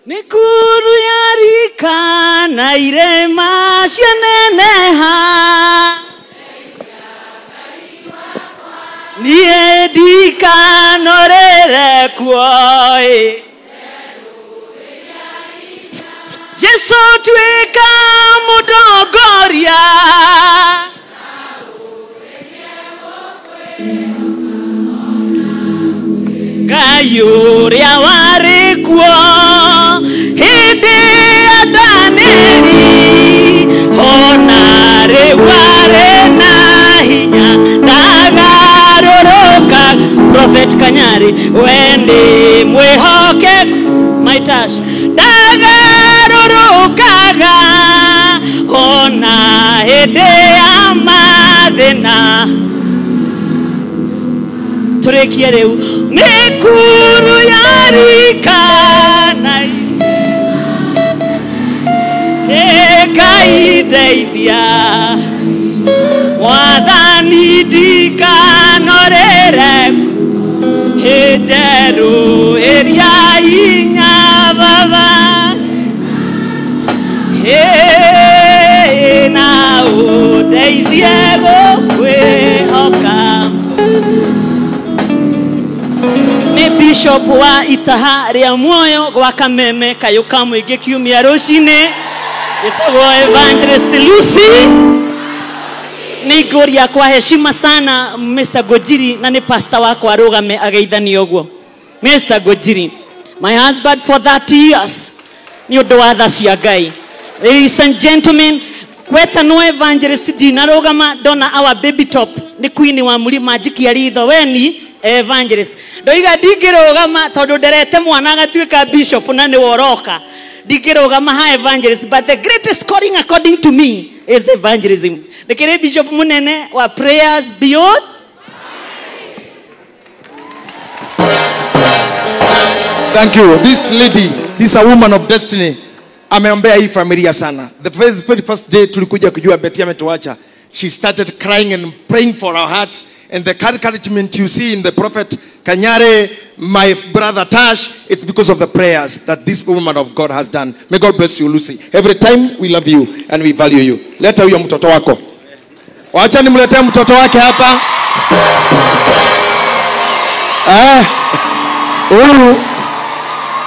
Mikuru yarika na irema cianeneha niĩ ndikanorĩre kuo ĩ. Jesu tuĩka mũndongoria Ngai ũrĩa warĩ kuo hĩndĩ ya Danieli ona rĩu arĩ na hinya ndagarũrũka. Prophet Kanyari we nĩ mwĩhokeku my tash ndagarũrũkaga ona hĩndĩ ya mathĩna. Tũrĩkie rĩu mĩkuru yarika na Ngai ndeithia Mwathani ndikanorĩre njerũ ĩrĩa inya baba na ũndeithie gũkwĩhoka. Nĩ Bishop wa Itaha rĩa Muoyo gwa Kameme kayũ ka mũingĩ kiumia rũcinĩ ĩtagwo Evangelist Lucy. Nĩ kwa heshima sana Mr. Gojiri na nĩ pastor wakwa arũgame ageithanie ũguo. Mr. Gojiri, my husband for 30 years nĩ ũndũ wa tha cia Ngai. Ladies and gentlemen, kwetanwo Evangelist ndinarũgama ndona our baby top nĩ queen wa mũrima njikia ritho weni evangelist. Ndoiga ndingĩrũgama tondũ nderete mwana agatuĩka bishop na nĩwe ũroka. Ndingĩrũgama ha evangelist, but the greatest calling according to me is evangelism. Ndĩkĩrĩ bishop munene wa Prayers Beyond. Thank you. This lady, this is a woman of destiny. Ameombea hii familia sana. The very first day tulikuja kujua Betty ametuacha, she started crying and praying for our hearts. And the encouragement you see in the prophet Kanyare, my brother Tash, it's because of the prayers that this woman of God has done. May God bless you, Lucy. Every time we love you and we value you. Leta huyo mtoto wako. Wacha nimletee mtoto wake hapa.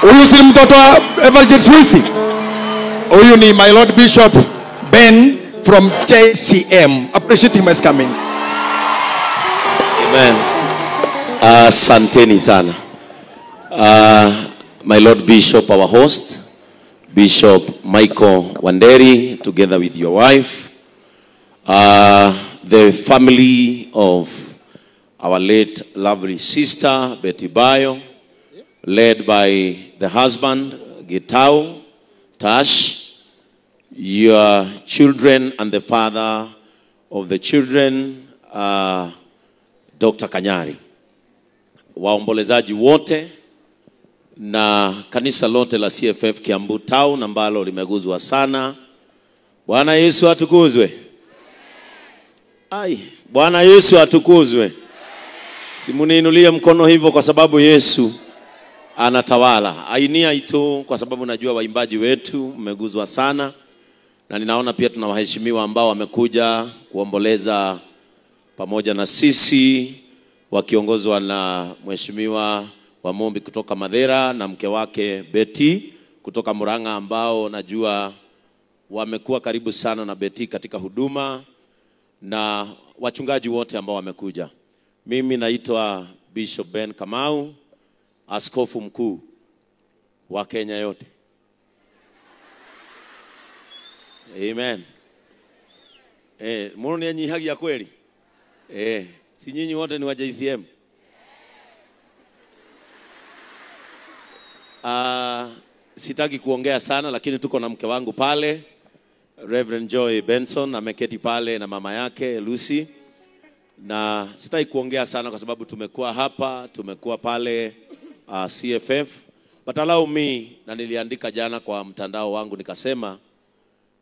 Huyu si mtoto wa Evangelist Lucy. Huyu ni my Lord Bishop Ben from JCM. Appreciate him as coming. Amen. Asanteni sana. My Lord Bishop, our host, Bishop Michael Wanderi, together with your wife, the family of our late lovely sister, Betty Bayo, led by the husband, Gitau Tash, your children and the father of the children, Dr. Kanyari. Waombolezaji wote na kanisa lote la CFF Kiambu Town ambalo limeguzwa sana. Bwana Yesu atukuzwe. Ai, Bwana Yesu atukuzwe. Simuniinulie mkono hivyo kwa sababu Yesu anatawala. Ainia itu kwa sababu najua waimbaji wetu mmeguzwa sana, na ninaona pia tuna waheshimiwa ambao wamekuja kuomboleza pamoja na sisi wakiongozwa na Mheshimiwa Wamombi kutoka Madera na mke wake Betty kutoka Murang'a, ambao najua wamekuwa karibu sana na Betty katika huduma, na wachungaji wote ambao wamekuja. Mimi naitwa Bishop Ben Kamau, askofu mkuu wa Kenya yote. Amen. Mbona ni nyihagia kweli? Si nyinyi wote ni wa JCM? Sitaki kuongea sana, lakini tuko na mke wangu pale, Reverend Joy Benson ameketi pale na mama yake Lucy. Na sitaki kuongea sana kwa sababu tumekuwa hapa, tumekuwa pale CFF. But allow me, na niliandika jana kwa mtandao wangu nikasema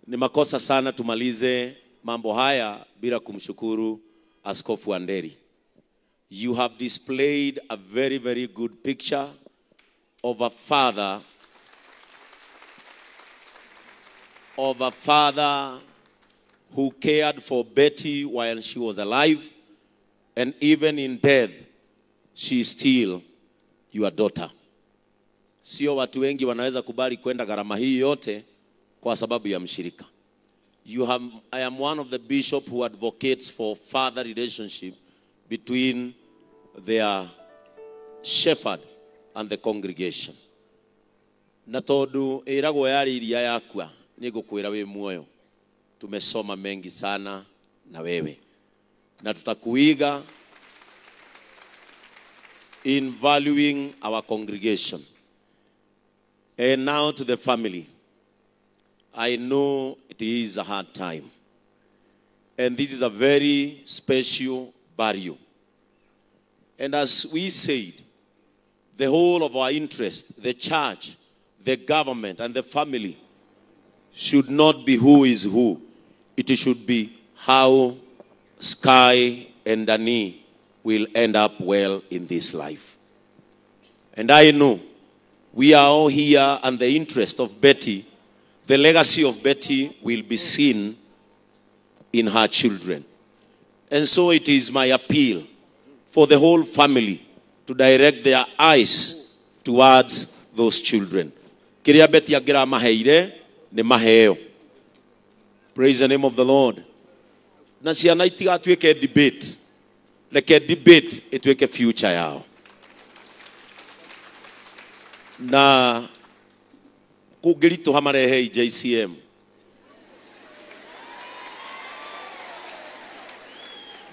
ni makosa sana tumalize mambo haya bila kumshukuru Askofu Wanderi. You have displayed a very, very good picture of a father, who cared for Betty while she was alive, and even in death, she is still your daughter. Sio watu wengi wanaweza kubali kwenda gharama hii yote kwa sababu ya mshirika. I am one of the bishop who advocates for father relationship between their shepherd and the congregation. Na tondu ĩragwo yarĩ iria yakua, nĩngũkwĩra wĩ muoyo. Tumesoma mengi sana na wewe, na tutakuiga in valuing our congregation. And now to the family. I know it is a hard time, and this is a very special burial. And as we said, the whole of our interest, the church, the government, and the family should not be who is who. It should be how Sky and Dani will end up well in this life. And I know we are all here, and the interest of Betty, the legacy of Betty will be seen in her children. And so it is my appeal for the whole family to direct their eyes towards those children. Kiria Betty agira maheire ni maheo. Praise the name of the Lord. Na ciana itigatuike debate. Reke debate ituike future yao. Na kungĩritũha marehe JCM.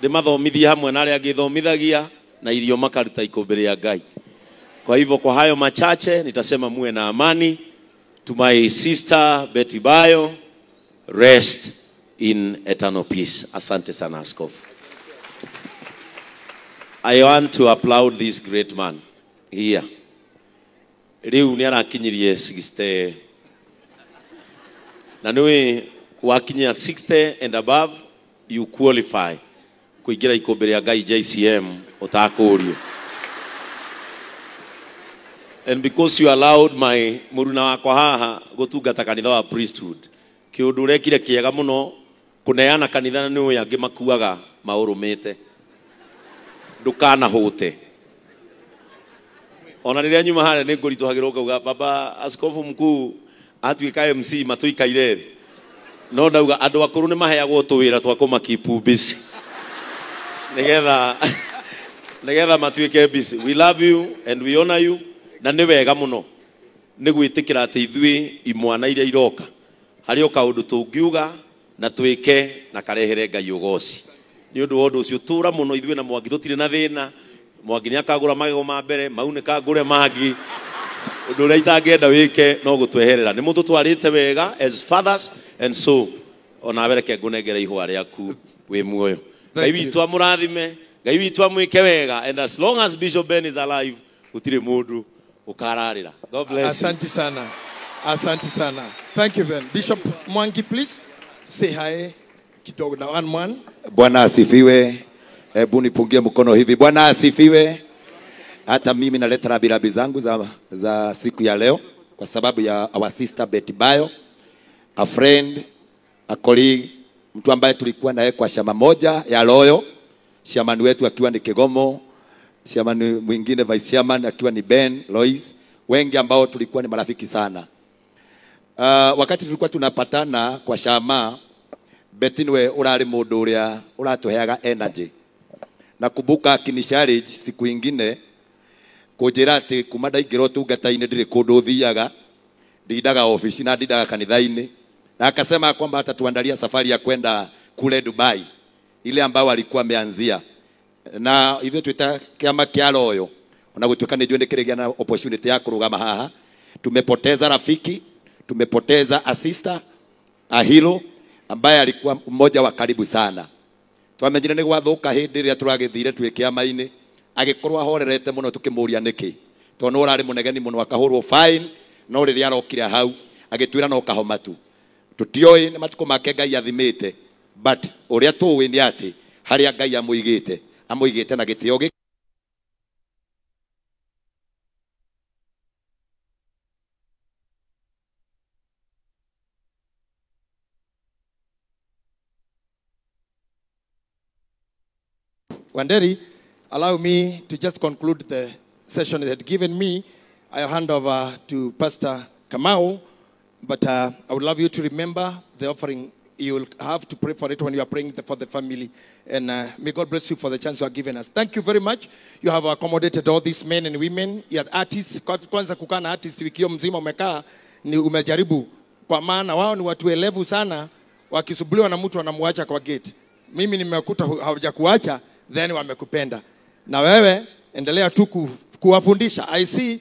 Ndĩmathomithie hamwe na arĩa angĩ thomithagia na irio makaruta ikũmbĩ rĩa Ngai. Kwa hivyo kwa hayo machache nitasema muwe na amani. To my sister Betty Bayo, rest in eternal peace. Asante sana askofu. I want to applaud this great man here. Riu ni arakinyirie 60. Na niwe wakinyia 60 and above, you qualify kuingira ikũmbĩ rĩa Ngai JCM ũtakũrio. And because you allowed my muruna wakwa haha gũtungata kanitha wa priesthood, kĩũndũ ũrekire kĩega mũno kũneana kanitha na nĩũĩ angĩ makuaga maũrũmĩte. Ndũkanahũte. Ona rĩrĩa nyuma harĩa nĩ ngũritũhagĩrwo ngauga baba askofu mkuu atuĩka MC matũikaire thĩ. No ndauga andũ akũrũ nĩ maheagwo tũwĩra twa kũmakeep busy. Nĩgetha matuĩke busy. We love you and we honor you. Na nĩ wega mũno nĩ gwĩtĩkĩra atĩ ithuĩ imwana iria iroka harĩ o kaũndũ tũngiuga na twĩke na karehere Ngai ũgoci. Nĩ ũndũ wa ũndũ ũcio tũra mũno ithuĩ na Mwangi tũtirĩ na thĩna. Mwangi nĩ akagũra magego ma mbere, mau nĩ kangũre mangĩ. Ũndũ ũrĩa itangĩenda wĩke no gũtweherera. Nĩ mũtũtwarĩte wega as fathers, and so onawe reke ngũnengere ihũa rĩaku wĩ muoyo. Ngai witũ amũrathime, Ngai witũ amwĩke wega, and as long as Bishop Ben is alive, gũtirĩ mũndũ ũkararĩra. God bless you. Asante sana. Asante sana. Thank you, Ben. Bishop Mwangi, please say hi kidogo na one man. Bwana asifiwe. Hebu nipungie mkono hivi. Bwana asifiwe. Hata mimi naleta rabirabi zangu za siku ya leo kwa sababu ya our sister Betty Bayo, a friend, a colleague, mtu ambaye tulikuwa naye kwa shama moja ya Loyo, shaman wetu akiwa ni Kegomo, shaman mwingine vice chairman akiwa ni Ben Lois, wengi ambao tulikuwa ni marafiki sana. Wakati tulikuwa tunapatana kwa shama, Betty niwe urari mundu uria uratuheaga energy. Nakumbuka akinicharge siku ingine kunjira ati kuma ndaingĩra ũtungata-inĩ ndirĩ kũndũ thiaga, ndindaga office na ndindaga kanitha-inĩ, na akasema kwamba atatuandalia safari ya kwenda kule Dubai ile ambayo alikuwa ameanzia. Na ithuĩ twĩta kĩama kĩa Royo, ona gũtuĩka nĩ njũĩ nĩ kĩrĩgĩa na opportunity ya kũrũgama haha, tumepoteza rafiki, tumepoteza a sister, a hero ambaye alikuwa mmoja wa karibu sana. Twamenyire nĩ gwathuka hĩndĩ ĩrĩa tũragĩthire twĩ kĩama-inĩ, agĩkorwo ahorerete mũno tũkĩmũria nĩkĩ, tondũ nĩ ũrarĩ mũnegeni mũno akahũrwo fine, no rĩrĩa arokire hau agĩtwĩra no kahoma tu. Tũtioĩ nĩ matukũ make Ngai athimĩte, but ũrĩa tũĩ nĩ atĩ harĩa Ngai amũigĩte, amũigĩte na gĩtĩo Wanderi, allow me to just conclude the session they had given me. I'll hand over to Pastor Kamau, but I would love you to remember the offering. You will have to pray for it when you are praying for the family. And may God bless you for the chance you are giving us. Thank you very much. You have accommodated all these men and women. You have artists. Kwanza kukaa na artist wiki mzima umekaa ni umejaribu. Kwa maana wao ni watu elevu sana, wakisubuliwa na mtu wanamuacha kwa gate. Mimi nimekuta hawajakuacha, then wamekupenda. Na wewe endelea tu kuwafundisha. I see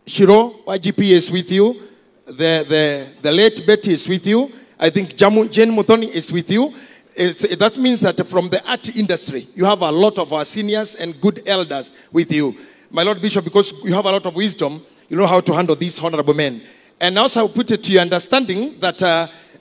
Shiro wa GPS with you. The late Betty is with you. I think Jane Muthoni is with you. That means that from the art industry, you have a lot of our seniors and good elders with you. My Lord Bishop, because you have a lot of wisdom, you know how to handle these honorable men. And also I put it to your understanding that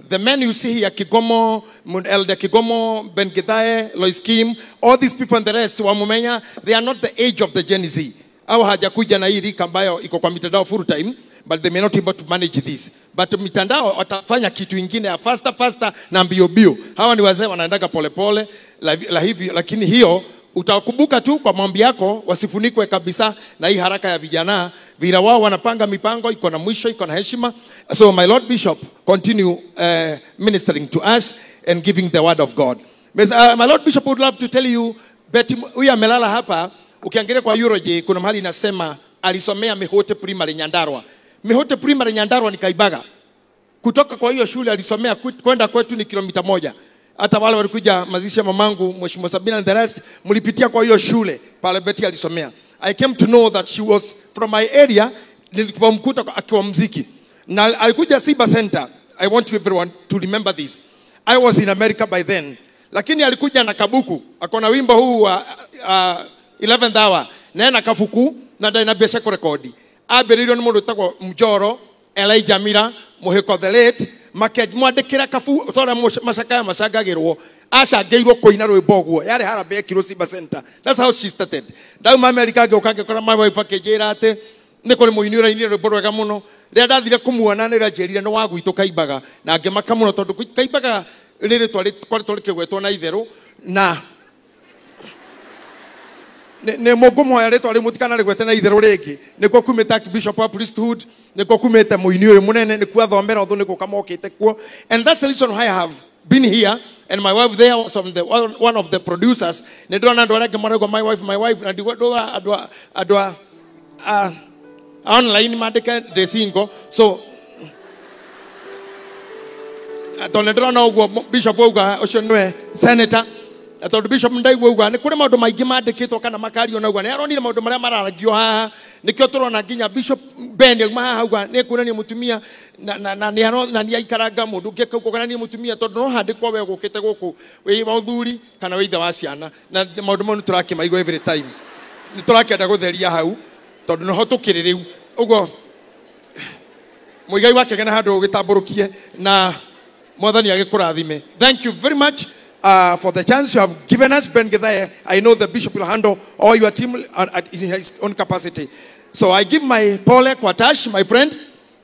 the men you see here, Kigomo, Elder Kigomo, Ben Githae, Lois Kim, all these people and the rest, Wamumenya, they are not the age of the Gen Z. Au hajakuja na hii rika ambayo iko kwa mitandao full time, but they may not able to manage this. But mitandao watafanya kitu ingine ya faster faster na mbio mbio. Hawa ni wazee wanaendaga pole pole la hivyo, lakini hiyo utakumbuka tu kwa maombi yako wasifunikwe kabisa na hii haraka ya vijana. Vile wao wanapanga mipango iko na mwisho, iko na heshima. So my Lord Bishop, continue ministering to us and giving the word of God. My Lord Bishop would love to tell you, Betty huyu amelala hapa. Ukiangalia kwa Euroje kuna mahali inasema alisomea Mihote Primary Nyandarua. Mihote Primary Nyandarua ni Kaibaga. Kutoka kwa hiyo shule alisomea kwenda kwetu ni kilomita 1. Hata wale walikuja mazishi ya mamangu Mheshimiwa Sabina and the rest mlipitia kwa hiyo shule pale Betty alisomea. I came to know that she was from my area. Nilipomkuta akiwa mziki. Na alikuja Siba Center. I want everyone to remember this. I was in America by then. Lakini alikuja na kabuku. Akona wimbo huu wa 11th hour. Nena kafuku na ndaina biasha kurekodi. Abiririo ni mundu wĩtagwo Mjoro, Elijah Mira, Muhiko the late, makĩmwandĩkĩra kabu tora macakaya macangagĩrwo, acangĩirwo kũina rwĩmbo ũguo. Yarĩ harambee ekirwo Siba Center. That's how she started. Ndauma America ngĩũka ngĩkora my wife akĩnjĩra atĩ nĩ kũrĩ mũini ũrainire rwĩmbo rwega mũno. Rĩrĩa ndathire kũmuona nĩ ranjĩrire nĩ wa gwitũ Kaimbaga, na ngĩmaka mũno tondũ Kaimbaga rĩrĩ twarĩtwo rĩkĩgwetwo na itherũ na ne mũngũmũhoya rĩtwa rĩmwe mũtikanarĩgwete na itherũ rĩngĩ. Nĩkuo kumĩte Archbishop wa Priesthood, nĩkuo kumĩte mũini ũyũ mũnene, nĩkuo athomera ũthũ, nĩkuo kamokĩte kuo. And that's the reason why I have been here, and my wife there was one of the producers. Nĩ ndĩrona andũ arĩa angĩ marauga my wife, na ndigua andũ a online mandĩke ndĩ single. So tondũ nĩndĩrona ũguo Bishop auga ũcio nĩwe senator. Tondũ Bishop ndaigua uga nĩ kũrĩ maũndũ maingĩ mandĩkĩtwo kana makario na uga nĩ aronire maũndũ marĩa mararagio haha. Nĩkĩo tũrona nginya Bishop Ben auma haha uga nĩ kuonania mũtumia na nĩ aikaranga mũndũ ũngĩ akauga kana nĩ mũtumia tondũ no handĩkwo we gũkĩte gũkũ wĩ mũthuri kana wĩ ithe wa ciana, na maũndũ mau nĩ tũrakĩmaigua every time. Nĩ tũrakĩenda gũtheria hau tondũ noho tũkĩrĩ rĩu. Ũguo mũigai wake gena handũ ũgĩtambũrũkie na Mwathani agĩkũrathime. Thank you very much for the chance you have given us, Ben Githae. I know the bishop will handle all your team in his own capacity. So I give my pole kwa Tash, my friend.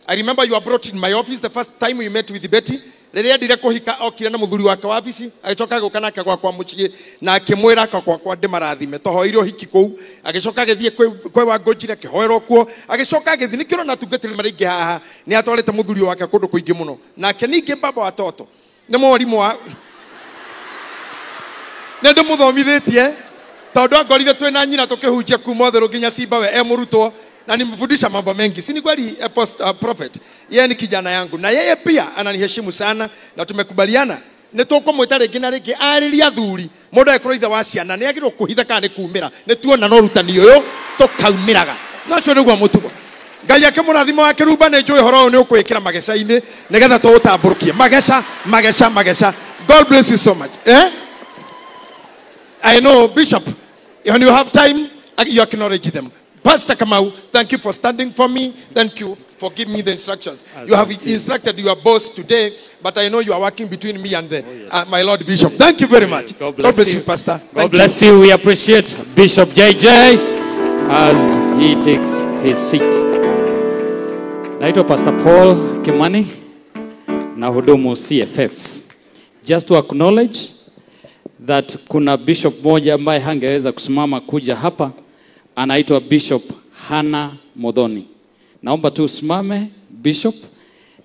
I remember you were brought in my office the first time we met with Betty. Rĩrĩa ndire kũhika okire na mũthuri wake wa wabici, agĩcoka agĩũka nake gwakwa mũciĩ na akĩmwĩra gwakwa ndĩmarathime. Tũhoeire ũhiki kũu, agĩcoka agĩthiĩ kwĩ Wangũnjire akĩhoerwo kuo, agĩcoka agĩthiĩ. Nĩkĩo ũrona atungatĩri marĩ aingĩ haha, nĩ atwarĩte mũthuri wake kũndũ kũingĩ mũno. Nake ningĩ baba wa toto nĩ mwarimũ wa nĩ ndĩmũthomithĩtie tondũ angorire twĩ na nyina tũkĩhunjia kuma Utherũ nginya Simba we e mũrutwo, na nimfundisha mambo mengi. Si ni kweli prophet? Yeye ni kijana yangu na yeye pia ananiheshimu sana, na tumekubaliana nĩ tũkũmwĩta rĩngĩ na rĩngĩ arĩria athuri mũndũ agĩkorwo ithe wa ciana nĩ agĩrĩirwo kũhitha kana nĩ kumĩra. Nĩ tuona no ũrutani ũyũ tũkaumĩraga. Na ũcio nĩguo mũtugo. Ngai akĩmũrathima wa kĩrumba, nĩ njũĩ ũhoro ũyũ nĩ ũkwĩkĩra mageca-inĩ nĩgetha tũũtambũrũkie. Mageca, mageca, mageca. God bless you so much. Eh? I know, Bishop, when you have time, you acknowledge them. Pastor Kamau, thank you for standing for me. Thank you for giving me the instructions. You have instructed your boss today, but I know you are working between me and my Lord Bishop. Thank you very much. God bless you, Pastor. God bless you. We appreciate Bishop JJ as he takes his seat. Naitwa Pastor Paul Kimani na hudumu CFF. Just to acknowledge that kuna bishop moja ambaye hangeweza kusimama kuja hapa, anaitwa Bishop Hannah Modhoni. Naomba tu usimame Bishop,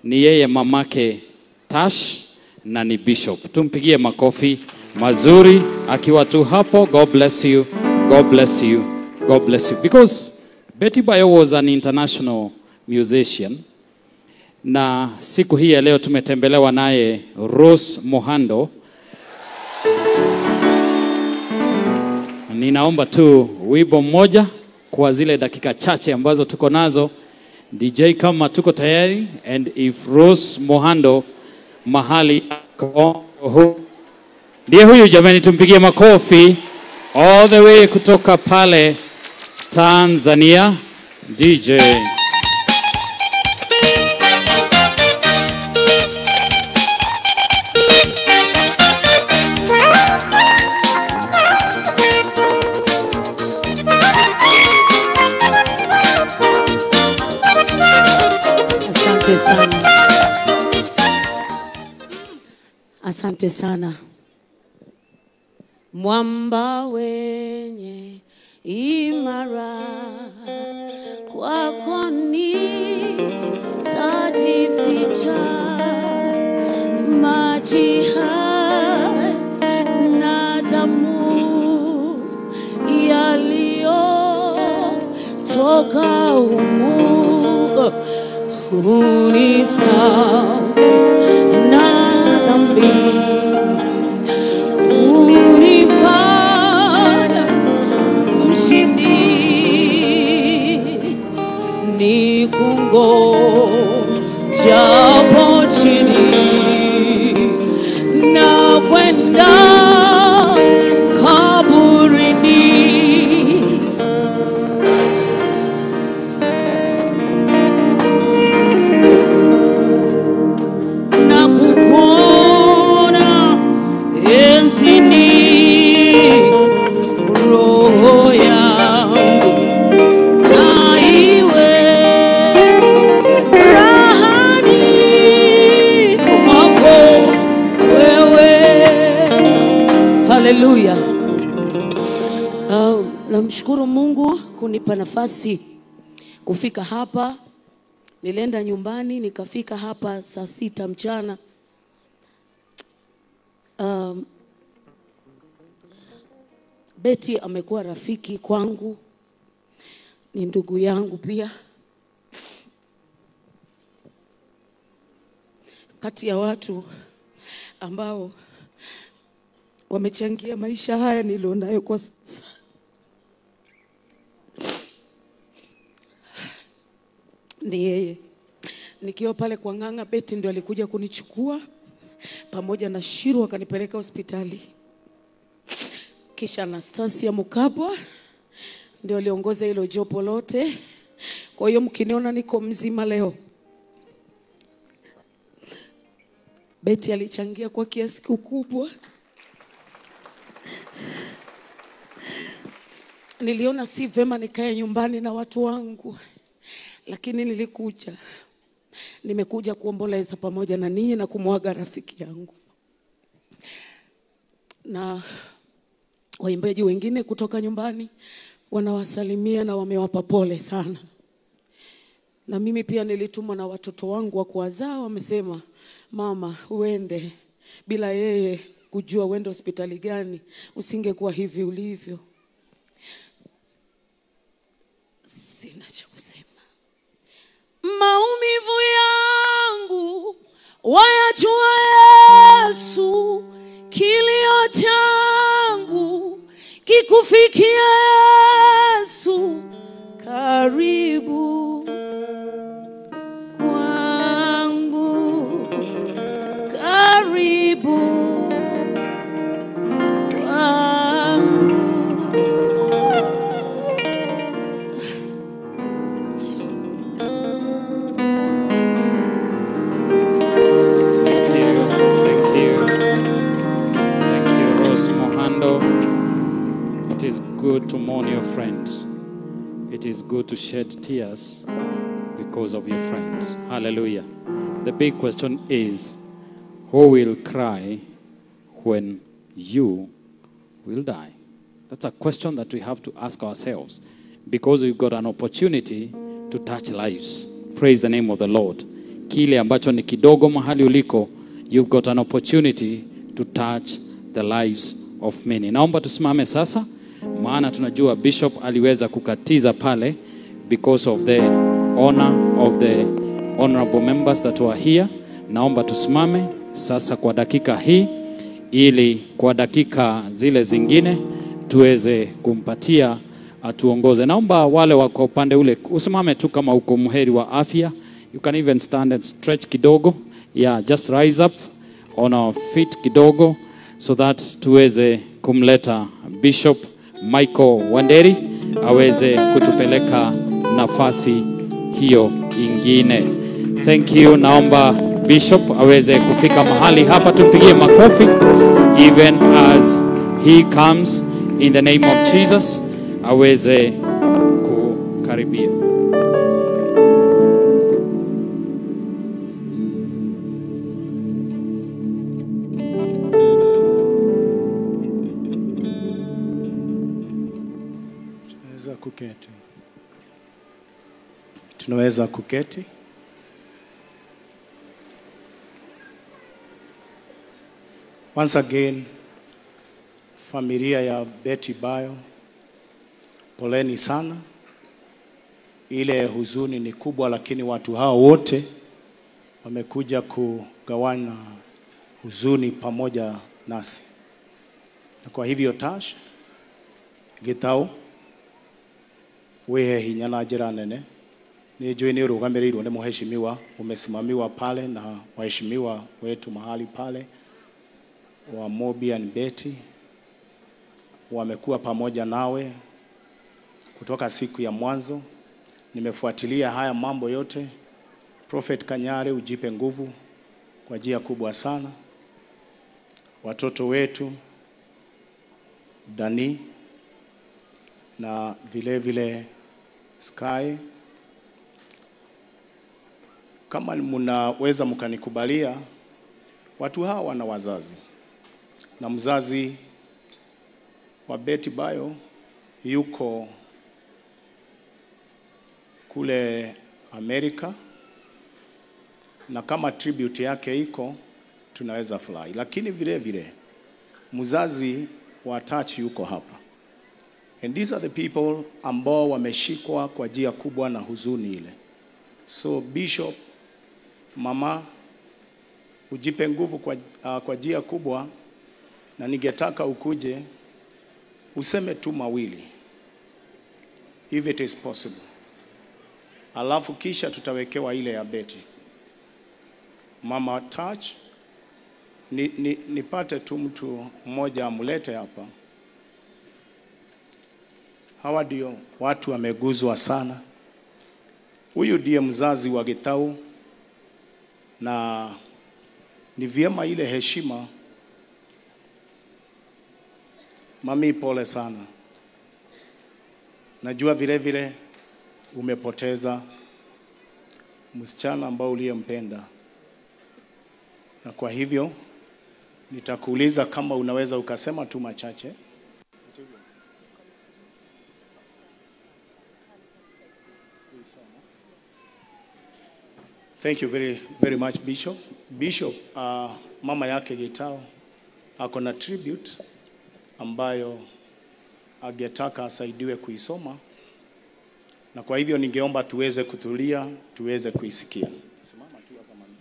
ni yeye mamake Tash na ni bishop. Tumpigie makofi mazuri akiwa tu hapo. God bless you. God bless you. God bless you. Because Betty Bayo was an international musician. Na siku hii ya leo tumetembelewa naye Rose Muhando. Ninaomba tu wimbo mmoja kwa zile dakika chache ambazo tuko nazo. DJ kama tuko tayari, and if Rose Muhando mahali ndiye huyu, jamani tumpigie makofi all the way kutoka pale Tanzania. DJ. Asante sana. Asante sana. Mwamba wenye imara, kwako nitajificha, maji haya na damu yaliyotoka humu unisafi na dhambi, unifanya mshindi, nikungojapo chini na kwenda kaburini. Na kukuona enzini, roho yangu na iwe rahani mwako wewe. Haleluya. Namshukuru Mungu kunipa nafasi kufika hapa. Nilienda nyumbani nikafika hapa saa 6 mchana. Betty amekuwa rafiki kwangu, ni ndugu yangu pia. Kati ya watu ambao wamechangia maisha haya nilionayo kwa sasa ni yeye. Nikiwa pale kwa Ng'ang'a, Betty ndio alikuja kunichukua pamoja na Shiru akanipeleka hospitali. Kisha Anastasia Mukabwa ndio aliongoza hilo jopo lote. Kwa hiyo mkiniona niko mzima leo, Betty alichangia kwa kiasi kikubwa. Niliona si vema nikae nyumbani na watu wangu, lakini nilikuja. Nimekuja kuomboleza pamoja na ninyi na kumwaga rafiki yangu. Na waimbaji wengine kutoka nyumbani wanawasalimia na wamewapa pole sana. Na mimi pia nilitumwa na watoto wangu wa kuwazaa, wamesema mama uende, bila yeye kujua uende hospitali gani, usingekuwa hivi ulivyo. Sina cha kusema. Maumivu yangu wayajua Yesu, kilio changu kikufikia Yesu, karibu kwangu, karibu kwangu. It is good to mourn your friends. It is good to shed tears because of your friends. Hallelujah. The big question is, who will cry when you We'll die. That's a question that we have to ask ourselves, because we've got an opportunity to touch lives. Praise the name of the Lord. Kile ambacho ni kidogo mahali uliko, you've got an opportunity to touch the lives of many. Naomba tusimame sasa, maana tunajua Bishop aliweza kukatiza pale because of the honor of the honorable members that were here. Naomba tusimame sasa kwa dakika hii, ili kwa dakika zile zingine tuweze kumpatia atuongoze. Naomba wale wako upande ule usimame tu kama uko muheri wa afya. You can even stand and stretch kidogo. Yeah, just rise up on our feet kidogo so that tuweze kumleta Bishop Michael Wanderi aweze kutupeleka nafasi hiyo ingine. Thank you. Naomba Bishop aweze kufika mahali hapa, tumpigie makofi even as he comes in the name of Jesus aweze kukaribia. Tunaweza kuketi. Tunaweza kuketi. Once again, familia ya Betty Bayo, poleni sana. Ile huzuni ni kubwa, lakini watu hao wote wamekuja kugawana huzuni pamoja nasi. Na kwa hivyo Tash Gitau, wehe hinya na njĩra nene. Nĩ njũĩ nĩ ũrũgamĩrĩirwo nĩ mheshimiwa, umesimamiwa pale na waheshimiwa wetu mahali pale wa Mobi and Betty, wamekuwa pamoja nawe kutoka siku ya mwanzo. Nimefuatilia haya mambo yote. Prophet Kanyare, ujipe nguvu kwa njia kubwa sana. Watoto wetu Dani na vile vile Sky, kama mnaweza mkanikubalia, watu hawa wana wazazi, na mzazi wa Betty Bayo yuko kule Amerika, na kama tribute yake iko tunaweza fly. Lakini vile vile mzazi wa Touch yuko hapa. And these are the people ambao wameshikwa kwa njia kubwa na huzuni ile. So Bishop, mama, ujipe nguvu kwa njia kubwa, na ningetaka ukuje useme tu mawili if it is possible. Alafu kisha tutawekewa ile ya Betty. Mama Touch, nipate tu mtu mmoja amlete hapa. Hawa ndio watu wameguzwa sana. Huyu ndiye mzazi wa Gitau, na ni vyema ile heshima. Mami, pole sana. Najua vile vile umepoteza msichana ambao uliyempenda. Na kwa hivyo nitakuuliza kama unaweza ukasema tu machache. Thank you very, very much, Bishop. Bishop, mama yake Gitau ako na tribute ambayo angetaka asaidiwe kuisoma, na kwa hivyo ningeomba tuweze kutulia, tuweze kuisikia. Simama tu hapa mami.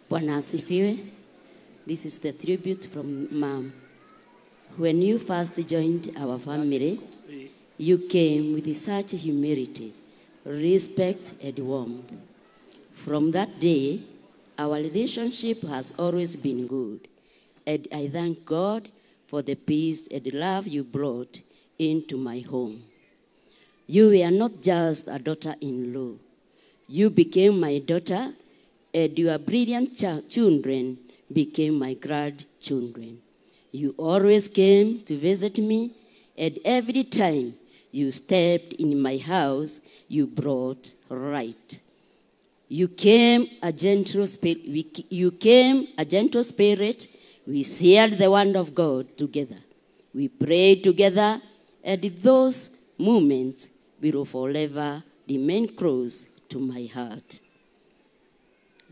Bwana asifiwe. This is the tribute from Mom. When you first joined our family, you came with such humility, respect, and warmth. From that day, our relationship has always been good, and I thank God for the peace and love you brought into my home. You were not just a daughter-in-law. You became my daughter, and your brilliant children became my grandchildren. You always came to visit me, and every time you stepped in my house, you brought light. You came a gentle spirit. You came a gentle spirit. We shared the word of God together. We prayed together, and those moments will forever remain close to my heart.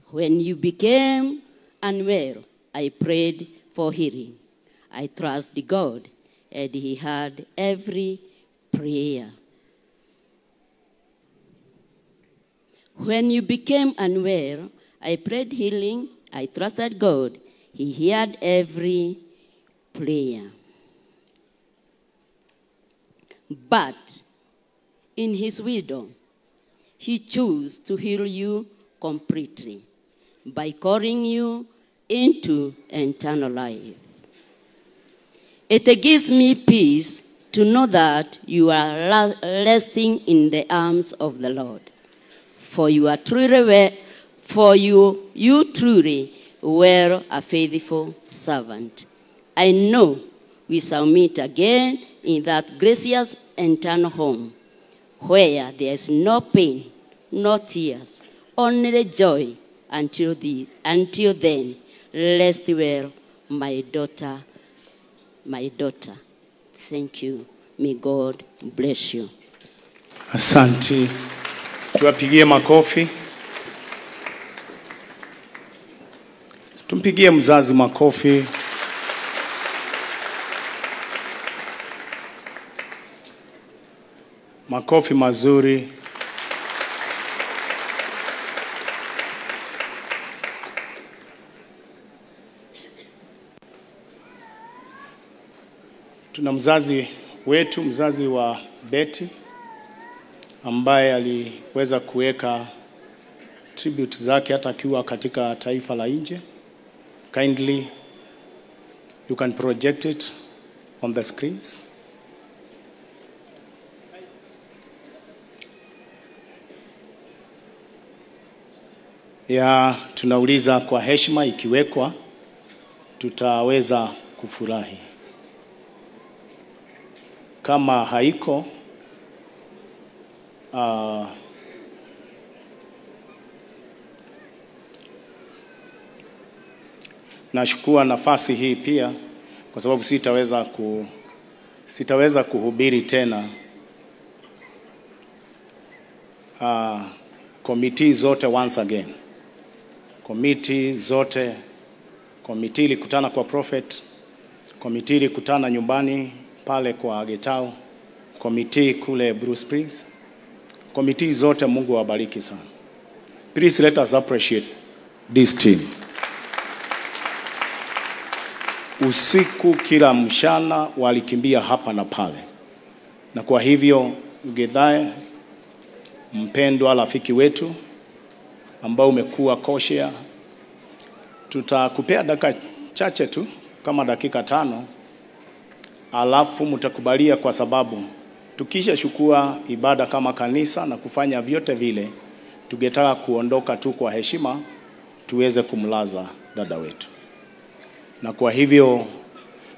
When you became unwell, I prayed for healing. I trusted God, and He heard every prayer. When you became unwell, I prayed healing. I trusted God. He heard every prayer. But in His wisdom, He chose to heal you completely by calling you into eternal life. It gives me peace to know that you are resting in the arms of the Lord. For you are truly, for you truly were a faithful servant. I know we shall meet again in that gracious eternal home, where there is no pain, no tears, only joy. Until then, rest well, my daughter, my daughter. Thank you. May God bless you. Asante. Tuwapigie makofi. Tumpigie mzazi makofi. Makofi mazuri. Tuna mzazi wetu, mzazi wa Betty, ambaye aliweza kuweka tribute zake hata akiwa katika taifa la nje. Kindly, you can project it on the screens. Ya, tunauliza kwa heshima, ikiwekwa tutaweza kufurahi. Kama haiko, nashukua nafasi hii pia kwa sababu sitaweza kuhubiri tena. Committee zote once again. Committee zote, committee ilikutana kwa prophet, committee ilikutana nyumbani pale kwa Getao, committee kule Blue Springs. Committee zote, Mungu awabariki sana. Please let us appreciate this team. Usiku kila mchana walikimbia hapa na pale. Na kwa hivyo Gedhae, mpendwa rafiki wetu ambao umekuwa koshea, tutakupea dakika chache tu, kama dakika 5, alafu mtakubalia, kwa sababu tukisha shukua ibada kama kanisa na kufanya vyote vile, tungetaka kuondoka tu kwa heshima tuweze kumlaza dada wetu. Na kwa hivyo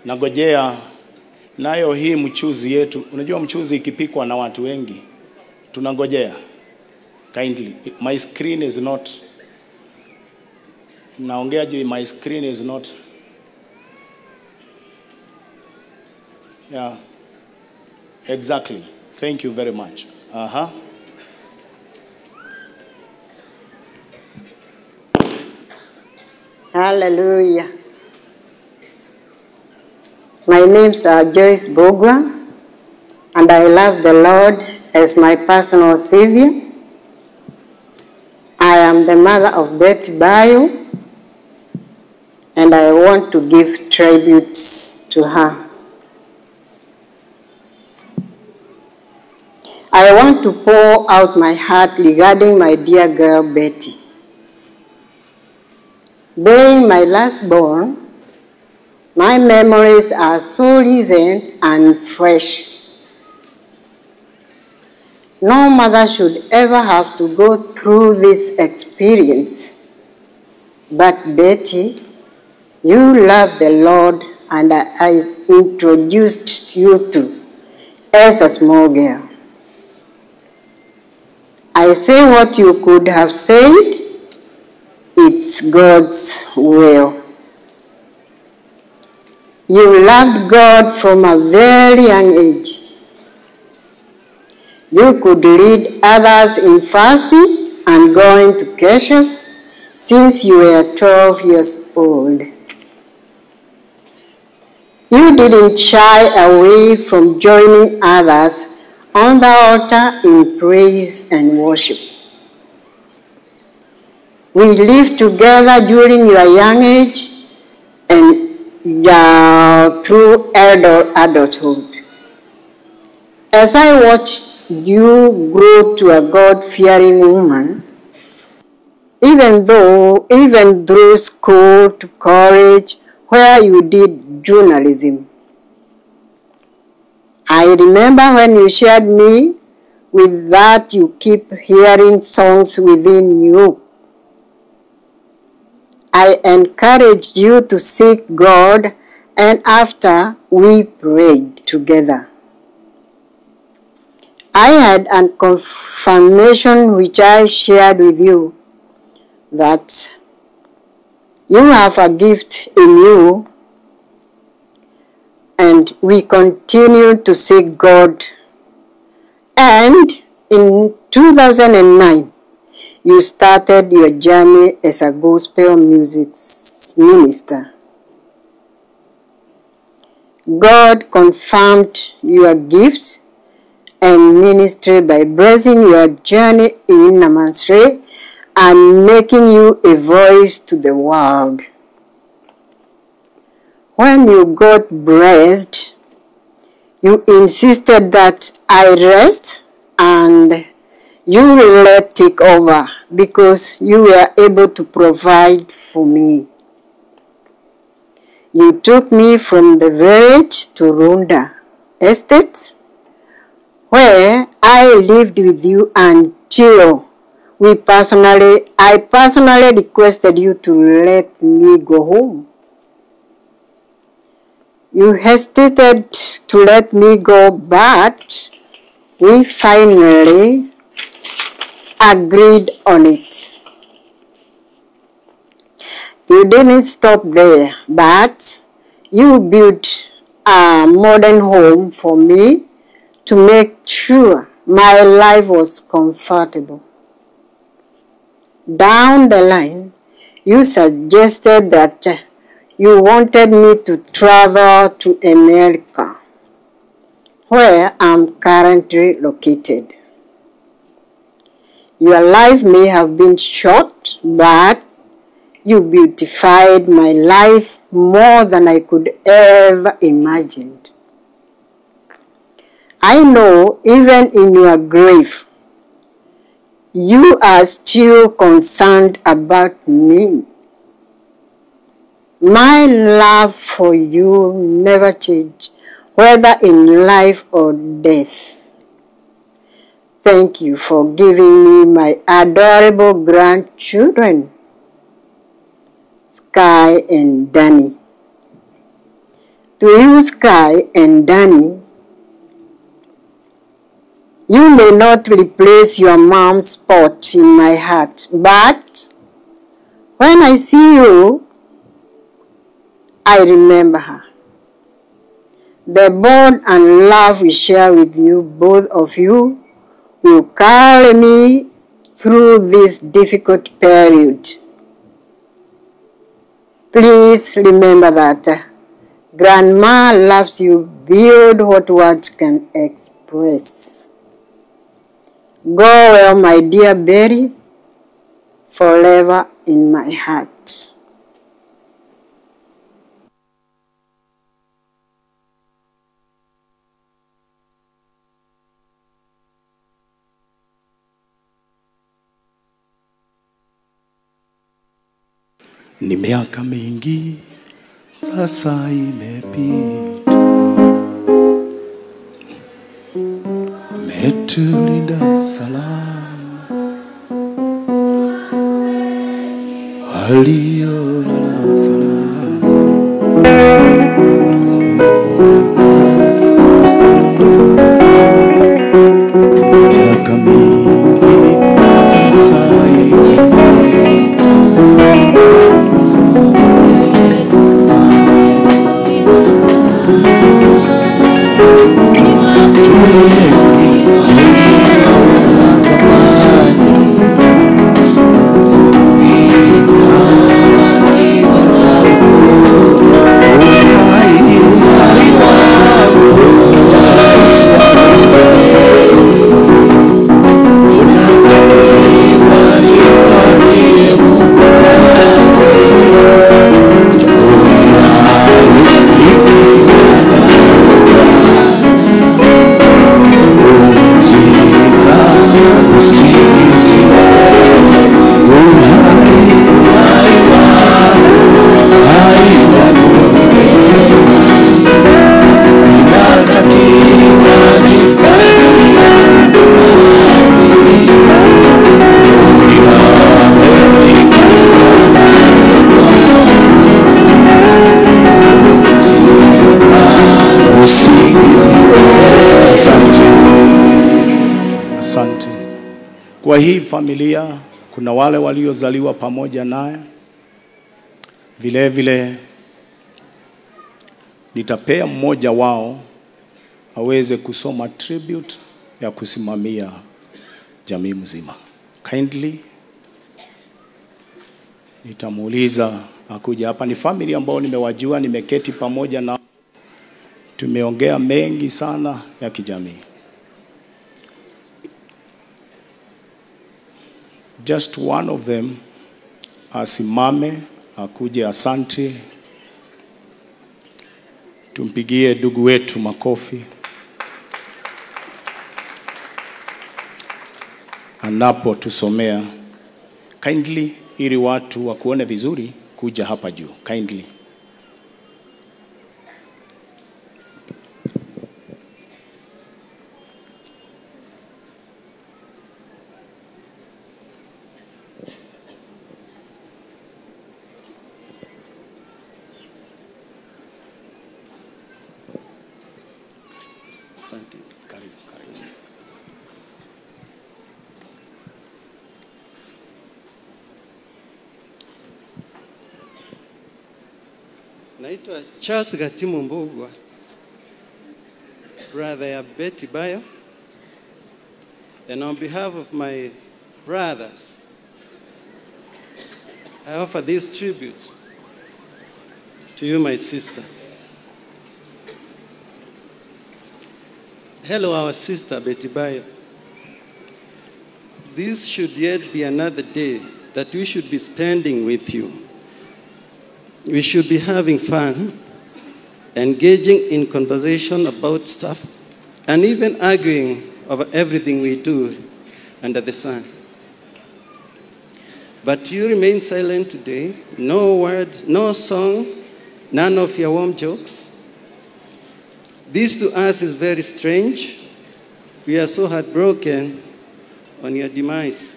nagojea nayo hii mchuzi yetu. Unajua mchuzi ikipikwa na watu wengi, tunangojea. Kindly, my screen is not, naongea juu, my screen is not, yeah, exactly. Thank you very much. Uh-huh. Hallelujah. My name's Joyce Bogwa, and I love the Lord as my personal Savior. I am the mother of Betty Bayo, and I want to give tributes to her. I want to pour out my heart regarding my dear girl, Betty. Being my last born, my memories are so recent and fresh. No mother should ever have to go through this experience. But Betty, you love the Lord, and I introduced you to as a small girl. I I say what you could have said. It's God's will. You loved God from a very young age. You could lead others in fasting and going to churches since you were 12 years old. You didn't shy away from joining others on the altar in praise and worship. We lived together during your young age and through adulthood. As I watched you grow to a God-fearing woman, even through school to college, where you did journalism. I remember when you shared me with that you keep hearing songs within you. I encouraged you to seek God, and after we prayed together. I had a confirmation which I shared with you that you have a gift in you, and we continue to seek God. And in 2009, you started your journey as a gospel music minister. God confirmed your gifts and ministry by blessing your journey in Namansre and making you a voice to the world. When you got blessed, you insisted that I rest and you will let take over because you were able to provide for me. You took me from the village to Runda Estate, where I lived with you until I personally requested you to let me go home. You hesitated to let me go, but we finally agreed on it. You didn't stop there, but you built a modern home for me to make sure my life was comfortable. Down the line, you suggested that you wanted me to travel to America, where I'm currently located. Your life may have been short, but you beautified my life more than I could ever imagine. I know even in your grave, you are still concerned about me. My love for you never changed, whether in life or death. Thank you for giving me my adorable grandchildren, Sky and Danny. To you, Sky and Danny, you may not replace your mom's spot in my heart, but when I see you, I remember her. The bond and love we share with you, both of you, will carry me through this difficult period. Please remember that Grandma loves you beyond what words can express. Go well, my dear Betty, forever in my heart. Ni miaka mingi sasa imepita, umetulinda salama, waliolala salama. Miaka mingi Kwa hii familia kuna wale waliozaliwa pamoja naye. Vile vile nitapea mmoja wao aweze kusoma tribute ya kusimamia jamii mzima. Kindly nitamuuliza akuja hapa. Ni family ambao nimewajua, nimeketi pamoja na tumeongea mengi sana ya kijamii. Just one of them asimame akuje, asante. Tumpigie ndugu wetu makofi anapotusomea. Kindly, ili watu wakuone vizuri, kuja hapa juu. Kindly. Asante. Karibu, karibu. Naitwa Charles Gatimu Mbugua, brother ya Betty Bayo, and on behalf of my brothers, I offer this tribute to you, my sister. Hello, our sister Betty Bayo. This should yet be another day that we should be spending with you. We should be having fun, engaging in conversation about stuff, and even arguing over everything we do under the sun. But you remain silent today. No word, no song, none of your warm jokes. This to us is very strange. We are so heartbroken on your demise.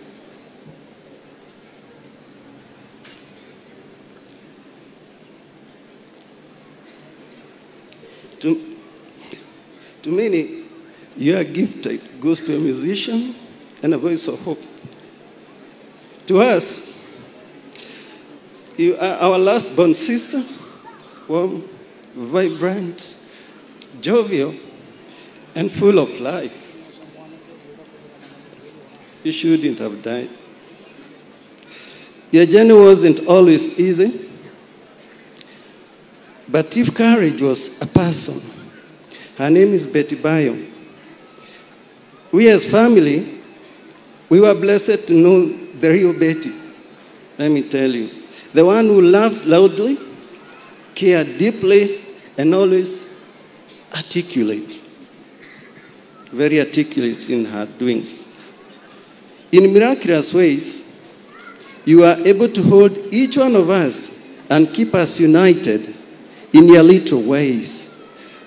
To many, you are a gifted gospel musician and a voice of hope. To us, you are our last born sister, warm, vibrant, jovial, and full of life. You shouldn't have died. Your journey wasn't always easy, but if courage was a person, her name is Betty Bayo. We as family, we were blessed to know the real Betty. Let me tell you, the one who laughed loudly, cared deeply, and always articulate. Very articulate in her doings. In miraculous ways, you are able to hold each one of us and keep us united in your little ways.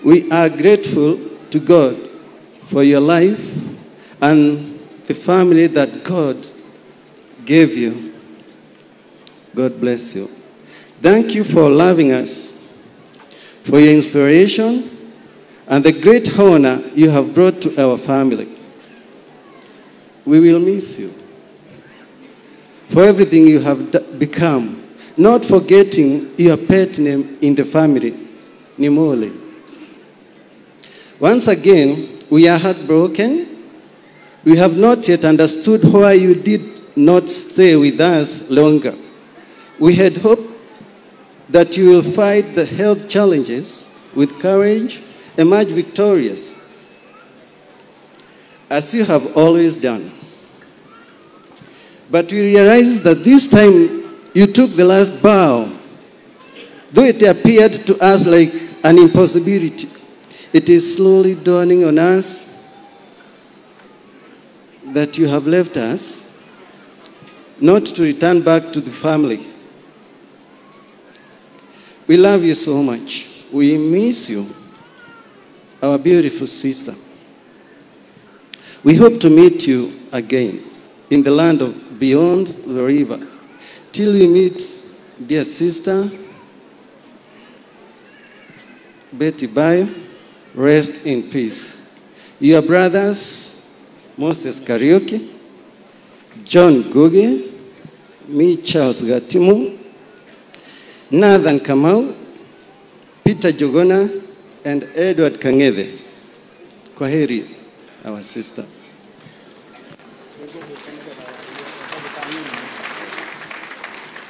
We are grateful to God for your life and the family that God gave you. God bless you. Thank you for loving us, for your inspiration, and the great honor you have brought to our family. We will miss you for everything you have become, not forgetting your pet name in the family, Nimole. Once again, we are heartbroken. We have not yet understood why you did not stay with us longer. We had hoped that you will fight the health challenges with courage, emerge victorious, as you have always done. But we realize that this time you took the last bow. Though it appeared to us like an impossibility, it is slowly dawning on us that you have left us, not to return back to the family. We love you so much. We miss you, our beautiful sister. We hope to meet you again in the land of beyond the river. Till we meet, dear sister, Betty Bayo, rest in peace. Your brothers, Moses Kariuki, John Guge, me Charles Gatimu, Nathan Kamau, Peter Jogona, and Edward Kang'ethe. Kwaheri, our sister.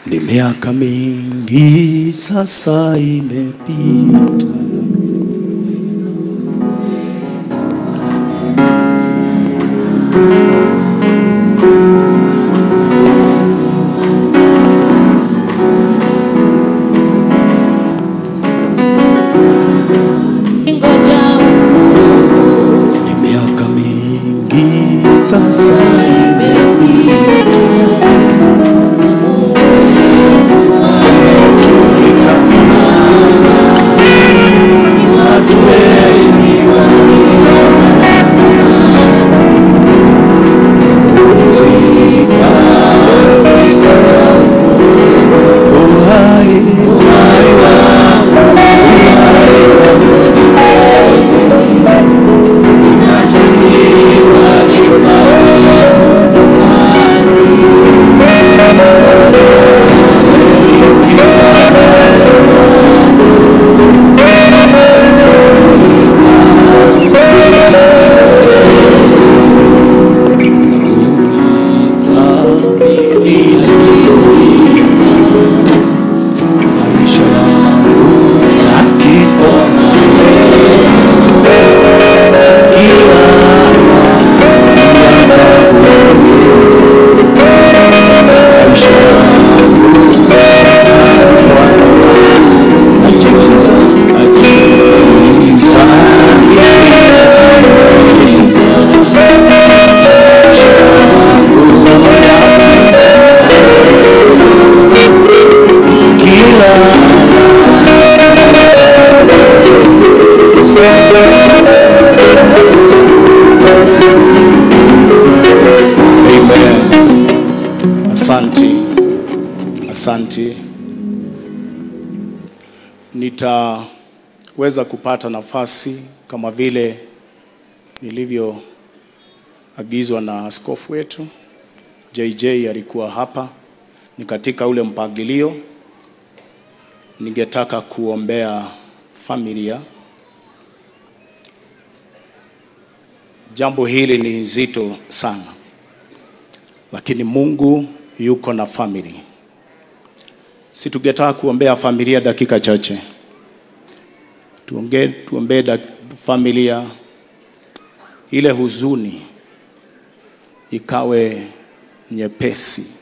Ni miaka mingi sasa imepita, ni miaka mingi sasa imepita, Asante. Nitaweza kupata nafasi kama vile nilivyoagizwa na askofu wetu. JJ alikuwa hapa. Ni katika ule mpangilio. Ningetaka kuombea familia. Jambo hili ni nzito sana, lakini Mungu yuko na family. Si tungetaka kuombea familia dakika chache. Tuombee familia, ile huzuni ikawe nyepesi.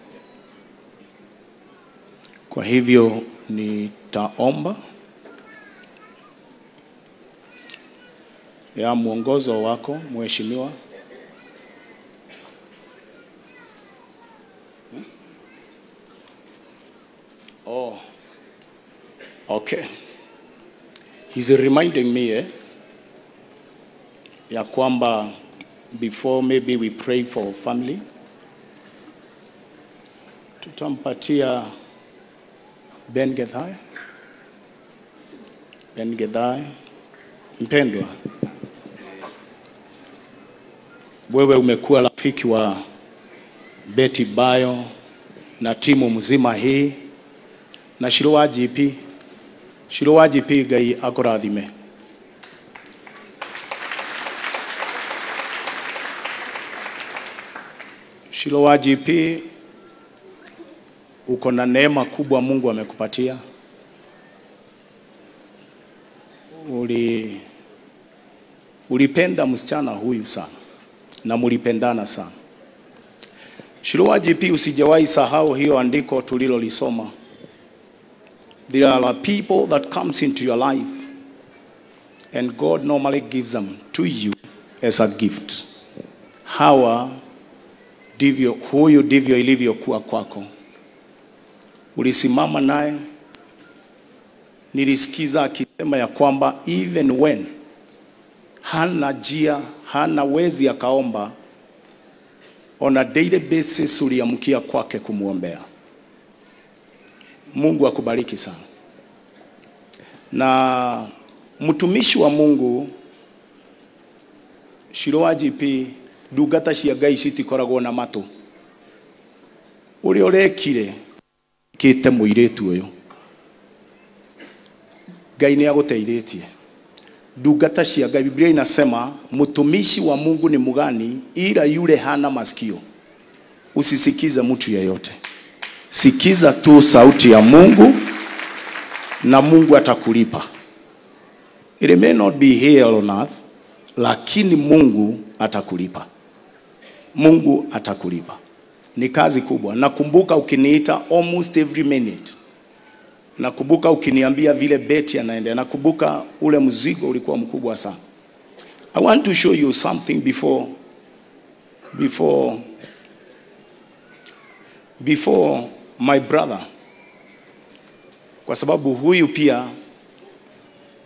Kwa hivyo nitaomba ya mwongozo wako mheshimiwa. Oh, okay. He's reminding me ya kwamba before maybe we pray for family, tutampatia Ben Gethai. Ben Gethai, mpendwa, wewe umekuwa rafiki wa Betty Bayo na timu mzima hii na Shilowa GP. Shilowa GP Ngai akurathime. Shilowa GP, uko na neema kubwa Mungu amekupatia. Ulipenda msichana huyu sana na mulipendana sana. Shilowa GP, usijawahi sahau hiyo andiko tulilolisoma. There are people that comes into your life and God normally gives them to you as a gift. Hawa ndivyo, huyu ndivyo ilivyokuwa kwako. Ulisimama naye. Nilisikiza akisema ya kwamba even when hana njia, hana wezi akaomba, on a daily basis uliamkia kwake kumuombea. Mungu akubariki sana. Na mtumishi wa Mungu Shilowa GP, ndungata cia Ngai citikoragwo na matu. Uria urekire kite muiritu uyu. Ngai ni aguteithitie. Ndungata cia Ngai, Biblia inasema mtumishi wa Mungu ni mugani ila yule hana masikio. Usisikize mtu yeyote. Sikiza tu sauti ya Mungu na Mungu atakulipa. It may not be here on earth, lakini Mungu atakulipa. Mungu atakulipa. Ni kazi kubwa. Nakumbuka ukiniita almost every minute. Nakumbuka ukiniambia vile Betty anaendea. Nakumbuka ule mzigo ulikuwa mkubwa sana. I want to show you something before my brother. Kwa sababu huyu pia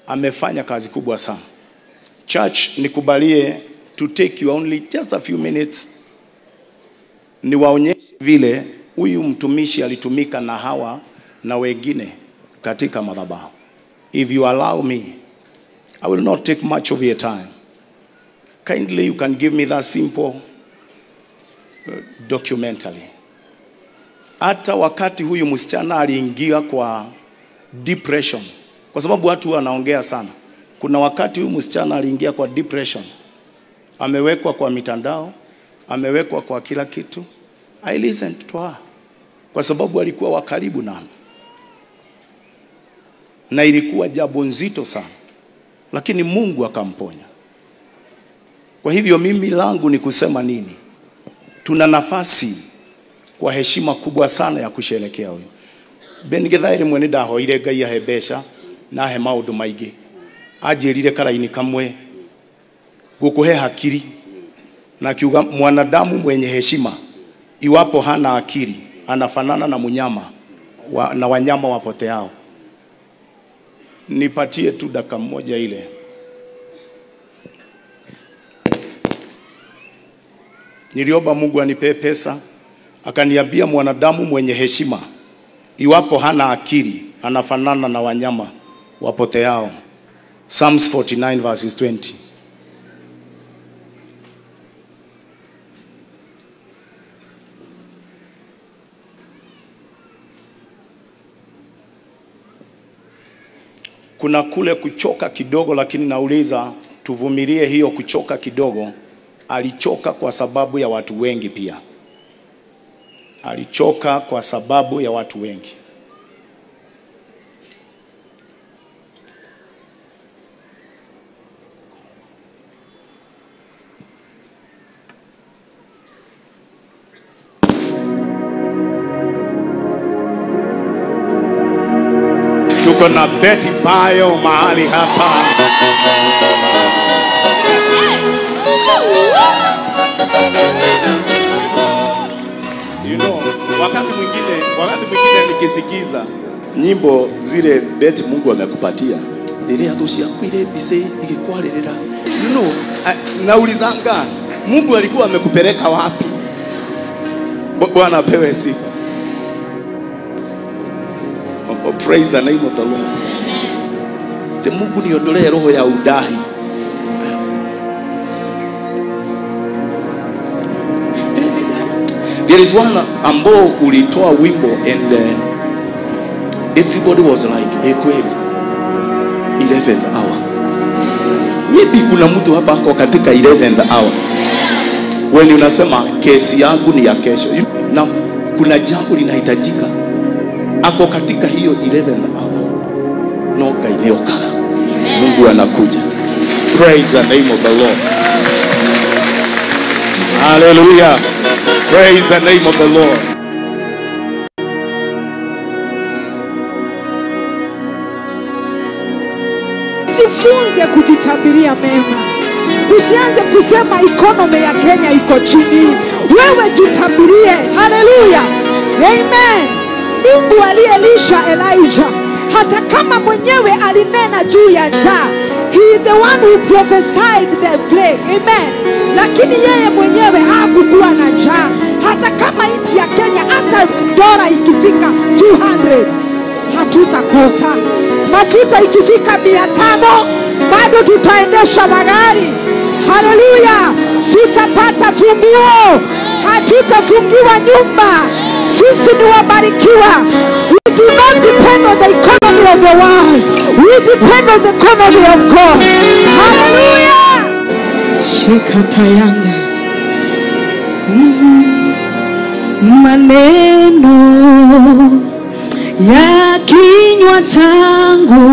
amefanya kazi kubwa sana. Church, nikubalie to take you only just a few minutes. Niwaonyeshe vile huyu mtumishi alitumika na hawa na wengine katika madhabahu. If you allow me, I will not take much of your time. Kindly you can give me that simple documentary. Hata wakati huyu msichana aliingia kwa depression, kwa sababu watu wanaongea sana. Kuna wakati huyu msichana aliingia kwa depression. Amewekwa kwa mitandao, amewekwa kwa kila kitu. I listened to her kwa sababu alikuwa wa karibu nami. Na ilikuwa jambo nzito sana. Lakini Mungu akamponya. Kwa hivyo mimi langu ni kusema nini? Tuna nafasi kwa heshima kubwa sana ya kusherehekea huyu. Ben Githairi mwene ndahoire Ngai ahe mbeca na ahe maundu maingi. Anjirire karaini kamwe gukuhe hakiri na kiuga mwanadamu mwenye heshima iwapo hana akili anafanana na mnyama na wanyama wapoteao. Nipatie tu dakika moja ile. Niliomba Mungu anipe pesa, akaniambia mwanadamu mwenye heshima iwapo hana akili anafanana na wanyama wapoteao. Psalms 49 verses 20. Kuna kule kuchoka kidogo, lakini nauliza tuvumilie hiyo kuchoka kidogo. Alichoka kwa sababu ya watu wengi pia. Alichoka kwa sababu ya watu wengi. Tuko na Betty Bayo mahali hapa. You know, wakati mwingine nikisikiza nyimbo zile Betty Mungu amekupatia, ile atusiakwire bise ikikwaririra. You know, naulizanga Mungu alikuwa amekupeleka wapi? Bwana apewe sifa. Oh, praise the name of the Lord. Te Mungu niondolee roho ya udahi. There is one ambao ulitoa wimbo and everybody was like, hey, kweli 11th hour. Maybe kuna mtu hapa ako katika 11th hour. When unasema kesi yangu ni ya kesho, na kuna jambo linahitajika, ako katika hiyo 11th hour. No gaineo kala. Mungu anakuja. Praise the name of the Lord. Hallelujah. Praise the name of the Lord. Jifunze kujitabiria mema. Usianze kusema economy ya Kenya iko chini. Wewe jitabirie. Hallelujah. Amen. Mungu aliyelisha Elijah, hata kama mwenyewe alinena juu ya njaa, he is the one who prophesied the plague. Amen. Lakini yeye mwenyewe hakukuwa na njaa. Hata kama nchi ya Kenya hata dola ikifika 200 hatutakosa. Mafuta ikifika 500 bado tutaendesha magari. Hallelujah. Tutapata funguo. Hatutafungiwa nyumba. Sisi ni wabarikiwa. We do not depend on the economy of the world. We depend on the economy of God. Hallelujah. Shikatayanga. Maneno ya kinywa changu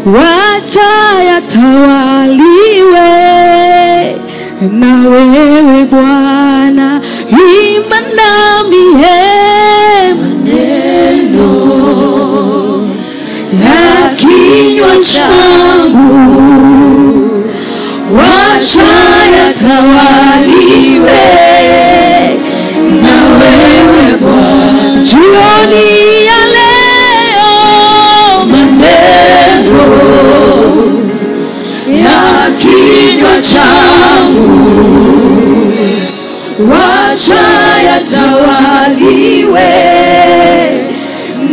wacha yatawaliwe na wewe Bwana. Imba nami, maneno ya kinywa changu wacha yatawaliwe na wewe Bwana. Jioni ya leo maneno ya kinywa changu wacha yatawaliwe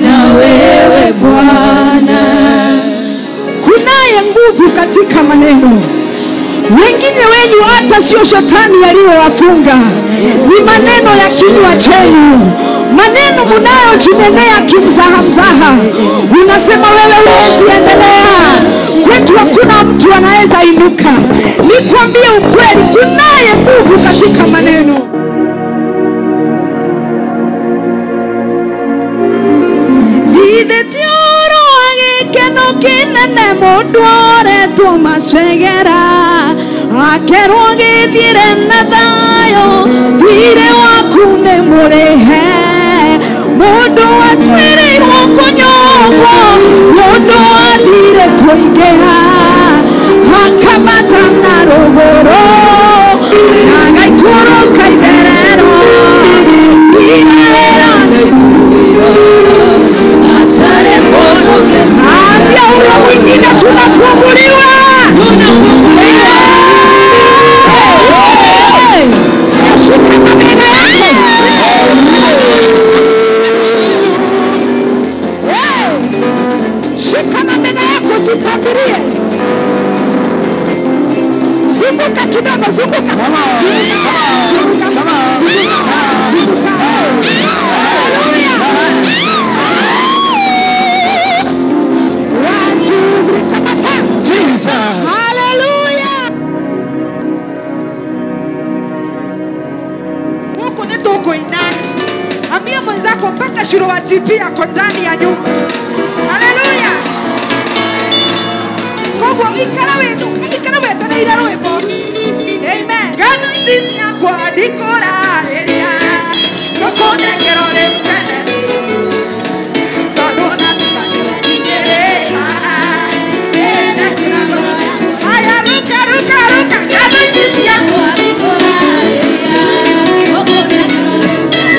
na wewe Bwana. Kunaye nguvu katika maneno. Wengine wenyu hata sio shetani aliyowafunga, ni maneno ya kinywa chenu, maneno mnayojinenea kimzaha mzaha. Unasema wewe huwezi endelea, kwetu hakuna mtu anaweza inuka. Nikwambie ukweli, kunaye nguvu katika maneno. Githetioro agĩkeno kĩnene mũndũ oretwo macegera akerwo gĩthiĩre na thayũ thirĩ waku nĩ mũrĩhe mũndũ atuĩrĩirwo kũnyongwo mũndũ athire kũingĩha akabata na rũgũrũ na agaikũrũka itherero irahera na ambia huyo mwingine tunafunguliwa. Shika mabega yako. Shika mabega yako, jitabirie. Zunguka kidogo, zunguka. Zunguka, zunguka, zunguka. Hallelujah. 1, 2, 3, come on. Jesus. Hallelujah. Huko ni tuko ina. Ambia mwenzako mpaka shiro wa TP ako ndani ya nyumba. Hallelujah. Kogo ikara wetu, ikara wetu na ira rwimbo. Amen. Gano ici ciakwa ndikũrarĩria. Ngũkũnengera rĩu tene. Tondũ na ndingĩrĩha. Aya, ruka, ruka, ruka. Gano ici ciakwa ndikũrarĩria. Ngũkũnengera rĩu tene.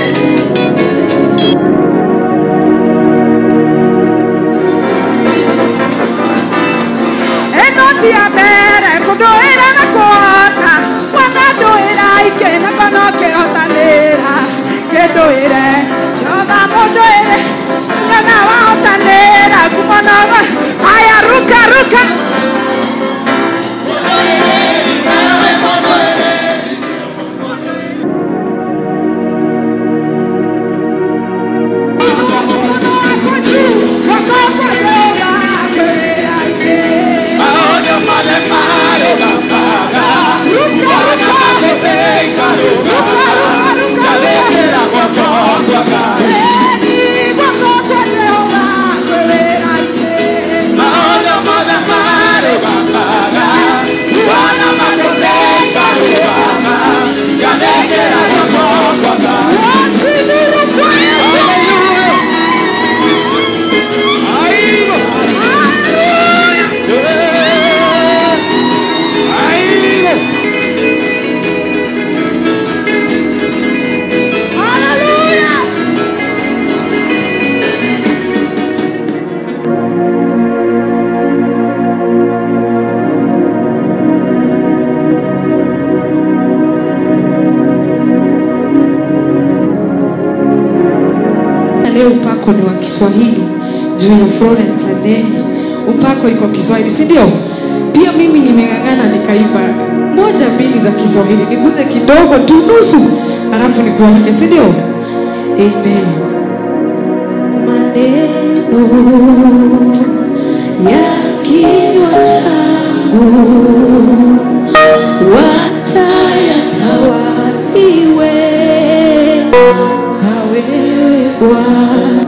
Ĩno ti ya mbere kũndũĩra na kũhota, mwana ndũĩra ikena kono kĩhotanĩra kĩndũĩre Jehova mũndũĩre nyona wahotanĩra ngumo nogo. Aya, ruka, ruka. Leo upako ni wa Kiswahili juu ya Florence Adenyi. Upako iko Kiswahili, si ndio? Pia mimi nimeng'ang'ana nikaimba moja mbili za Kiswahili, niguze kidogo tu nusu, alafu nikualike, si ndio? Amen. Maneno ya kinywa changu watayatawaliwe na wewe Bwana.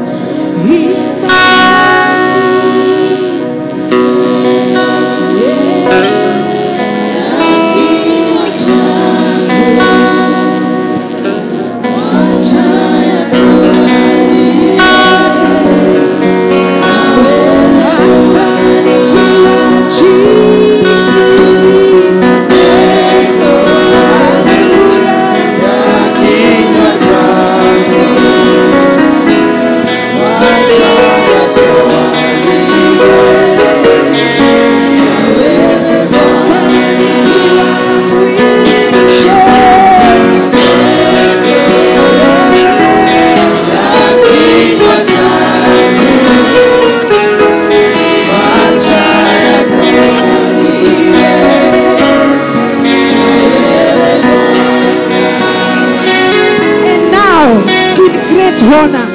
Honor,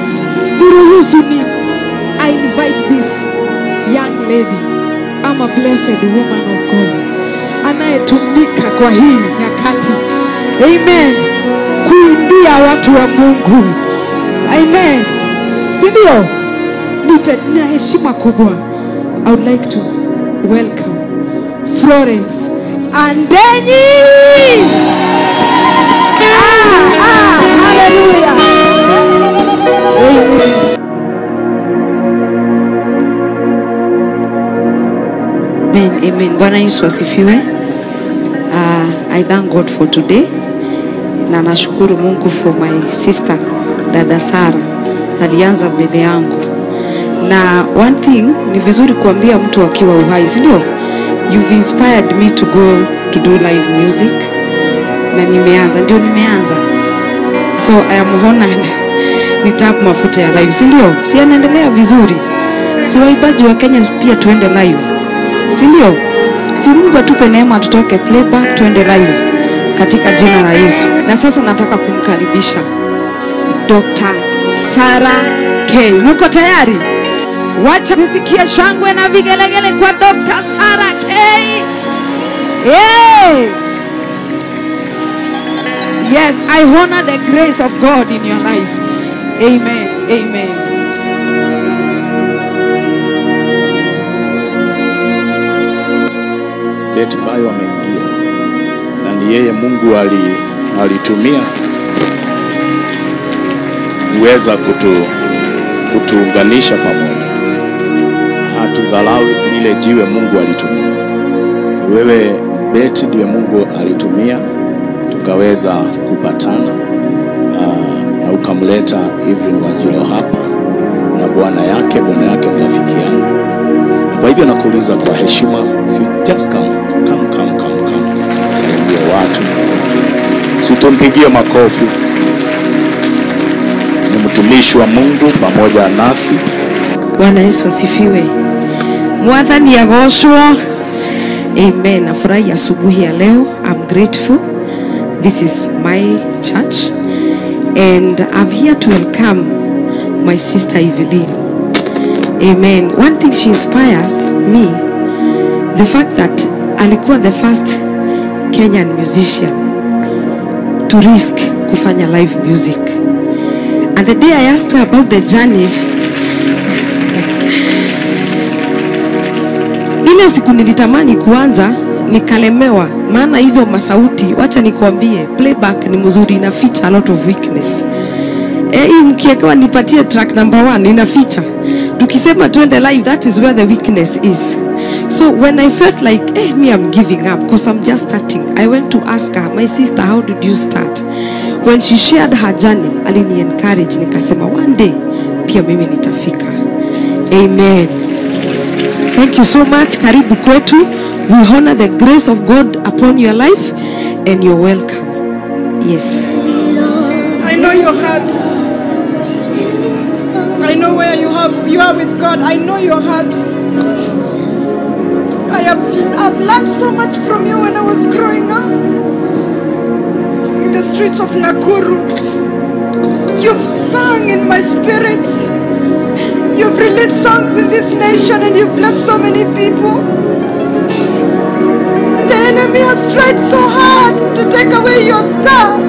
niruhusu ni I invite this young lady. I'm a blessed woman of God anayetumika kwa hii nyakati, amen, kuimbia watu wa Mungu, amen, si ndio? Nipe na heshima kubwa, I would like to welcome Florence Andenyi. Hallelujah. Amen, amen. Bwana Yesu asifiwe. I thank God for today. Na nashukuru Mungu for my sister dada Sara. Alianza mbele yangu. Na one thing ni vizuri kuambia mtu akiwa uhai, si ndio? You've inspired me to go to do live music. Na nimeanza, ndio nimeanza. So I am honored. Nitap mafuta ya live, si ndio? Si anaendelea vizuri. Si waimbaji wa Kenya pia tuende live, si ndio? Si Mungu atupe neema tutoke playback tuende live katika jina la Yesu. Na sasa nataka kumkaribisha Dr. Sarah K. Mko tayari? Wacha nisikie shangwe na vigelegele kwa Dr. Sarah K. Hey! Yes, I honor the grace of God in your life. Amen. Amen. Betty Bayo ameingia na ni yeye Mungu alitumia kuweza kutuunganisha pamoja. Hatudharau lile jiwe Mungu alitumia. Wewe Betty ndiye Mungu alitumia tukaweza kupatana. Na ukamleta Evelyn Wanjiru hapa na bwana yake ni rafiki yangu. Kwa hivyo nakuuliza kwa heshima, si just come. Salimia watu. Situmpigie makofi. Ni mtumishi wa Mungu pamoja nasi. Bwana Yesu asifiwe. Mwathani agocwo. Amen. Nafurahi asubuhi ya leo. I'm grateful. This is my church. And I'm here to welcome my sister Evelyn. Amen. One thing she inspires me, the fact that alikuwa the first Kenyan musician to risk kufanya live music. And the day I asked her about the journey, ile siku nilitamani kuanza, nikalemewa. Maana hizo masauti, wacha nikuambie, playback ni mzuri, ina feature a lot of weakness. Hii mkiwekewa nipatie track number 1, ina feature. Tukisema tuende live, that is where the weakness is. So when I felt like, me, I'm giving up because I'm just starting, I went to ask her, my sister, how did you start? When she shared her journey, alini encourage, nikasema one day, pia mimi nitafika. Amen. Thank you so much. Karibu kwetu. We honor the grace of God upon your life and you're welcome. Yes. I know your heart. I know where you are with God. I know your heart. I've learned so much from you when I was growing up in the streets of Nakuru. You've sung in my spirit. You've released songs in this nation and you've blessed so many people. The enemy has tried so hard to take away your star.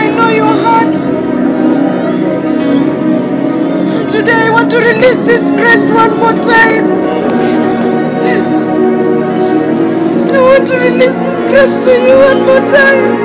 I know your heart. Today I want to release this grace one more time. I want to release this grace to you one more time.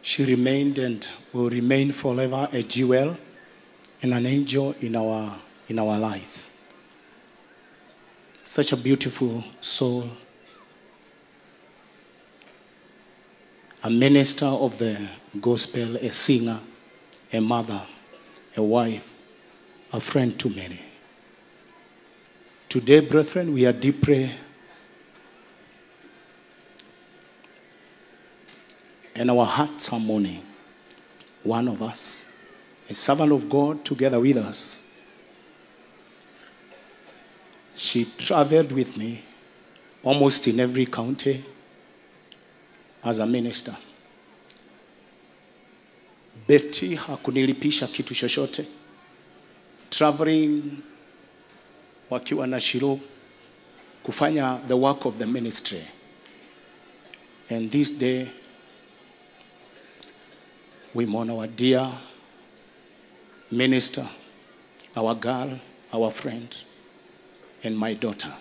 She remained and will remain forever a jewel and an angel in our lives. Such a beautiful soul, a minister of the gospel, a singer, a mother, a wife, a friend to many. Today, brethren, we are deeply and our hearts are mourning. One of us, a servant of God together with us. She traveled with me almost in every county as a minister. Betty hakunilipisha kitu chochote. Traveling wakiwa na Shiro kufanya the work of the ministry. And this day, we mourn our dear minister, our girl, our friend, and my daughter.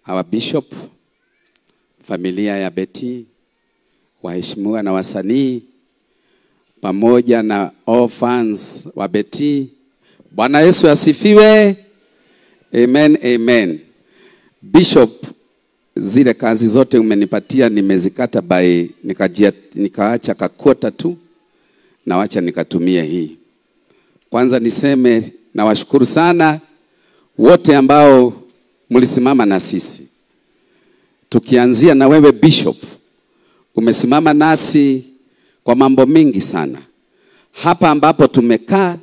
Our bishop, familia ya Betty, waheshimiwa na wasanii, pamoja na all fans wa Betty. Bwana Yesu asifiwe. Amen, amen. Bishop, zile kazi zote umenipatia nimezikata by nikaacha kakota tu na wacha nikatumie hii. Kwanza niseme na washukuru sana wote ambao mlisimama na sisi. Tukianzia na wewe Bishop, umesimama nasi kwa mambo mingi sana. Hapa ambapo tumekaa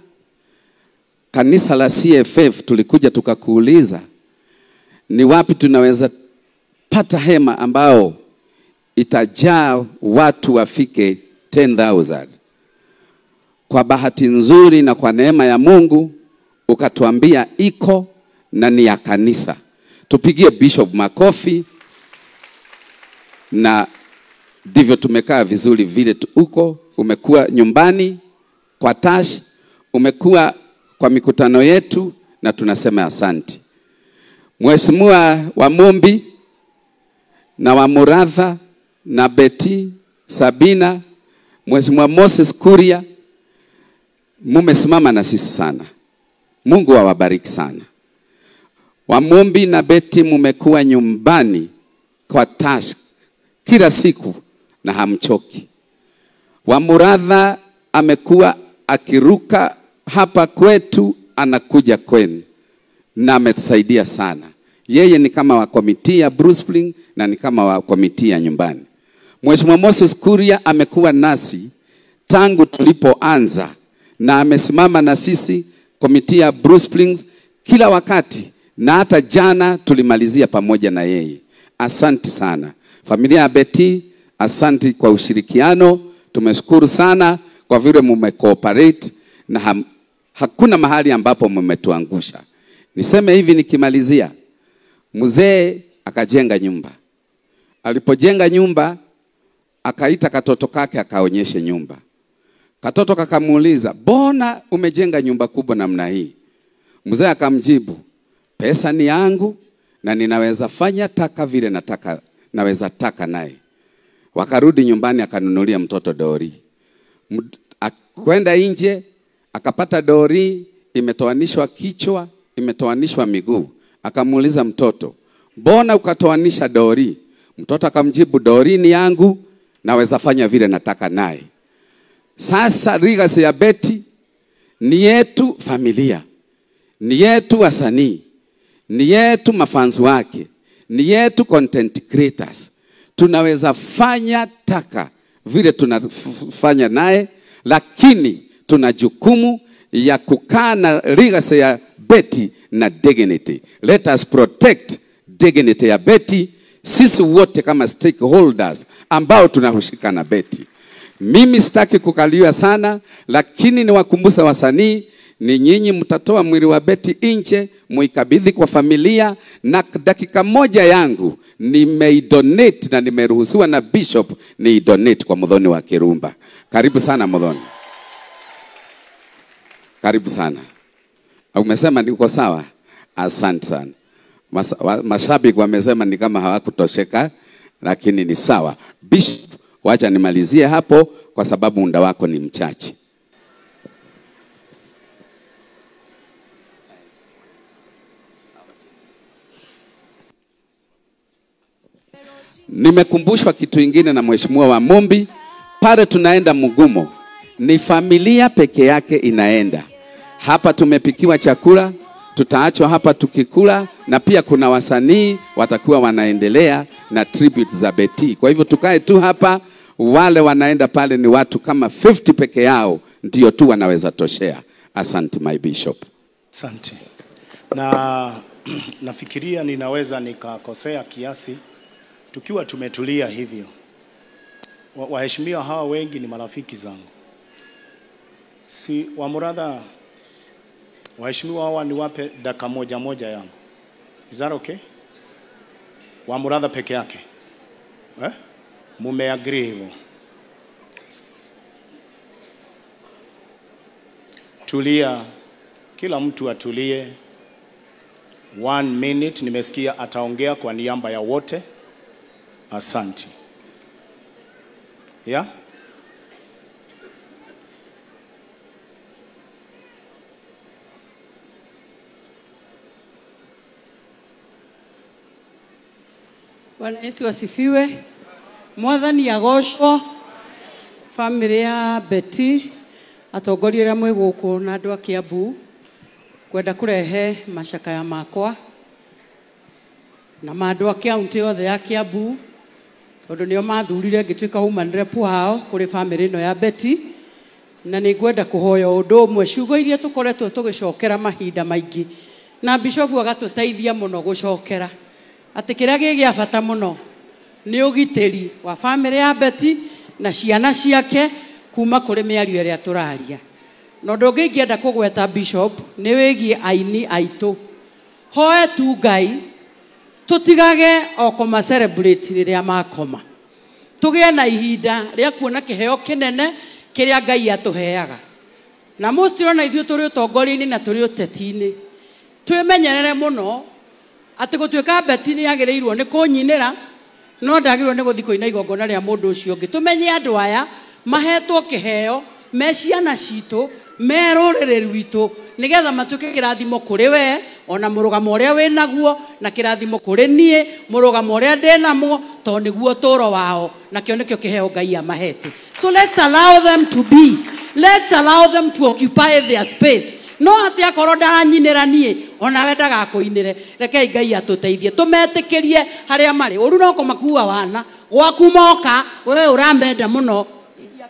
kanisa la CFF, tulikuja tukakuuliza ni wapi tunaweza pata hema ambao itajaa watu wafike 10,000. Kwa bahati nzuri na kwa neema ya Mungu ukatuambia iko na ni ya kanisa. Tupigie Bishop makofi. Na ndivyo tumekaa vizuri vile uko. Umekuwa nyumbani kwa Tash, umekuwa kwa mikutano yetu, na tunasema asante. Mheshimiwa wa Mumbi na wa Muratha na Betty Sabina, Mheshimiwa Moses Kuria, mumesimama na sisi sana. Mungu awabariki sana. Wamombi na Betty mumekuwa nyumbani kwa Tash kila siku na hamchoki. Wamuratha amekuwa akiruka hapa kwetu anakuja kwenu na ametusaidia sana. Yeye ni kama wa komiti ya Bruce Spring na ni kama wa komiti ya nyumbani. Mheshimiwa Moses Kuria amekuwa nasi tangu tulipoanza na amesimama na sisi komiti ya Bruce Springs kila wakati, na hata jana tulimalizia pamoja na yeye. Asante sana. Familia ya Betty, asante kwa ushirikiano. Tumeshukuru sana kwa vile mmecooperate na hakuna mahali ambapo mmetuangusha. Niseme hivi nikimalizia. Mzee akajenga nyumba. Alipojenga nyumba, akaita katoto kake akaonyeshe nyumba. Katoto kakamuuliza, "Mbona umejenga nyumba kubwa namna hii?" Mzee akamjibu, "Pesa ni yangu na ninaweza fanya taka vile nataka, naweza taka naye." Wakarudi nyumbani akanunulia mtoto dori. Kwenda nje akapata dori imetoanishwa kichwa, imetoanishwa miguu. Akamuuliza mtoto, "Mbona ukatoanisha dori?" Mtoto akamjibu, "Dori ni yangu, naweza fanya vile nataka naye." Sasa legacy ya Betty ni yetu familia, ni yetu wasanii, ni yetu mafans wake, ni yetu content creators. Tunaweza fanya taka vile tunafanya naye, lakini tuna jukumu ya kukaa na legacy ya Betty na dignity. Let us protect dignity ya Betty, sisi wote kama stakeholders ambao tunahusika na Betty. Mimi sitaki kukaliwa sana, lakini niwakumbushe wasanii, ni nyinyi mtatoa mwili wa Betty nje, muikabidhi kwa familia, na dakika moja yangu nimeidonate na nimeruhusiwa na Bishop niidonate kwa Muthoni wa Kirumba. Karibu sana Muthoni. Karibu sana. Umesema niko sawa? Asante sana. Mashabiki wamesema ni kama hawakutosheka, lakini ni sawa. Bishop, wacha nimalizie hapo kwa sababu muda wako ni mchache. Nimekumbushwa kitu ingine na Mheshimiwa wa Mumbi, pale tunaenda Mugumo, ni familia peke yake inaenda. Hapa tumepikiwa chakula, tutaachwa hapa tukikula, na pia kuna wasanii watakuwa wanaendelea na tribute za Betty. Kwa hivyo tukae tu hapa, wale wanaenda pale ni watu kama 50 peke yao ndio tu wanaweza toshea. Asante my bishop. Asante. Na nafikiria ninaweza nikakosea kiasi tukiwa tumetulia hivyo. Waheshimiwa hawa wengi ni marafiki zangu. Si Wamuratha, waheshimiwa hawa niwape dakika moja moja yangu. Is that okay? Wamuratha peke yake. Eh? Mume agree hivyo. Tulia, kila mtu atulie. 1 minute, nimesikia ataongea kwa niaba ya wote. Asante. Yeah? Bwana Yesu asifiwe. Mwathani agocwo. Family ya Betty atongoria aria mwi guku na andu a Kiambu kwenda kurehe macakaya makwa na ma andu a kaunti yothe ya Kiambu tondu nio mathurire ngituika woman rep wao kuri family ino ya Betty, na ningwenda kuhoya undu umwe ciugo iria tukoretwo tugicokera mahinda maingi na bishofu agatuteithia muno gucokera ati kiria gi gia bata muno ni ugitiri wa family ya Betty na ciana ciake kuma kuri miario iria turaria. Na undu ungi ingienda kugweta bishop ni wigie aini aitu hoe tu Ngai tutigage o koma celebrate riria makoma, tugie na ihinda ria kuona kiheo kinene kiria Ngai atuheaga. Na mustirona ithuĩ tũrĩ ũtongoria-inĩ na tũrĩ ũteti-inĩ twimenyerere muno ati gutuika Betty ni yagiriirwo ni kunyinira no ndagirwo ni guthi kuina igongona ria mundu ucio ungi. Tumenye andu aya mahetwo kiheo me ciana citu Me rũrĩrĩ rwitũ nĩgetha matuĩke kĩrathimo kũrĩ we ona mũrũgamo ũrĩa wĩ naguo na kĩrathimo kũrĩ niĩ mũrũgamo ũrĩa ndĩ namo tondũ nĩguo ũtũũro wao nakĩo nĩkĩo kĩheo Ngai amahete. So let's allow them to be. Let's allow them to occupy their space. No atĩ akorwo ndaranyinĩra niĩ onawe ndagakũinĩre. Rekei Ngai atũteithie tũmetĩkĩrie harĩa marĩ. Ũru no kũmakua wana gwaku moka we ũramenda mũno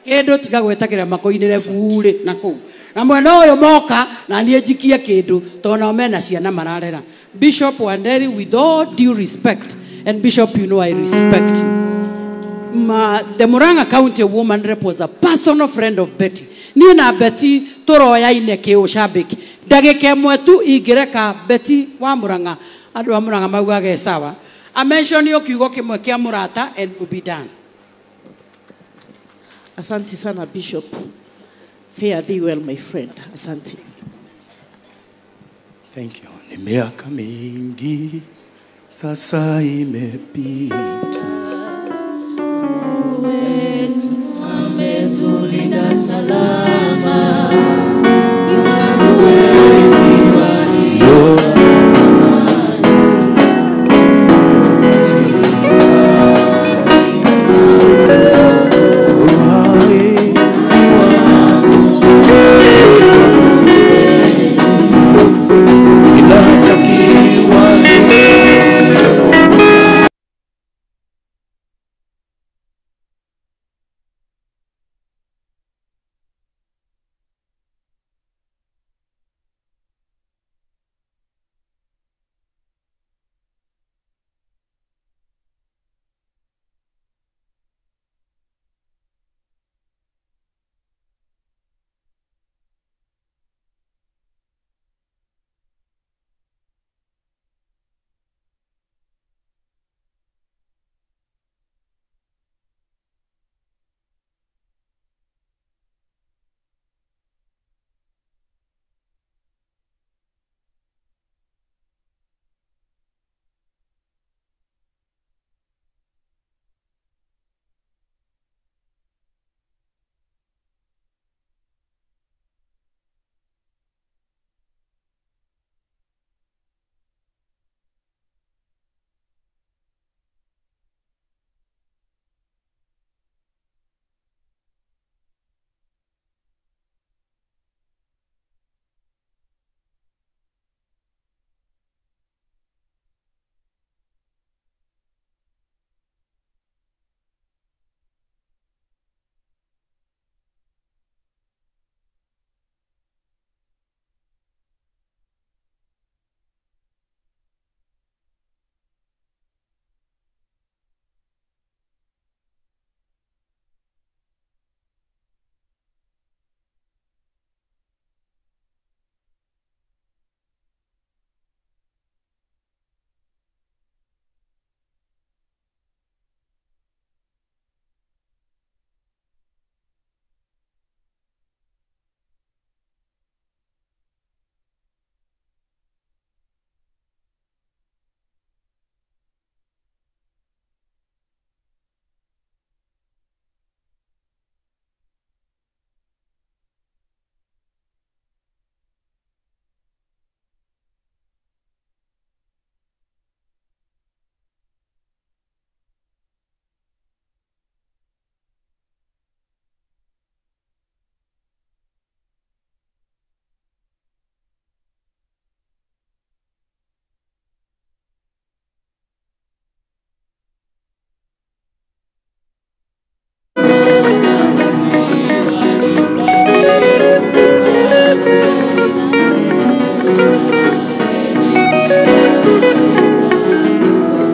kĩndũ tiga gwĩtagĩra makũinĩre burĩ na kũu na mwena ũyũ moka na niĩ njikie kĩndũ tondũ nao mena ciana mararera. Bishop Wanderi, with all due respect, and Bishop, you know I respect you. The Murang'a County woman rep was a personal friend of Betty. Niĩ na Betty tũroyaine kĩũcambĩki. Ndagĩka ĩmwe tu ingĩreka Betty wa Murang'a, andũ a Murang'a maugage sawa. A mention kiugo kĩmwe kĩa mũrata and we'll be done. Asante sana Bishop. Fare thee well, my friend. Asante. Thank you. Ni miaka mingi sasa imepita. Mungu wetu ametulinda salama. Watu wengi walio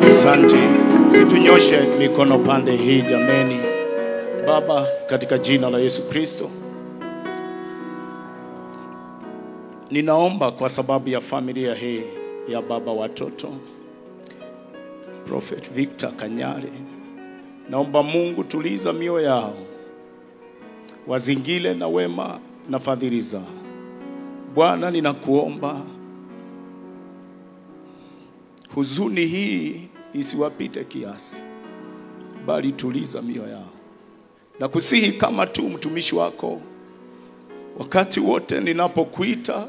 Asante. Situnyoshe mikono pande hii jameni. Baba, katika jina la Yesu Kristo, ninaomba kwa sababu ya familia hii ya baba watoto Prophet Victor Kanyari. Naomba Mungu tuliza mioyo yao, wazingile na wema na fadhili zao. Bwana, ninakuomba huzuni hii isiwapite kiasi, bali tuliza mioyo yao. Na kusihi kama tu mtumishi wako Wakati wote ninapokuita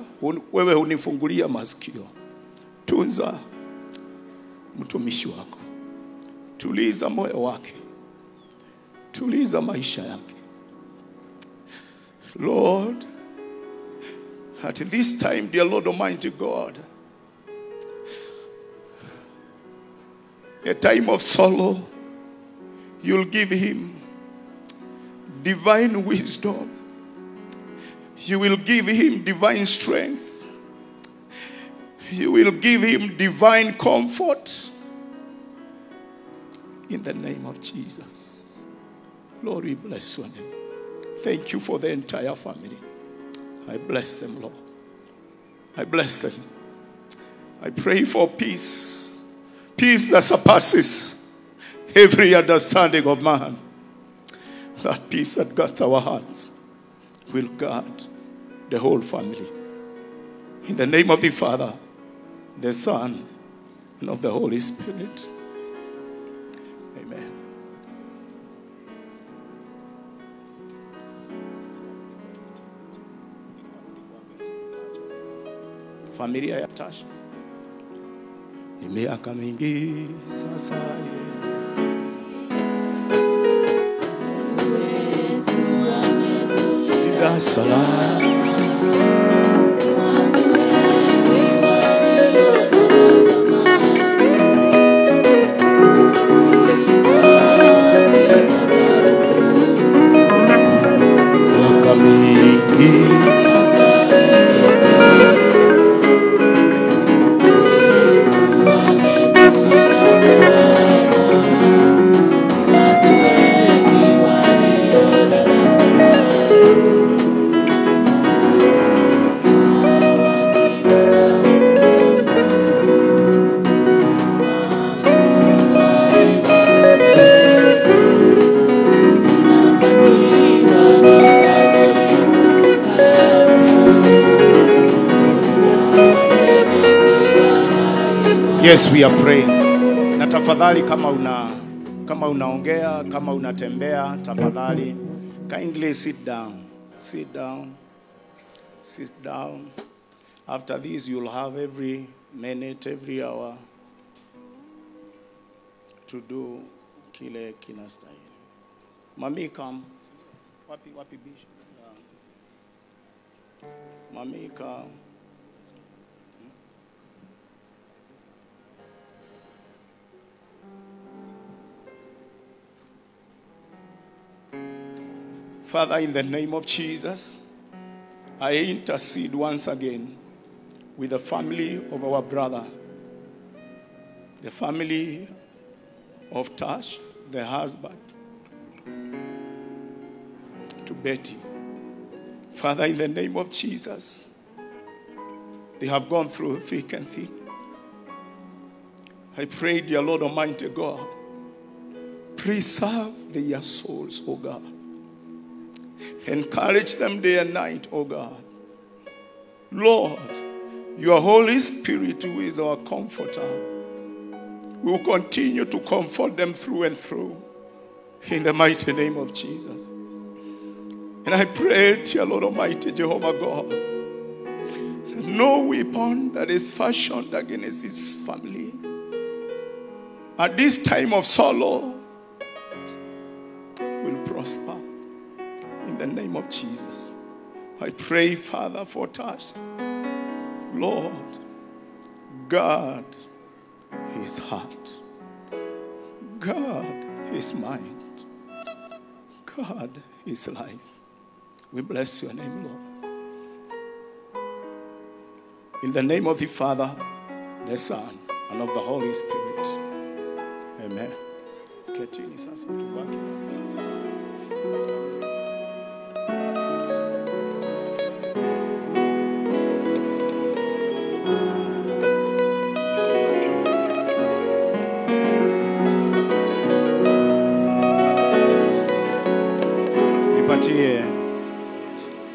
wewe hunifungulia masikio. Tunza mtumishi wako. Tuliza moyo wake. Tuliza maisha yake. Lord, at this time, dear Lord Almighty God, a time of sorrow, you'll give him divine wisdom. You will give him divine strength. You will give him divine comfort. In the name of Jesus. Lord, we bless your name. Thank you for the entire family. I bless them, Lord. I bless them. I pray for peace. Peace that surpasses every understanding of man. That peace that guards our hearts will guard the whole family. In the name of the Father, the Son, and of the Holy Spirit. Amen. Familia ya Tasha. Ni miaka mingi sasa. Salam. Miaka mingi sasa. Yes, we are praying. Na tafadhali kama unaongea, kama unatembea, tafadhali kindly sit down. Sit down. Sit down. After this you'll have every minute, every hour to do kile kinastahili. Mami, come. Wapi wapi bishop? Mami, come. Father, in the name of Jesus, I intercede once again with the family of our brother, the family of Tash, the husband, to Betty. Father, in the name of Jesus, they have gone through thick and thin. I pray, dear Lord Almighty God, preserve their souls, O God. Encourage them day and night, O God. Lord, your Holy Spirit, who is our comforter, will continue to comfort them through and through in the mighty name of Jesus. And I pray, dear Lord Almighty, Jehovah God, that no weapon that is fashioned against his family at this time of sorrow will prosper. In the name of Jesus, I pray, Father, for Tash. Lord, guard his heart, guard his mind, guard his life. We bless your name, Lord. In the name of the Father, the Son, and of the Holy Spirit. Amen. Ketini sasa tubaki. Nipatie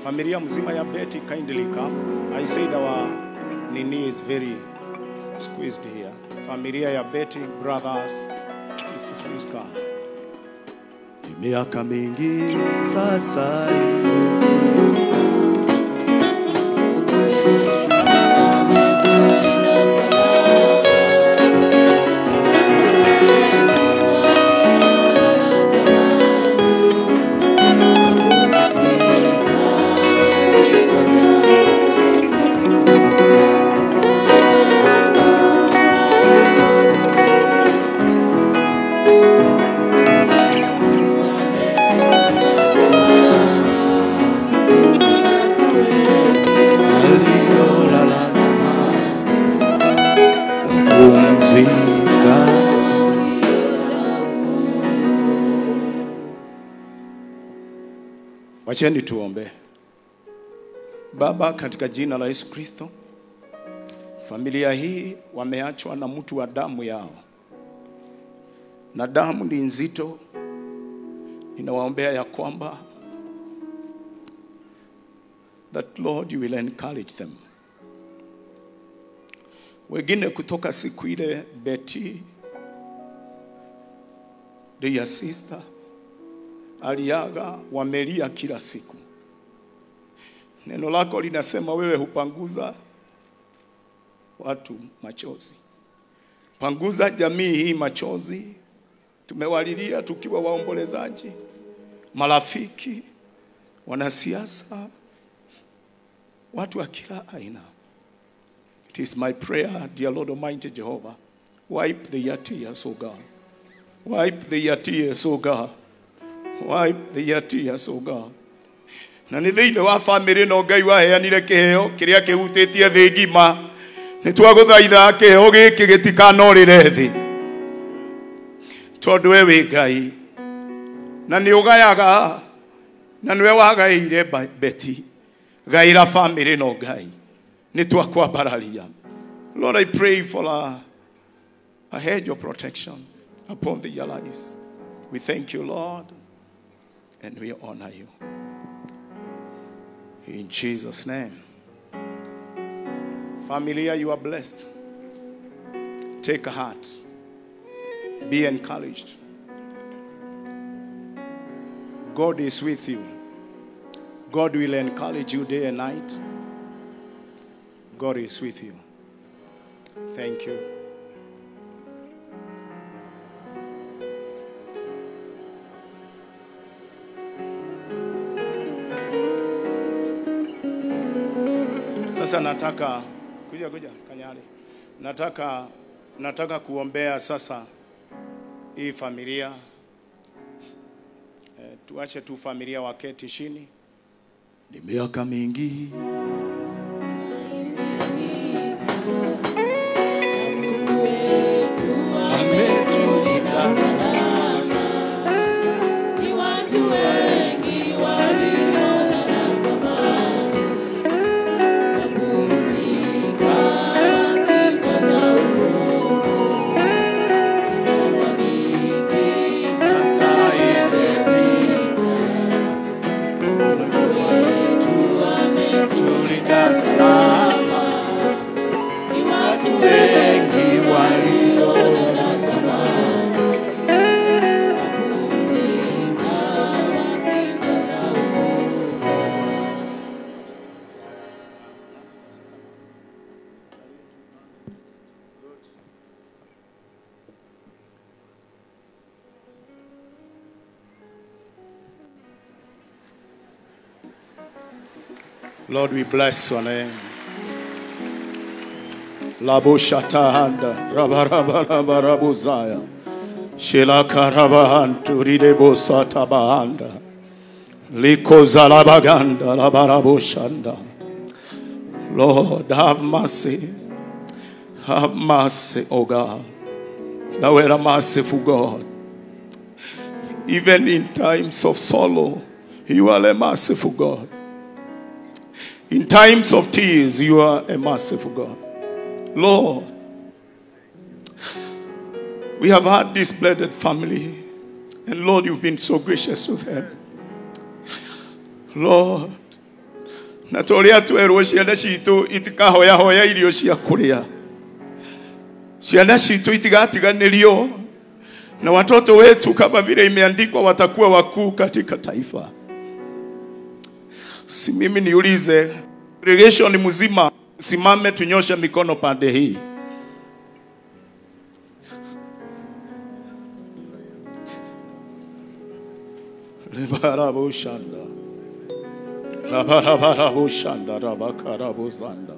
familia mzima ya Betty, kindly come. I said our nini is very squeezed here. Familia ya Betty, brothers, sisters, please come. Miaka mingi sasa imepita. Wacheni tuombe. Baba, katika jina la Yesu Kristo, familia hii wameachwa na mtu wa damu yao, na damu ni nzito. Ninawaombea ya kwamba that Lord, you will encourage them. Wengine kutoka siku ile Betty, their sister, aliaga, wamelia kila siku. Neno lako linasema wewe hupanguza watu machozi. Panguza jamii hii machozi. Tumewalilia tukiwa waombolezaji, marafiki, wanasiasa, watu wa kila aina. It is my prayer, dear Lord Almighty Jehovah, wipe their tears, O God. Wipe their tears, O God. Wipe their tears, O God. Na nĩ thĩinĩ wa family no Ngai waheanire kĩheo kĩrĩa kĩhutĩtie thĩ ng'ima. Nĩ twagũthaitha kĩheo gĩkĩ gĩtikanorĩre thĩ, tondũ we wĩ Ngai na nĩ ũgayaga, na nĩwe wagaĩire Betty. Gaĩra family no Ngai, nĩ twakwambararia. Lord, I pray for a hedge of protection upon their lives. We thank you, Lord, and we honor you. In Jesus' name. Familia, you are blessed. Take heart. Be encouraged. God is with you. God will encourage you day and night. God is with you. Thank you. Sasa nataka kuja Kanyari. Nataka kuombea sasa hii familia. Tuache tu familia waketi chini. Ni miaka mingi ametulinda salama, ni watu wengi waliona na zamani, wapumzika wakingoja hukumu. Miaka mingi sasa imepita, Mungu wetu ametulinda salama, ni watu wengi waliona na zamani, wapumzika wakingoja hukumu. Lord, we bless your name. Labushatahanda, rabarabarabuzaya, Shilakarabahantu, ridebosatabahanda, Likozalabaganda, rabarabushanda. Lord, have mercy. Have mercy, O God. Thou art a merciful God. Even in times of sorrow, you are a merciful God. In times of tears, you are a merciful God. Lord, we have had this blended family, and Lord, you've been so gracious to them. Lord, na toria twerwo ciana citũ itikahoyahoya irio cia kũrĩa. Ciana citũ itigatiganĩrio, na watoto wetu kama vile imeandikwa watakuwa wakuu katika taifa. Si mimi niulize, congregation mzima simame tunyoshe mikono pande hii. Lebarabushanda. Labarabushanda rabakarabuzanda.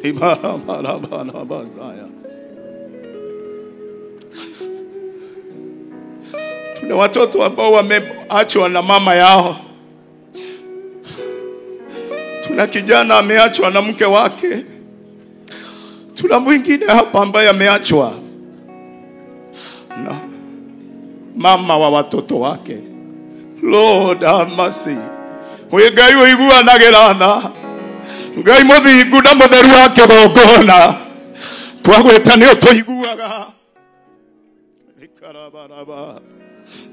Ibarabarabazaya. Tuna watoto ambao wameachwa na mama yao. Tuna kijana ameachwa na mke wake. Tuna mwingine hapa ambaye ameachwa na mama wa watoto wake. Lord, have mercy. Wĩ Ngai ũiguanagĩra tha, Ngai mũthingu na mũtheru wa kĩgongona, twagwĩta nĩ ũtũiguaga. Ikarabaraba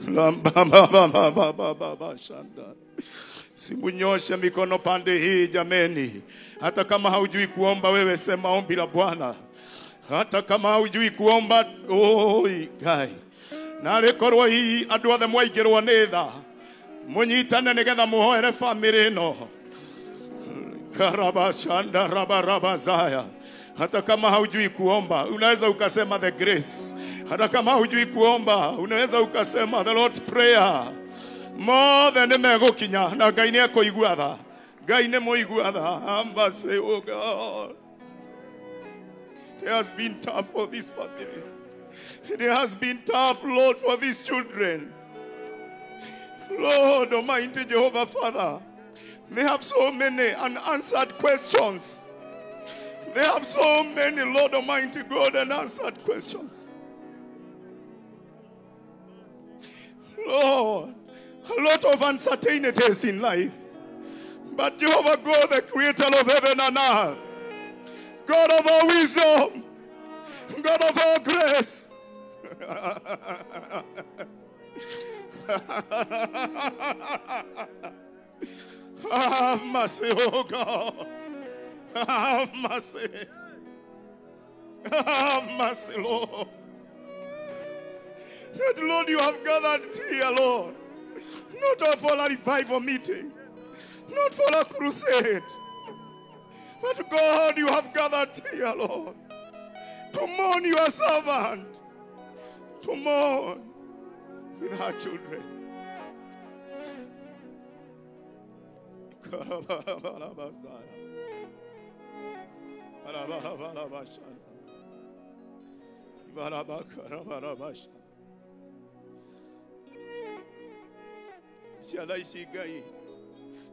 lambabababababa shanda. Simunyoshe mikono pande hii jameni. Hata kama haujui kuomba wewe sema ombi la Bwana. Hata kama haujui kuomba, oi Ngai. Na rĩkorwo hihi andũ othe mwaingĩrwo nĩ tha, mũnyitane nĩgetha mũhoere famĩlĩ ĩno. Karabashanda rabarabazaya. Hata kama haujui kuomba, unaweza ukasema the grace. Hata kama haujui kuomba, unaweza ukasema the Lord's prayer. Mothe nĩ megũkinya na Ngai nĩ ekũigua tha. Ngai nĩ mũigua tha. Ambase, oh God. It has been tough for this family. It has been tough, Lord, for these children. Lord Almighty Jehovah Father, they have so many unanswered questions. They have so many, Lord Almighty God, unanswered questions. Lord, a lot of uncertainties in life. But Jehovah God, the creator of heaven and earth, God of all wisdom, God of all grace. Have mercy, oh God. Have mercy. Have mercy, Lord. That, Lord, you have gathered here, Lord, not for a revival meeting, not for a crusade, but God, you have gathered here, Lord, to mourn your servant, to mourn with her children. Ciana ici Ngai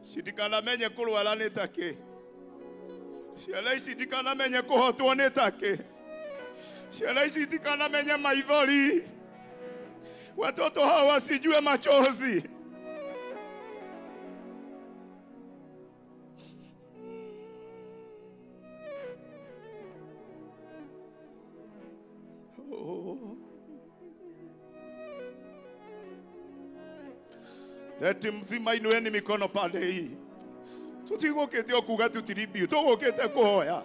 citikanamenye kũrwara nĩ takĩ, ciana ici itikanamenye kũhotwo nĩ takĩ, ciana ici itikanamenye maithori, watoto hawa wasijue machozi. Teti mzima inueni mikono pande hii. Tutigũkĩte o kuga tutiribiu, tũgũkĩte kũhoya.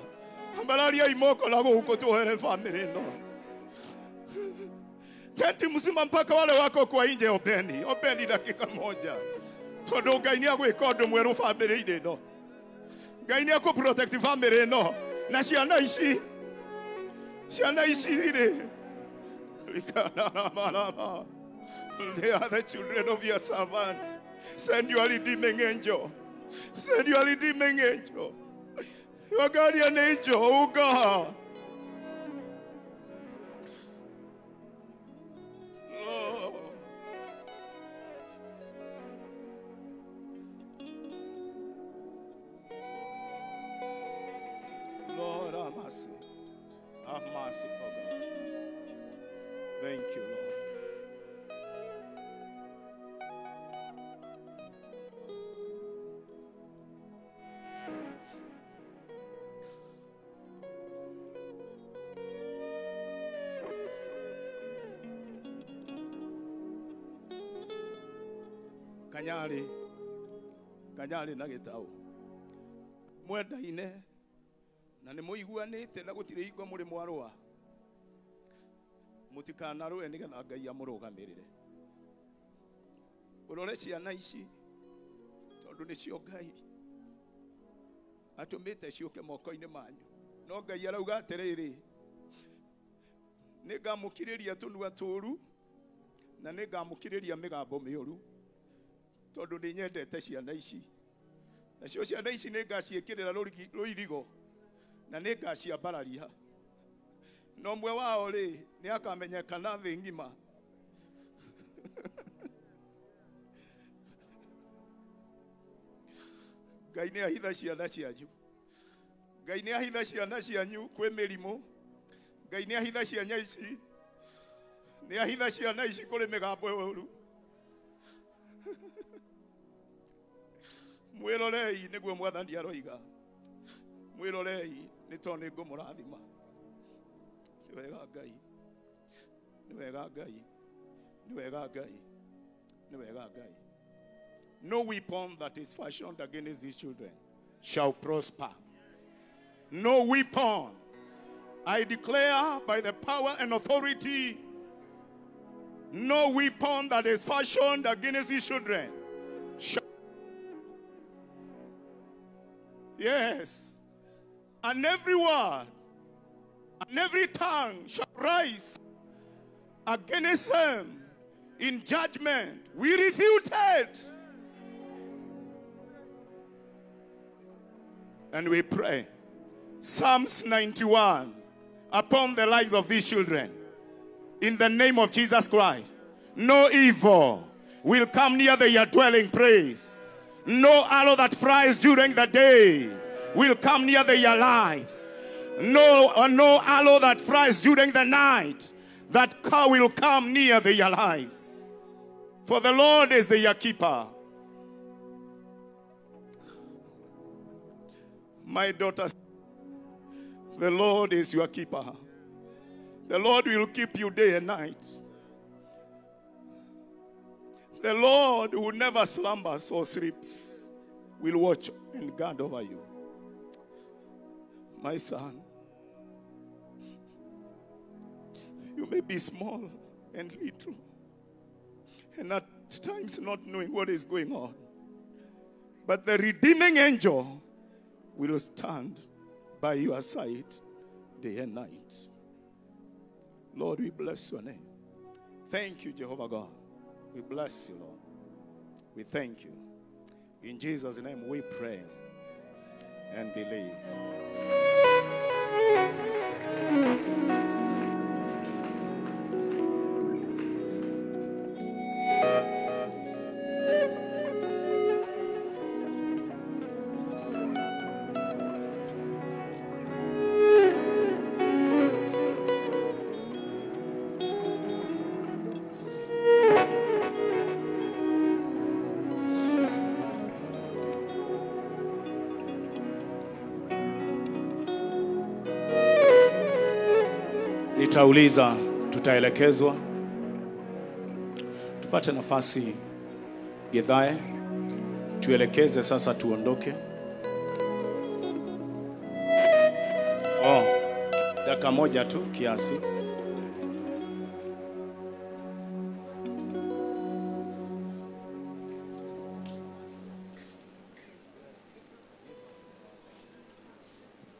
Ambarariai moko na gũkũ tuohere famĩlĩ ĩno. Teti mzima mpaka wale wako kwa nje, ombeni, ombeni dakika moja. Tondũ Ngai nĩ agwĩka ũndũ mwerũ famĩlĩ-inĩ ĩno. Ngai nĩ ekũ protect famĩlĩ ĩno na ciana ici. Ciana ici rĩ. They are the children of your servant. Send your redeeming angel. Send your redeeming angel. Your guardian angel, oh God. Lord. Lord, have mercy. Have mercy, oh God. Thank you, Lord. Kanyari, Kanyari na gĩtaũ mwendaine na nĩ mũiguanĩte na gũtirĩ hingo mũrĩ mwarũa, mũtikanarũe nĩgetha Ngai amũrũgamĩrĩre. Ũrore ciana ici tondũ nĩcio Ngai atũmĩte ciũke moko-inĩ manyu, no Ngai arauga atĩrĩrĩ, nĩngamũkirĩria tũnua tũũru na nĩngamũkirĩria mĩgambo mĩũru, tondũ nĩ nyendete ciana ici. Nacio ciana ici nĩ ngaciĩkĩrĩra rũirigo na nĩ ngaciambararia, na ũmwe wao rĩ nĩ akamenyekana thĩ ng'ima. Ngai nĩ ahitha ciana cianyu. Ngai nĩ ahitha ciana cianyu kwĩ mĩrimũ. Ngai nĩ ahitha ciana ici, nĩ ahitha ciana ici kũrĩ mĩgambo ĩũru. Mwirorei niguo Mwathani aroiga. Mwirorei ni tondu nĩngũmũrathima. Nĩ wega Ngai. Nĩ wega Ngai. Nĩ wega Ngai. Nĩ wega Ngai. No weapon that is fashioned against these children shall prosper. No weapon. I declare by the power and authority, no weapon that is fashioned against these children shall. Yes. And every word and every tongue shall rise against them in judgment. We refute it. And we pray. Psalms 91 upon the lives of these children. In the name of Jesus Christ. No evil will come near their dwelling place. No arrow that flies during the day will come near their lives. No arrow that flies during the night that will come near their lives. For the Lord is their keeper. My daughter, the Lord is your keeper. The Lord will keep you day and night. The Lord who never slumbers or sleeps will watch and guard over you. My son, you may be small and little, and at times not knowing what is going on, but the redeeming angel will stand by your side day and night. Lord, we bless your name. Thank you, Jehovah God. We bless you, Lord. We thank you. In Jesus' name we pray and believe. Nitauliza, tutaelekezwa, tupate nafasi Githae, tuelekeze sasa tuondoke. Oh, dakika moja tu kiasi.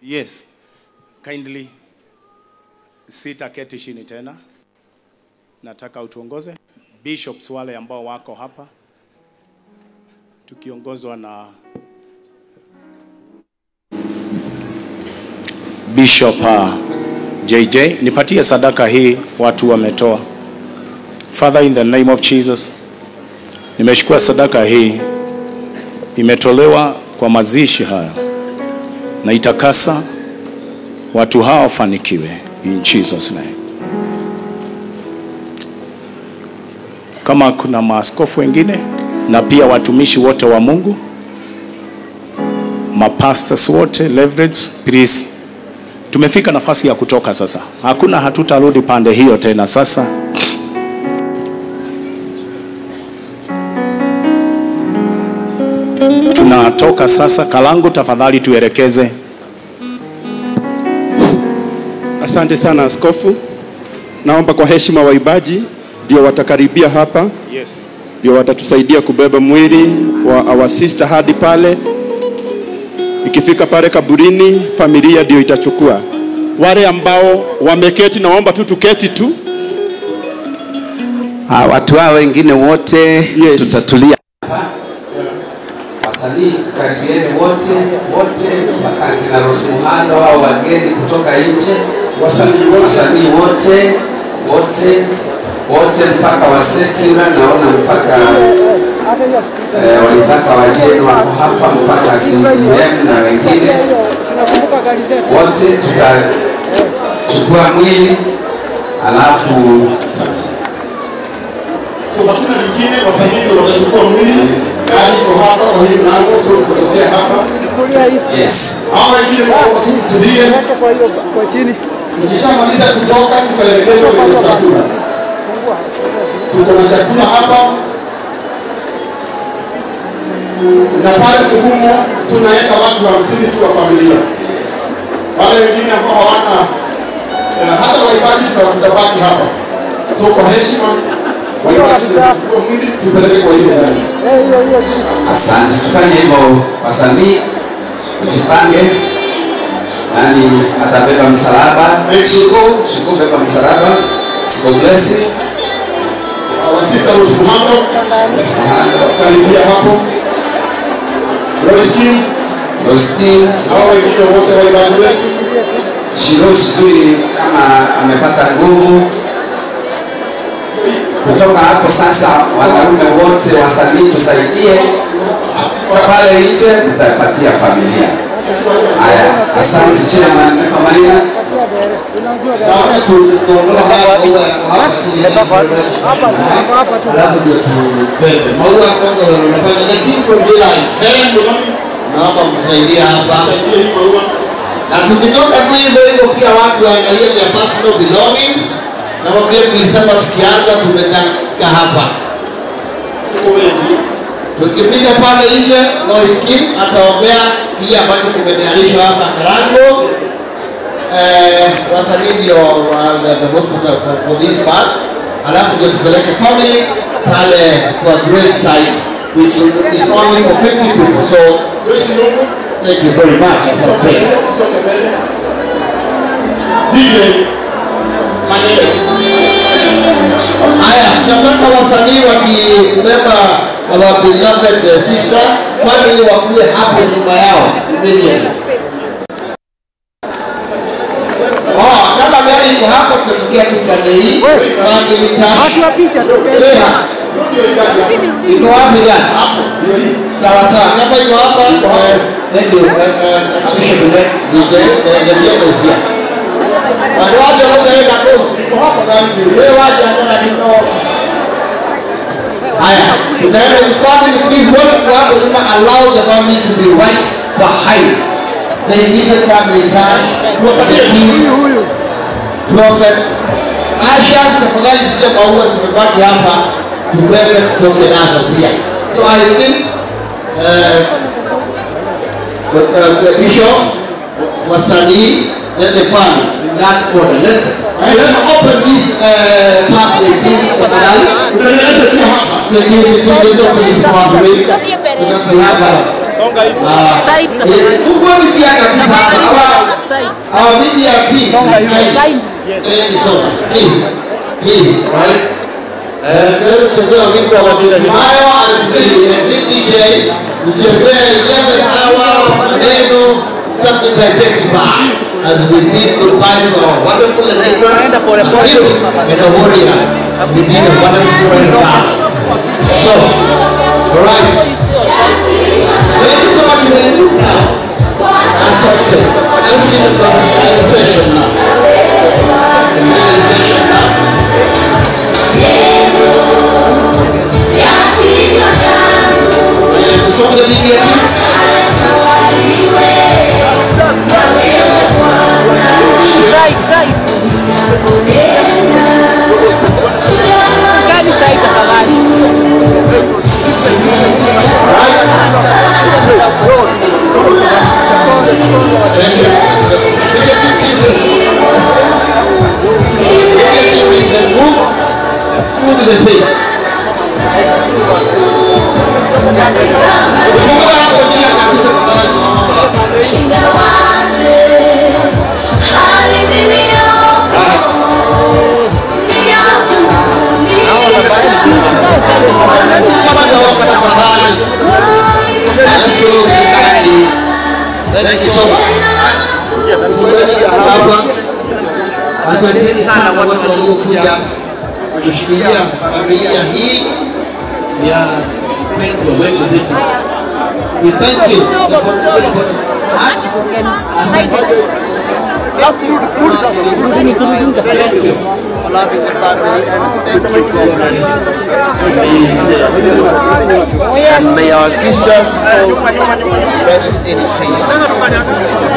Yes, kindly. Sitaketi chini tena. Nataka utuongoze. Bishops wale ambao wako hapa, tukiongozwa na Bishop JJ. Nipatie sadaka hii watu wametoa. Father, in the name of Jesus, nimechukua sadaka hii, imetolewa kwa mazishi haya, na itakasa watu hawa wafanikiwe. In Jesus name. Kama kuna maaskofu wengine na pia watumishi wote wa Mungu, mapastors wote, leverage, please. Tumefika nafasi ya kutoka sasa. Hakuna, hatutarudi pande hiyo tena sasa. Tunatoka sasa. Kalangu, tafadhali tuelekeze. Asante sana askofu. Naomba kwa heshima waibaji ndio watakaribia hapa. Yes. Ndio watatusaidia kubeba mwili wa our sister hadi pale. Ikifika pale kaburini, familia ndio itachukua. Wale ambao wameketi, naomba tu tuketi tu. Watu hao wengine wote, yes, tutatulia. Wasanii karibieni wote, wote mpaka kina Rose Muhando au wageni kutoka nje. Wasanii wote, wote, wote mpaka wa secular, naona mpaka waithaka wajeni wako hapa, mpaka CDM na wengine wote. Tutachukua mwili alafu So hatuna lingine, wasanii watachukua mwili, gari iko hapa kwa hii mlango, so tutatokea hapa. Yes. Hao wengine wao watu tutulie. Tukishamaliza kutoka tutaelekezwa kwenye chakula. Tuko na chakula hapa. Na pale Kugumo tunaweka watu 50 tu wa familia. Wale wengine ambao hawana hata waibaki tutabaki hapa. So kwa heshima waibaki tutachukua mwili tupeleke kwa hiyo gari. Asante, tufanye hivyo wasanii, ujipange. Nani atabeba msalaba? Shiko beba msalaba. Siko blessing. Our sister Rose Muhando. Karibia hapo. Rose Kim. Hao wengine wote waibaki wetu. Shiro sijui kama amepata nguvu. Kutoka hapo sasa, wanaume wote wasanii tusaidie. Pale nje mtapatia familia. Haya, asante chairman na familia. Sasa tunaondoa haya maua yako hapa chini. Alafu ndio tubebe. Maua kwanza wanafanya the team from Daylight. Naomba msaidie hapa. Na tukitoka tu hivyo hivyo pia watu waangalie their personal belongings. Kama vile tulisema tukianza tumetanga hapa. Tukifika pale nje, Lois Kim ataombea kile ambacho kimetayarishwa hapa Karango. Wasanii ndio the hospital for this part. Alafu ndio tupeleke family pale kwa grave site which is only for 50 people. So thank you very much. Asante. DJ Haya, tunataka wasanii wakibeba our beloved sister family wakuwe hapo nyuma yao immediately. Oh, kama gari iko hapo tutafikia tu pande hii. Family tatu. Watu wa picha tokeni. Iko wapi gari? Hapo. Sawa sawa. Kama iko hapa, thank you. Bishop DJ, the vehicle is here. Watu waje wakaenda kwa. Iko hapa gari. Wewe waje hata niko. Haya, tunaenda the family, please walk hapo nyuma, allow the family to be right behind. The immediate family touch, the kids, prophet, ushers, tafadhali zile maua zimebaki hapa, tubebe tutoke nazo pia. So I think the bishop, wasanii, then the family in that order. Let's open this pathway, please, tafadhali. Security team, let's open this pathway so that we have a our media team. Thank you so much. Please, please, right? Tunaweza chezewa wimbo wa Betimayo as the exit DJ. Uchezee 11th hour maneno, something by Betty Ba as we bid goodbye to our wonderful and different hero and a warrior. We did a wonderful friend of ours. So, all right. Thank you so much, man. Now, asante. Let's be the session now. Let's be the session now. Tusonge media team. Let's move. Move to the pace. Fungua hapo njia kabisa tafadhali. Thank you so much. Hapa. Asanteni sana watu waliokuja kushikilia familia hii ya mpendwa wetu Betty. We thank you. Asante. Thank you. loving the family, and thank you, God bless. And may our sister's soul rest in peace.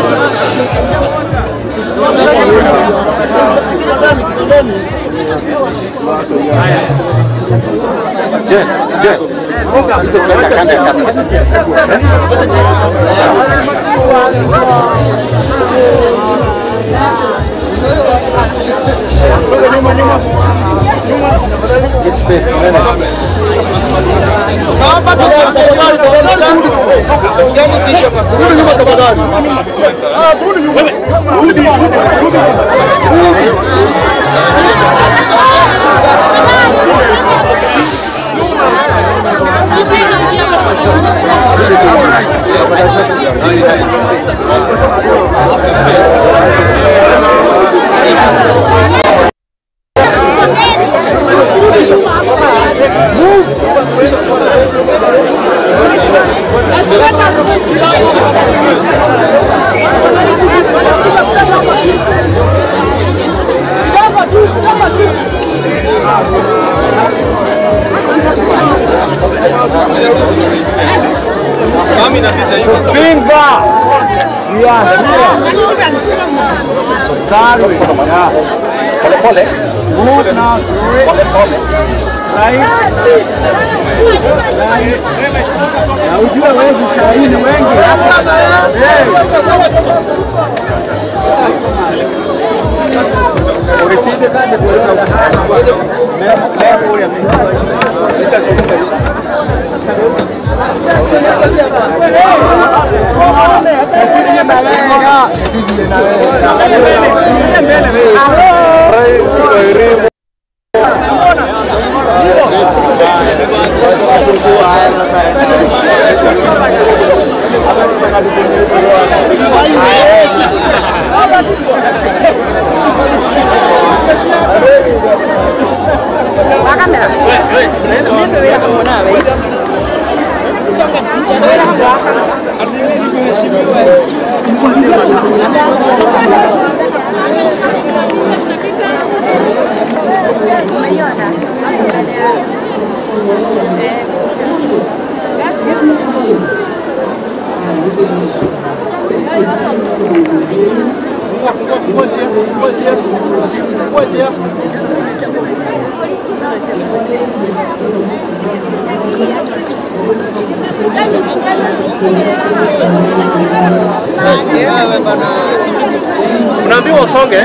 Unaambiwa usonge.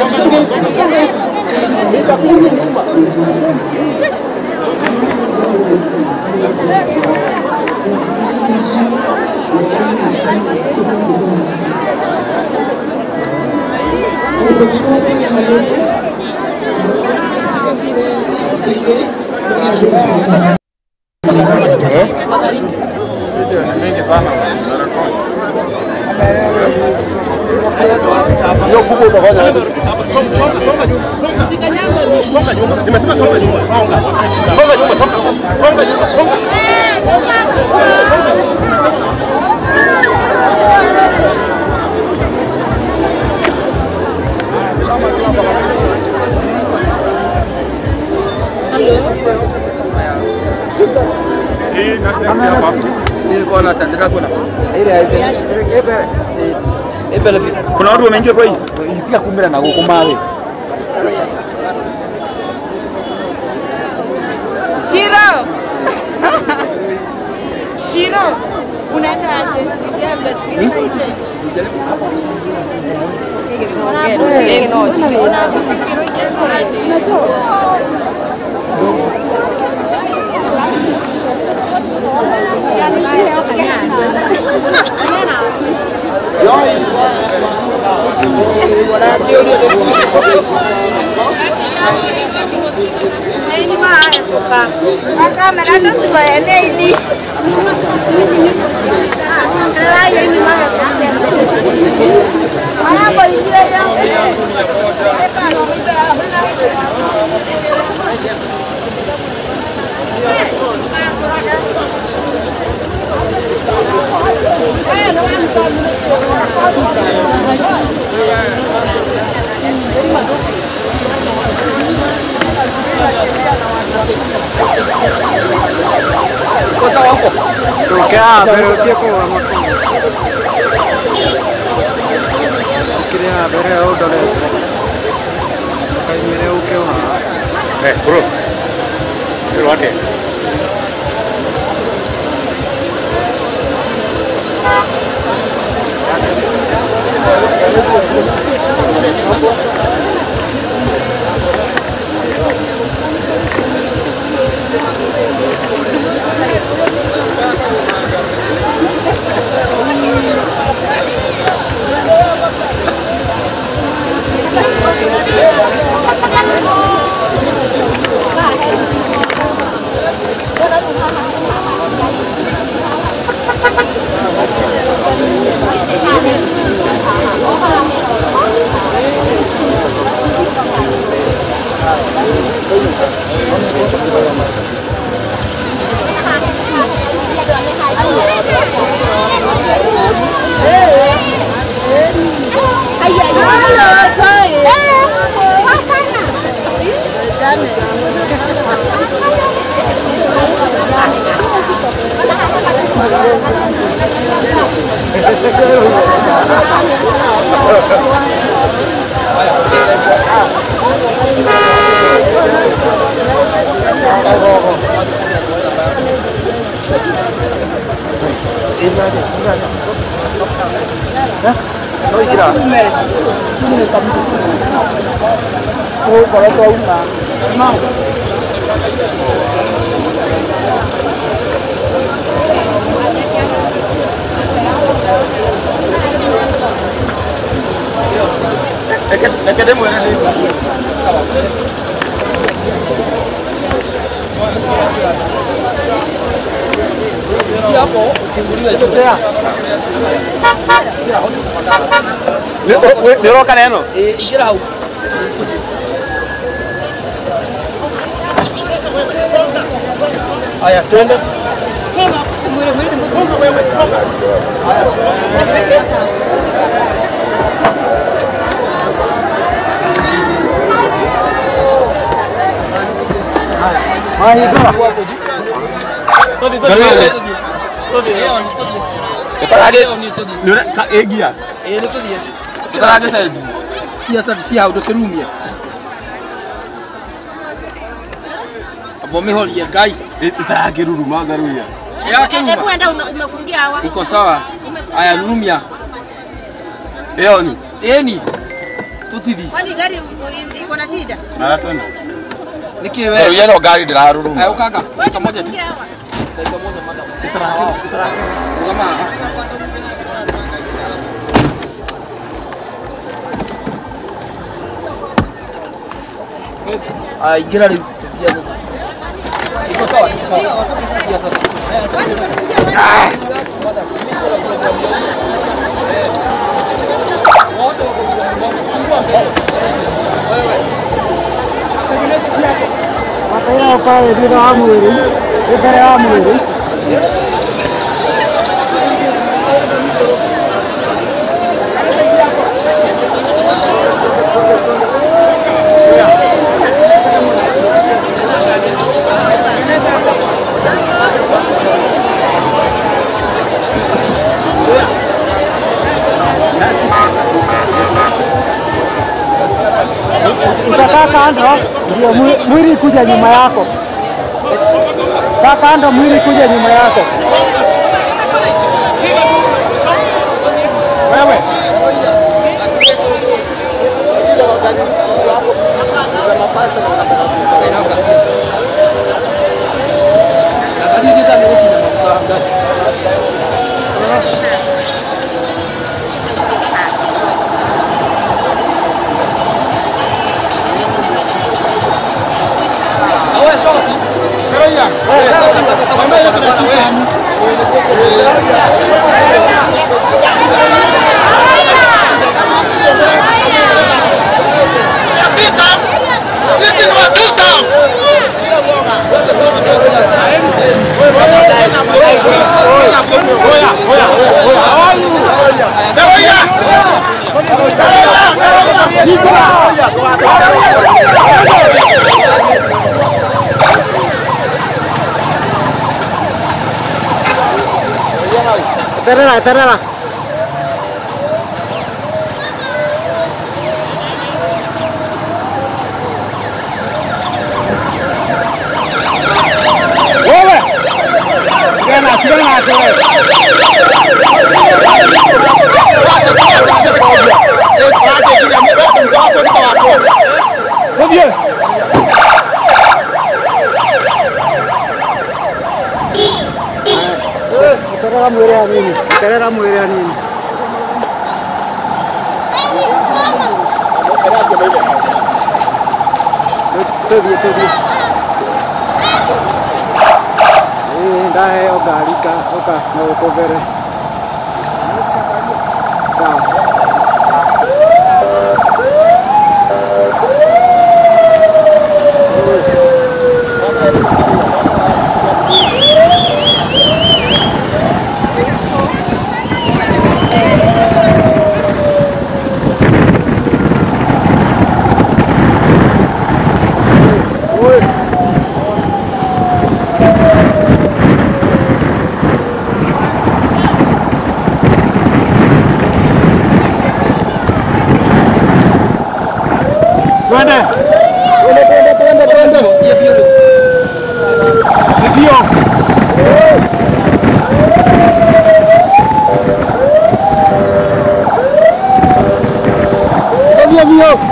Kuna watu wameingia kwa hii. Pia kumira na gukumawe. Shiro. Shiro, unaenda aje? Bro. Bro, Nĩũroka na ĩno? Ingĩra hau. Aya, twende. Ĩngia. Ĩĩ nĩ tũthiĩ. Tũtaragecenji. Cia cia hau ndũkĩrumie. Amba ũmĩhorie Ngai. Itarakĩruruma ngaruia. Ĩrakĩruruma. Hebu enda umefungia hawa. Iko sawa. Aya rurumia. Ĩyo ni. Ĩni. Tũtithi. Kwani gari iko na shida? Ah, twende. Nĩkĩ we? Ngaruia no ngari ndĩraruruma. Aya ũkanga. Dakika moja tu. Dakika moja madam. Rũgama haha. Aya ingĩra rĩu. Ingia sasa. Iko sawa. Ingia sasa. Mataira pale thutha wa mwĩrĩ, mbere wa mwĩrĩ. Utakaa kando ndio mwili kuja nyuma yako. Kaa kando mwili kuja nyuma yako. Wewe. Sisi ni watoto. Eterera, eterera. Wewe. Tena tena tena. Eterera mwere ya nini? Eterera mwere ya nini? Tuthie tuthie. Ndaheo ngari ũka na gũkũ mbere. Sawa. Twende. Twende twende twende twende. Ndio. Ndio ndio.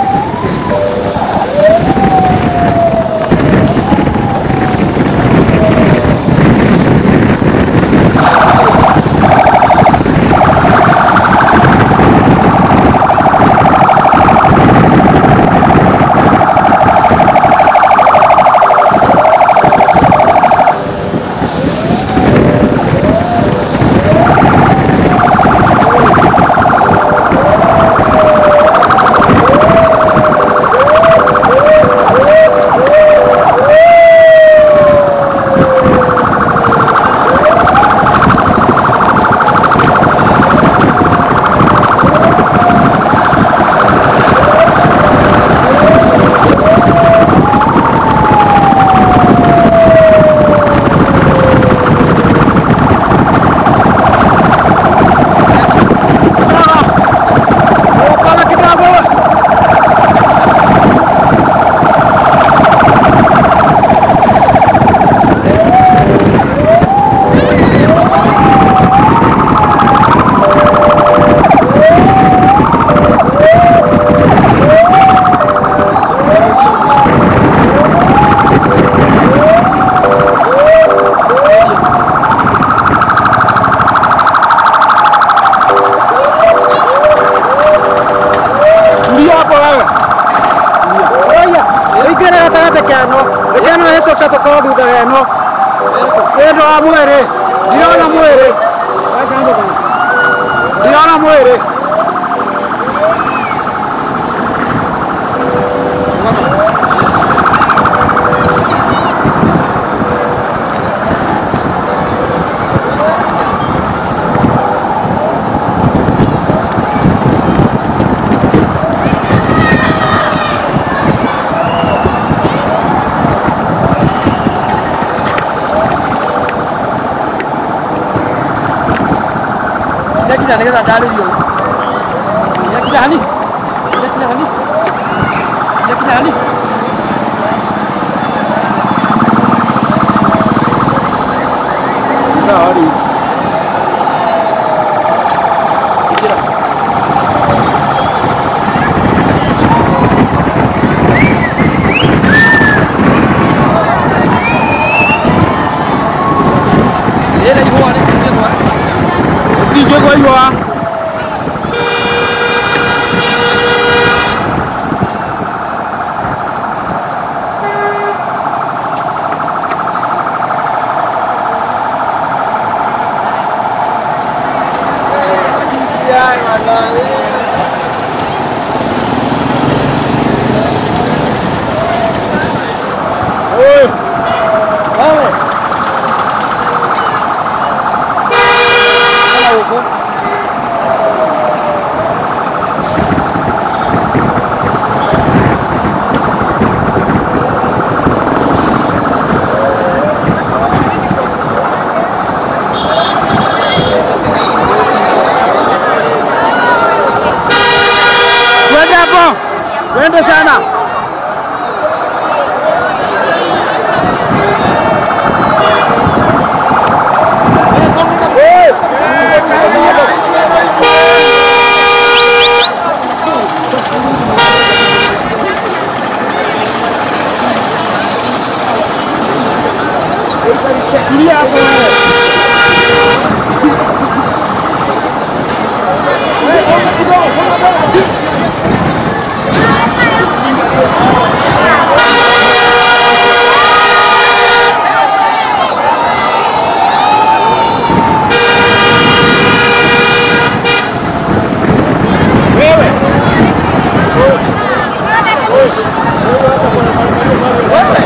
Twende sana. Tulia hapo wewe. Wewe songa kidogo, songa mbele. Wewe. Wewe.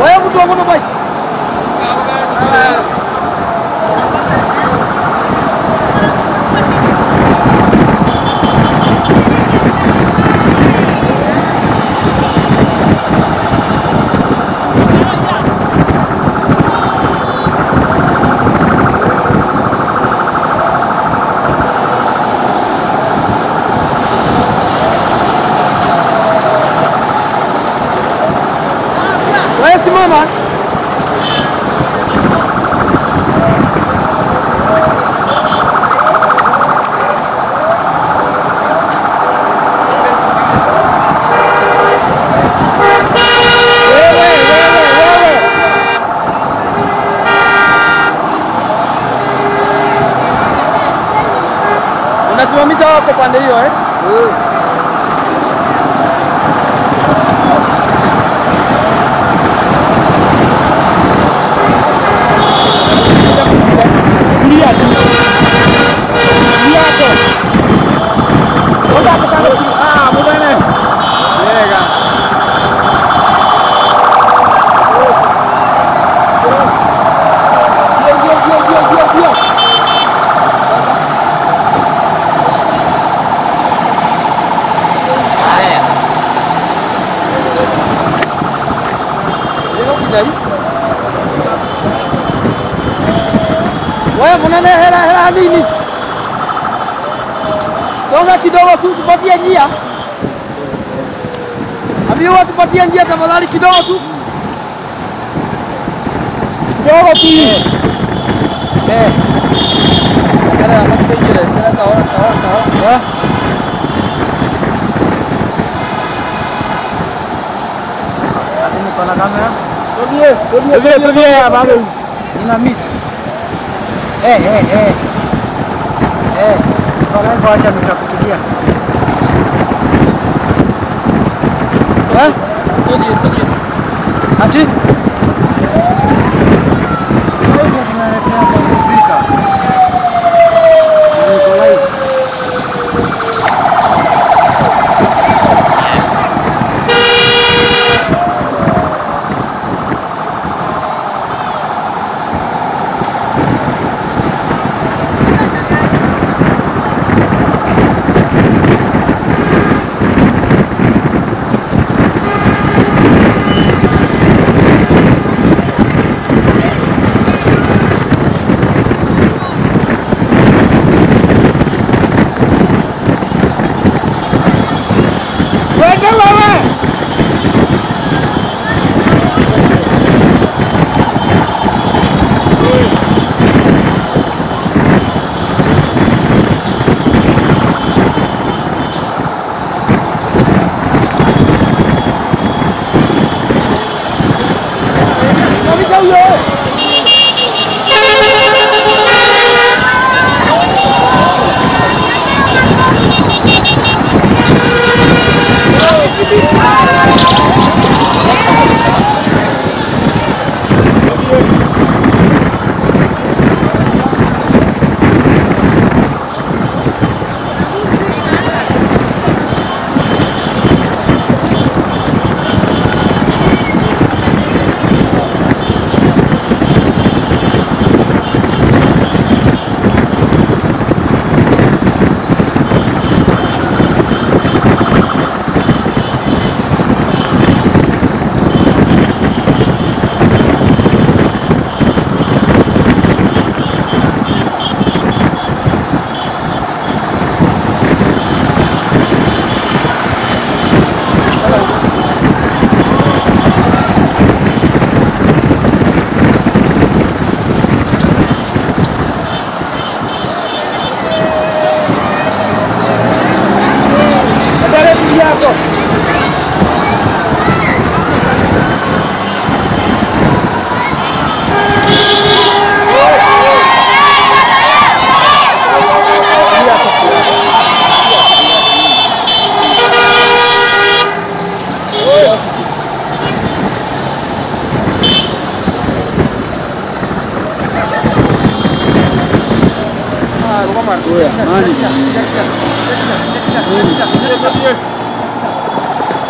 Wewe mtu wangu ndo basi. Wewe simama. Unasimamisha wako pande hiyo eh? Tulia tu. Tulia hapo. Onda hapo kando. Ah, mbona? Yega. Ndio ndio ndio ndio ndio. Haya. Wewe mbona hela hela nini? Songa kidogo tu tupatie njia. Ambiwa tupatie njia tafadhali kidogo tu. Kidogo tu. Eh. Kana hapo nje, kana sawa sawa sawa. Eh? Niko na kamera. Tulie, tulie, tulie bado. Nina miss. Eh eh eh. Eh, niko live, acha nitakupigia. Eh? Tulie, tulie. Ati? Wewe tunaletea kupumzika. Niko live.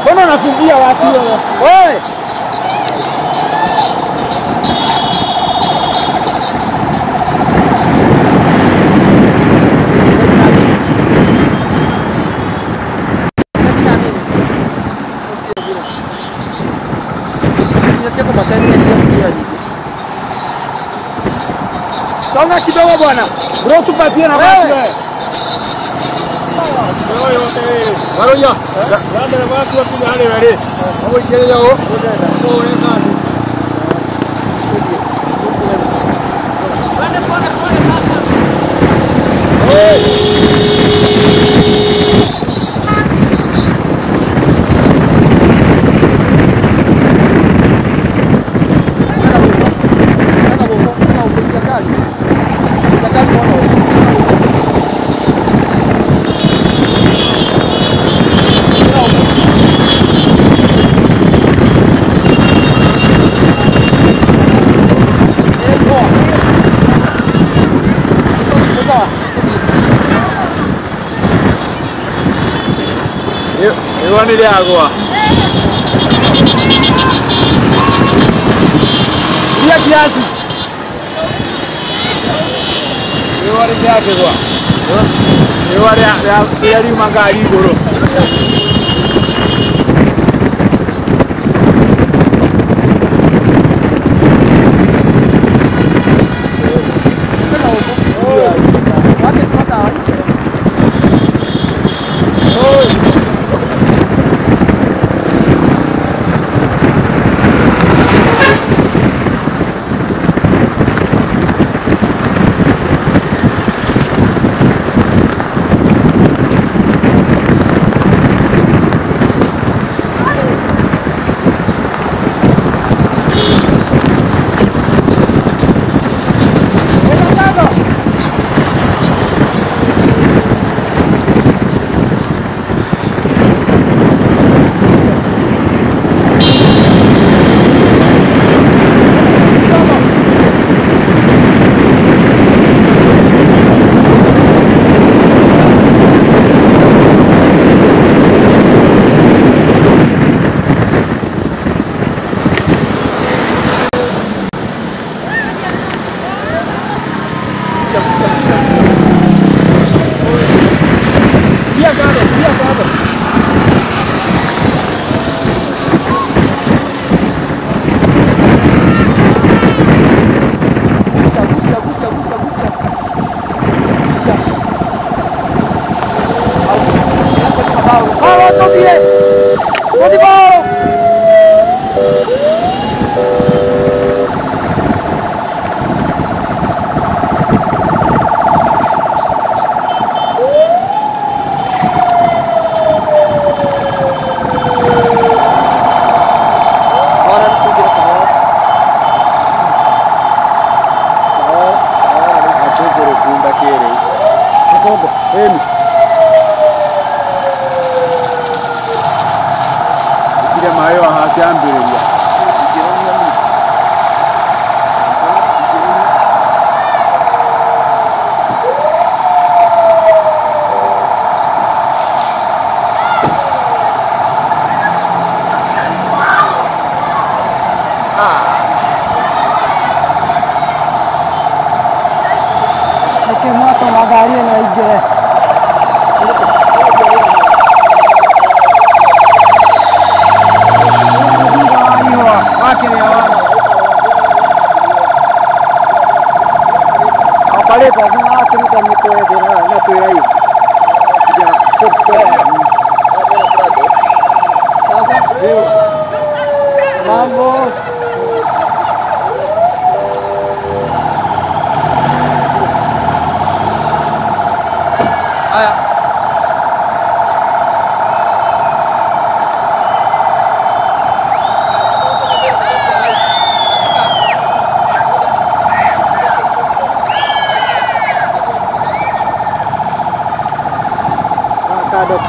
Mbona unakimbia wapi wewe? Wewe. Songa kidogo bwana. Bro, tupatie na basi wewe. Maronya. Labda watu wa kuja hale wale. Hapo ikelea huo. Pole pole pole sasa. Agua. Ya kiasi.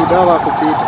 Kidogo kupita.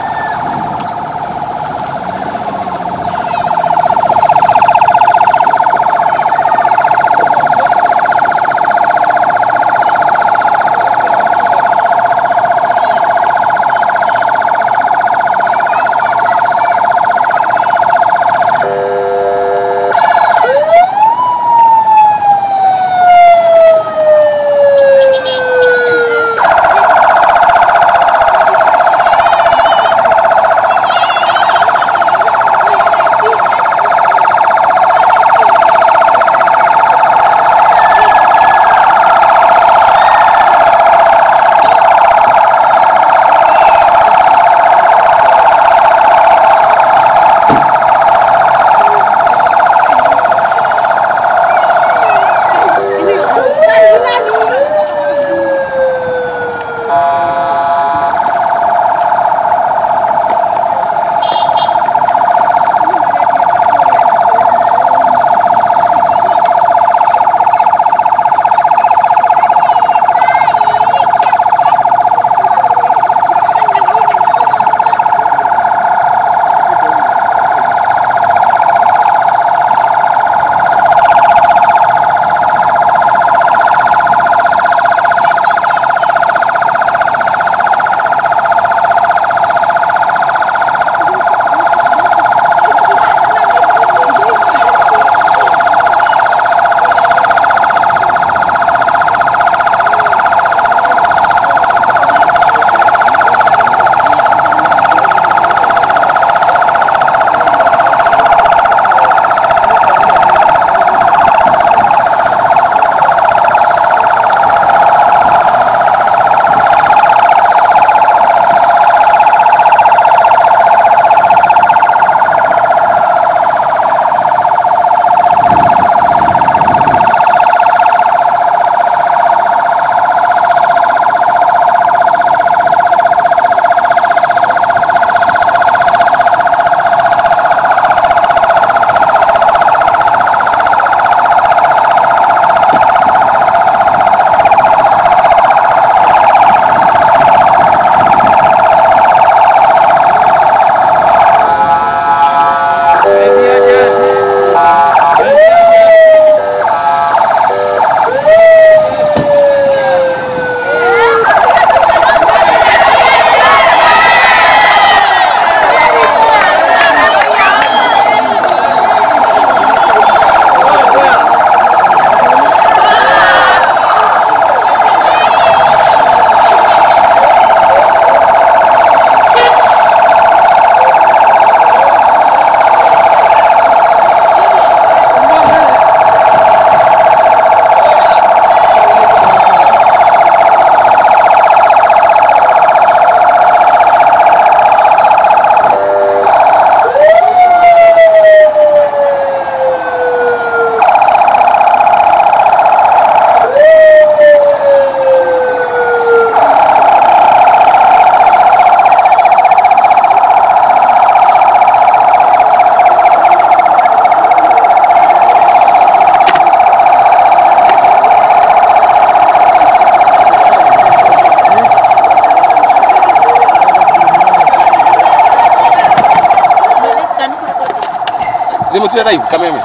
Nimutire live kameme.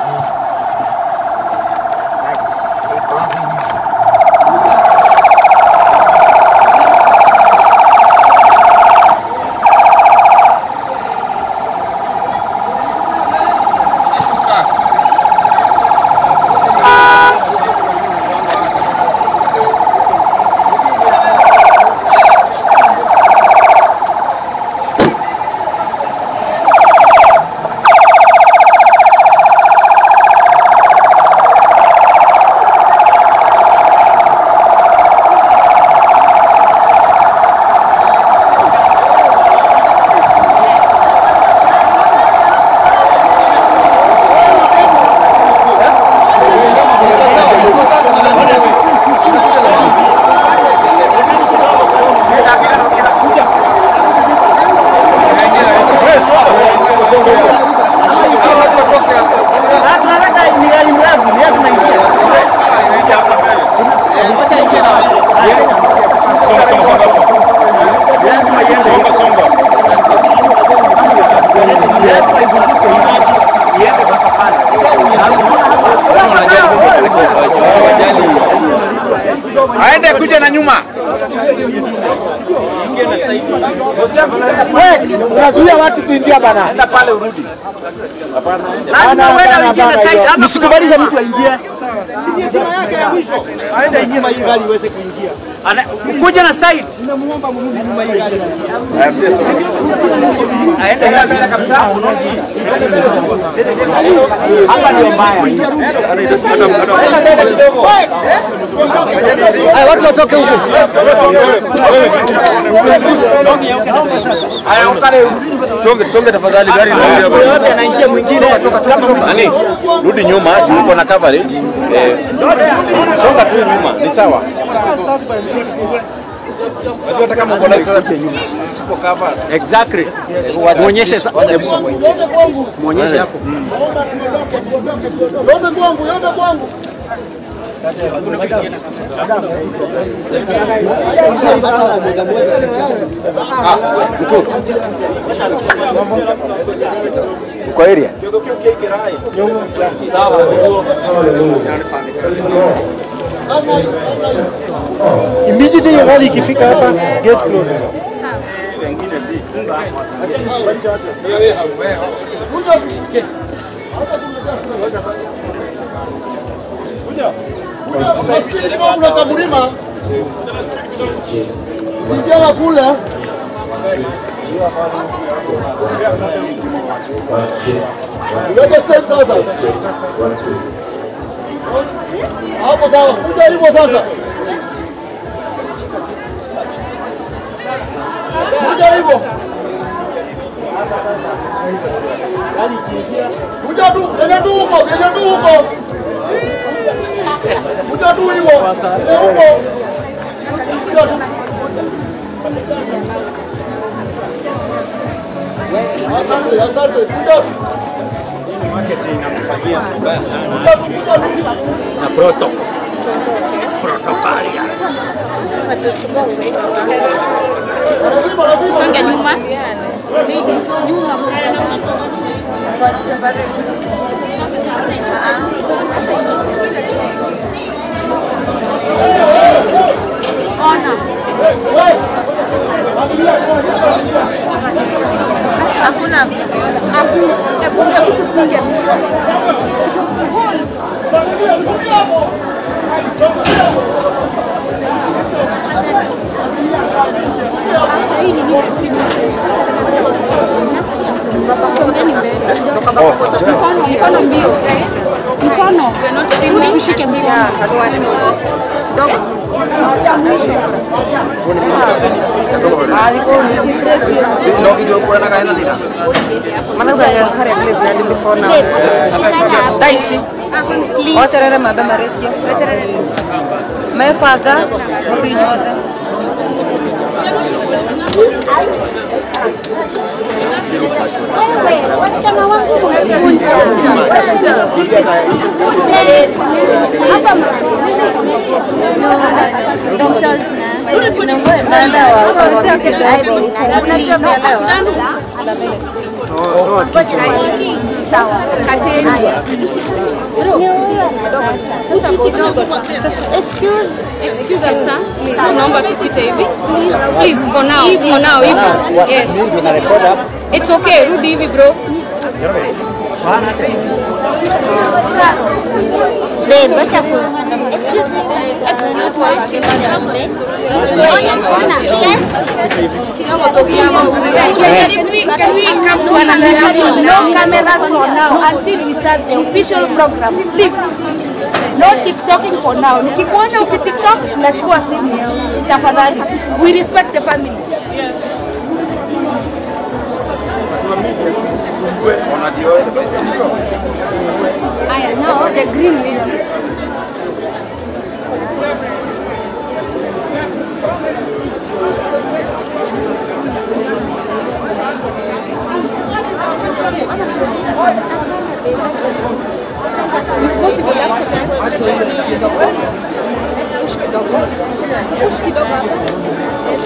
Iende mpaka pale. Aende kuja na nyuma. Unazuia watu kuingia bana. Enda pale urudi. Hapana. Lazima uende uingie na side. Msikubalize mtu aingie. Aende nyuma hii gari iweze kuingia. Kuja na side. Ninamuomba mrudi nyuma hii gari. Aende mbele kabisa. Hapa ndio mbaya. Haya watu watoke huko. Haya ukale songe songe tafadhali gari ndio. Yote anaingia mwingine kama nani? Rudi nyuma, uko na coverage. Songa tu nyuma, ni sawa. Unajua hata kama uko live sasa tusipo cover. Exactly. Muonyeshe muonyeshe hapo. Yote kwangu, yote kwangu. Uko area? Immediately hiyo gari ikifika hapa, get closed. Kuna kamlima kijana kule Yote state sasa. Hapo sawa, kuja hivyo sasa. Kuja hivyo. Kuja tu, kuja tu huko, kuja tu huko. Kuja tu hivyo, kuja huko. Kuja tu. Asante, asante. Kuja tu. Marketing inamfanyia vibaya sana. Na protocolia. Sasa tutugonge. Songa nyuma. Nyuma. Ona. Hakuna. Hakuna. Mkono mbio. Mkono. Tushike mbio. Wewe, wasichana wangu mvunje. Usivunje. Hapa Excuse us, sir. Tunaomba tupite hivi. Please, for now. For now, hivi. Yes. It's okay, rudi hivi bro. Babe, basi ku. Excuse me. Excuse me. Can we come to an agreement? No cameras for now until we start the official program. Please. No TikToking for now. Nikikuona ukiTikTok, nachukua simu. Tafadhali. We respect the family. Yes. Aya, now the green ladies. If possible, after time, push kidogo. Push kidogo. Push kidogo.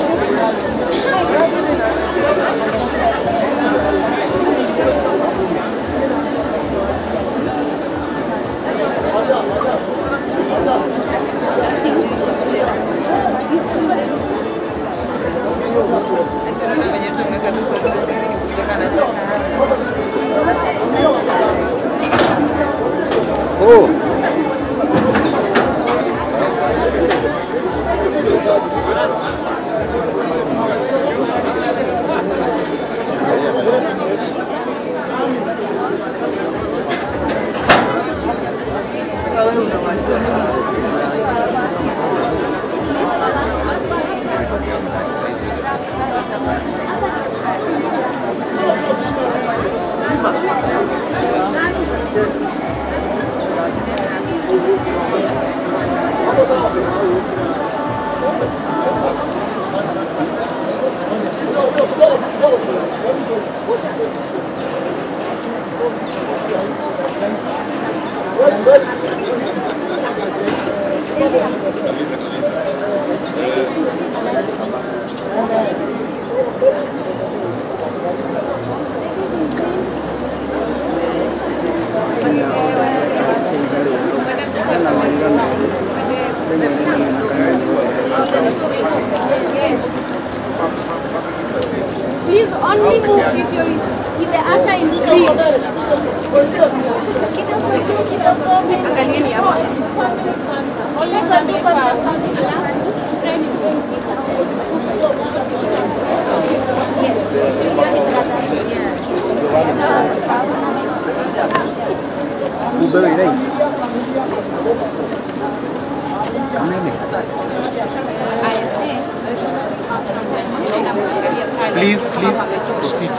Please, please proceed.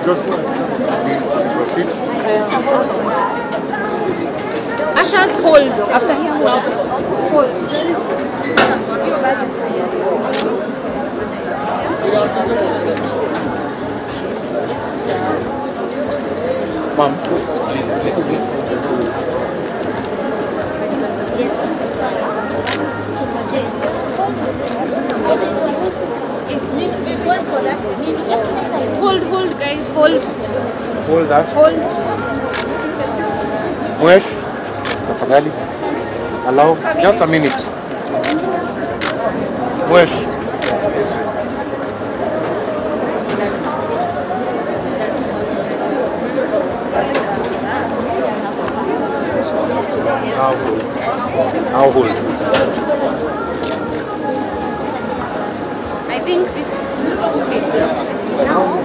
Joshua, please proceed. Ushers, hold. After him, hold. Mom, please, please, please. Hold, hold, guys, hold. Hold that. Hold. Mwesh, tafadhali. Allow just a minute. Mwesh. Now hold. Now hold. I think this is okay. Now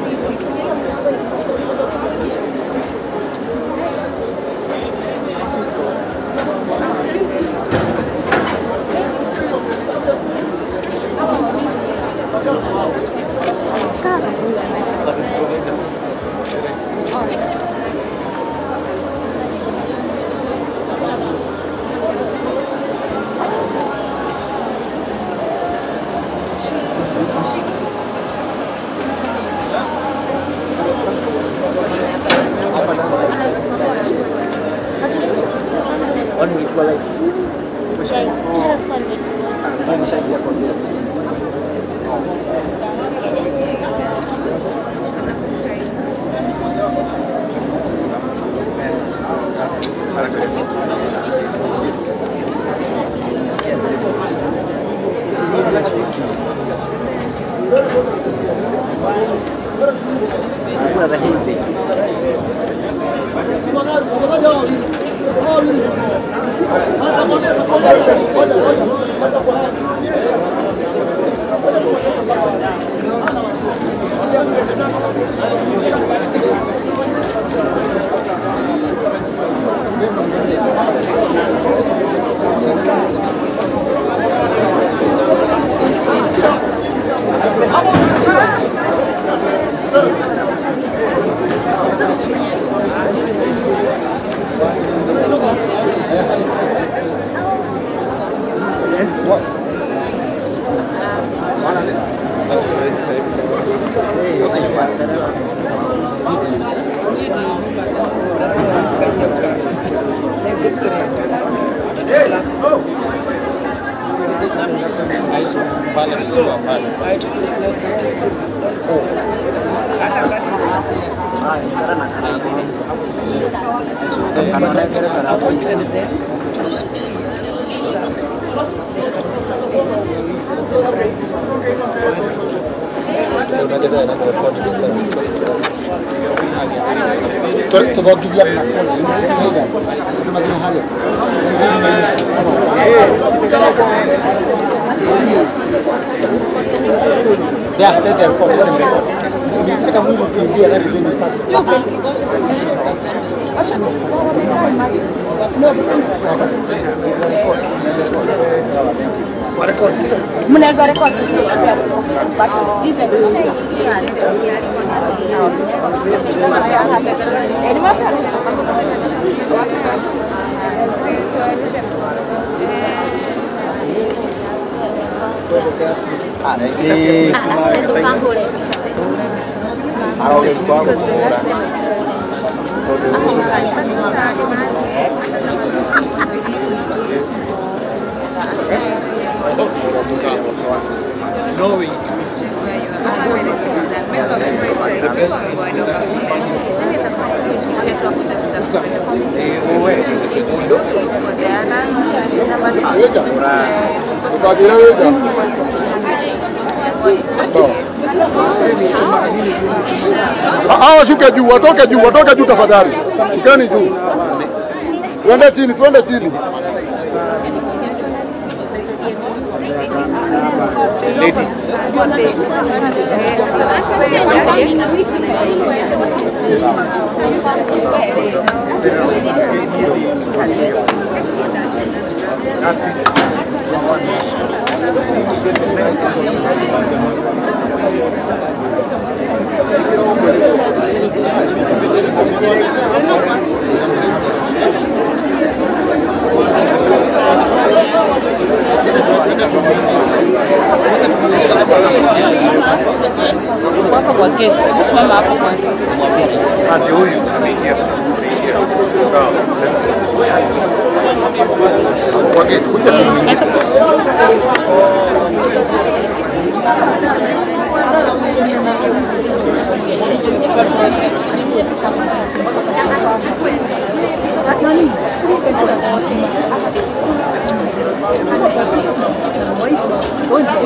Yeah, let them record, let them record. Ukitaka mwili kuingia, that is when you start. Mnaweza record. But this is Hawa shuke juu, watoke juu, watoke juu tafadhali. Shukeni juu. Tuende chini, tuende chini. Hapa kwa gate. Hebu simama hapo kwanza. Ndio huyu ameingia. Kwa gate kuja tu.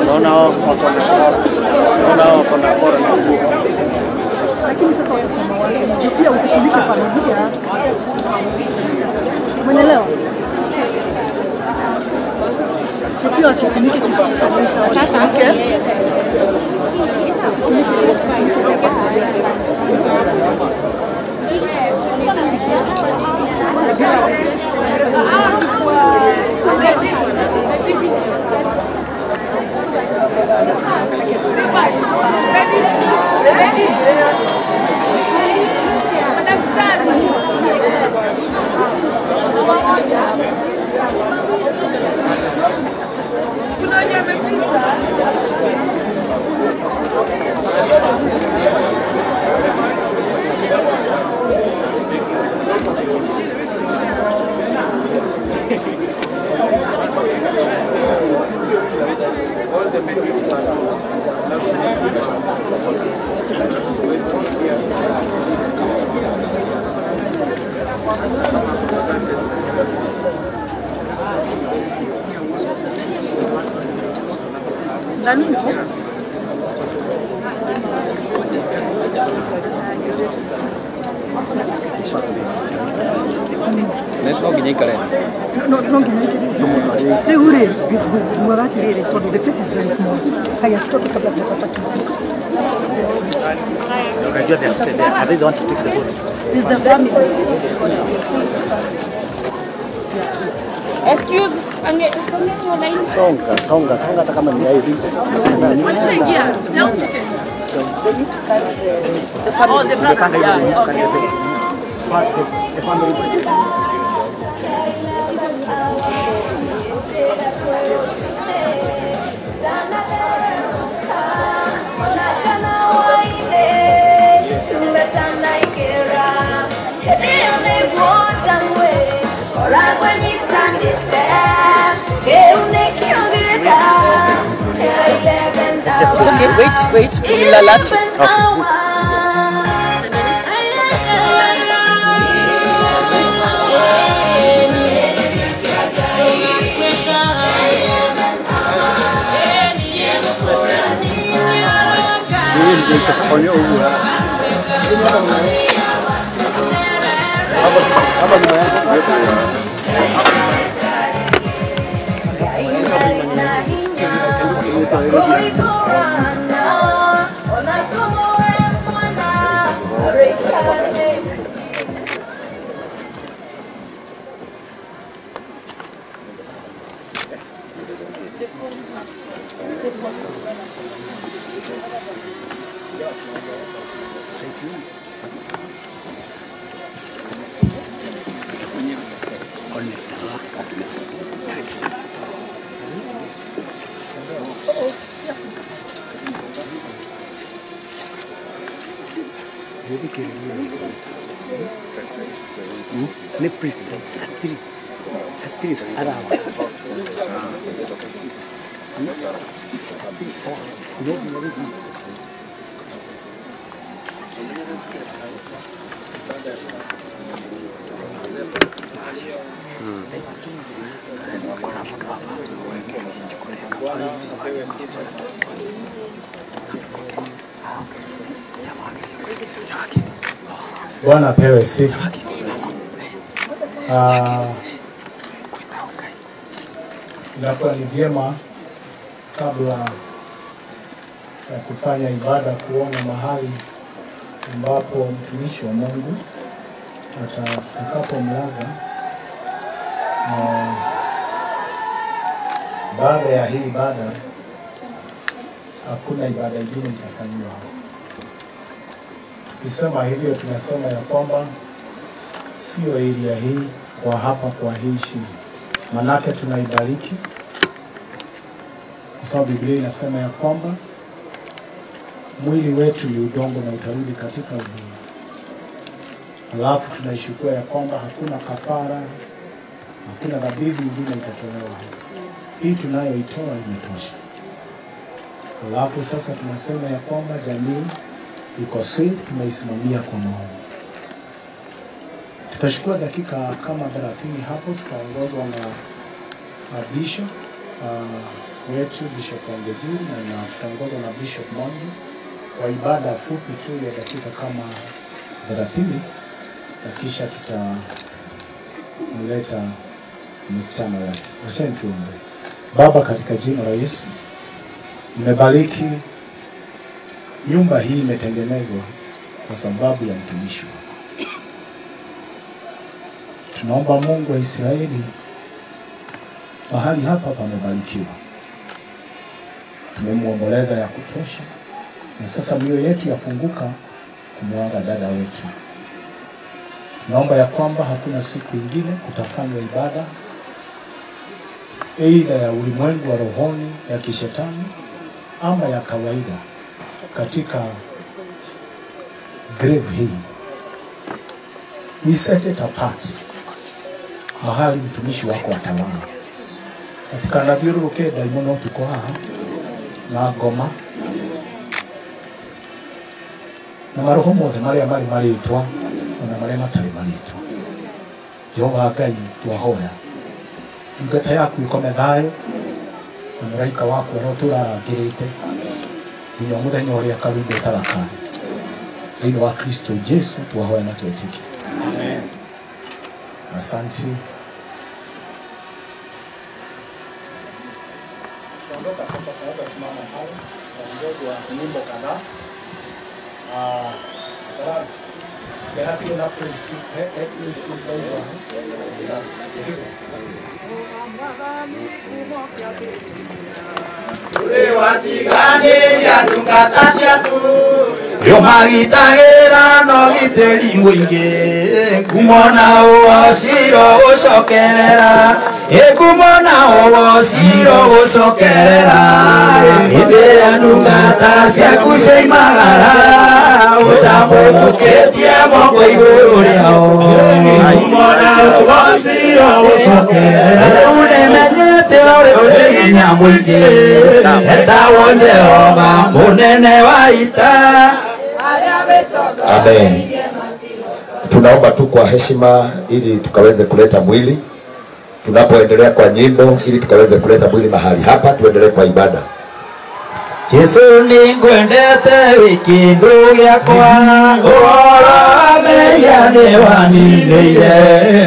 Naona wako na naona wako na bora na nguvu. Lakini sasa pia ukishiriki familia. Umeelewa? Pia ukifunike Sasa No nginya rĩu rĩ nguaga atĩrĩrĩ tondũ the place is very small. Haya, sitoke kabla sijapata kiti. Unajua they are there. Are they the one to take the boat? Is the family. Excuse, ange line. Songa, songa, songa hata kama ni hivi. Walishaingia. The family. Oh, the brothers. Yeah, okay. The family. It's okay, wait, wait. Ulilalatu. Okay. Bwana apewe sifa. Inakuwa ni vyema kabla ya kufanya ibada kuona mahali ambapo mtumishi wa Mungu atakapomlaza. Baada ya hii ibada hakuna ibada ingine itafanywa. Tukisema hivyo tunasema ya kwamba sio area hii kwa hapa kwa hii shida, manake tunaibariki kwa sababu Biblia inasema ya kwamba mwili wetu ni udongo na utarudi katika udongo. Alafu tunaishukua ya kwamba hakuna kafara, hakuna dhabihu nyingine itatolewa. Hii tunayoitoa imetosha. Alafu sasa tunasema ya kwamba jamii iko safe, tumeisimamia kwa maombi. Tutachukua dakika kama 30 hapo, tutaongozwa na Bishop wetu Bishop Wangejuru na tutaongozwa na Bishop Mwangi kwa ibada fupi tu ya dakika kama 30, na kisha tutamleta msichana wetu. Wacheni tuombe. Baba, katika jina la Yesu, nimebariki nyumba hii, imetengenezwa kwa sababu ya mtumishi wako. Tunaomba Mungu wa Israeli, mahali hapa pamebarikiwa. Tumemuomboleza ya kutosha, na sasa mioyo yetu yafunguka kumwaga dada wetu. Tunaomba ya kwamba hakuna siku ingine kutafanywa ibada aidha ya ulimwengu wa rohoni ya kishetani ama ya kawaida katika grave hii. We set it apart, mahali mtumishi wako atalala. Katika nathiũrũrũke ndaimono tuko haha na ngoma na maroho mothe marĩa marĩ marĩtwa ona marĩa matarĩ marĩtwa. Jehova Ngai, twahoya ndungata yaku ikome thayũ na mũraika waku arotũra arangĩrĩte nginya mũthenya ũrĩa karumbeta gakaya. Thĩinĩ wa Kristo Jesu twahoya na twetĩkia. Amen. Asante. Tuondoka sasa, tunaweza simama pale tuongozwa nyimbo kadhaa. Yomagitagĩra no gitĩri mũingĩ kumona ũwociro gũcokerera ĩkumona ũwociro gũcokerera hĩndĩ ĩrĩa ndungata ciaku ciaimagara ũtambũrũkĩtie moko igũrũ rĩao kumona ũwociro gũcokerera rĩu nĩmenyete ũrĩ ũrĩ hinya mũingĩ etagwo Jehova mũnene wa ita. Amen. Tunaomba tu kwa heshima ili tukaweze kuleta mwili. Tunapoendelea kwa nyimbo ili tukaweze kuleta mwili mahali hapa, tuendelee kwa ibada. Jesu ningwendete wiki gĩakwa ũhoro mehia nĩwaninĩire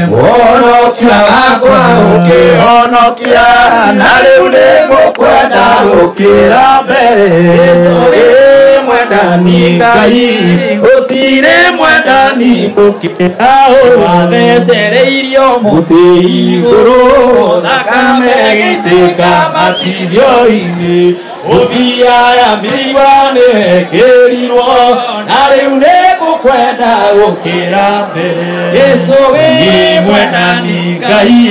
ũhonokia wakwa ũkĩhonokia na rĩu nĩngũkwenda gũkĩra mbere. Jesu wĩ mwendani Ngai gũtirĩ mwendani gũkĩra wathecereirio mũtĩ igũrũ thakame ĩgĩitĩka matithio-inĩ ũthiaga mĩigua nĩwekĩrirwo na rĩu nĩngũkwenda gũkĩra mbere. Jesu wĩ mwendani Ngai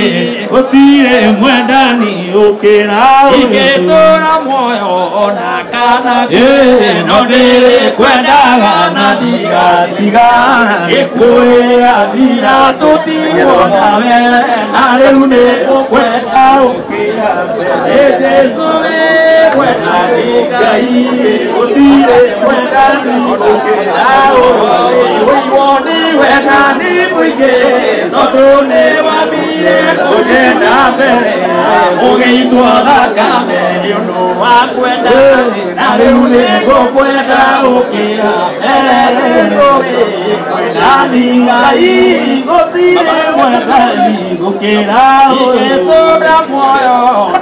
gũtirĩ mwendani gũkĩra ingĩtũra muoyo ona kana no ndĩrĩkwendaga na ndigatiga gĩkuĩra thira tũtigwo nawe na rĩu nĩngũkwenda gũkĩra mbere. Jesu wĩ mwendani Ngai gũtirĩ mwendani gũkĩra ũyũ nĩwe na Wendani mũingĩ tondũ nĩ wambire kũgenda mbere ũgĩitwo thakame nĩ ũndũ wa kwenda na rĩu nĩ ngũkwenda gũkĩra mbere. Wendani Ngai gũtirĩ mwendani gũkĩra ũgĩtũra muoyo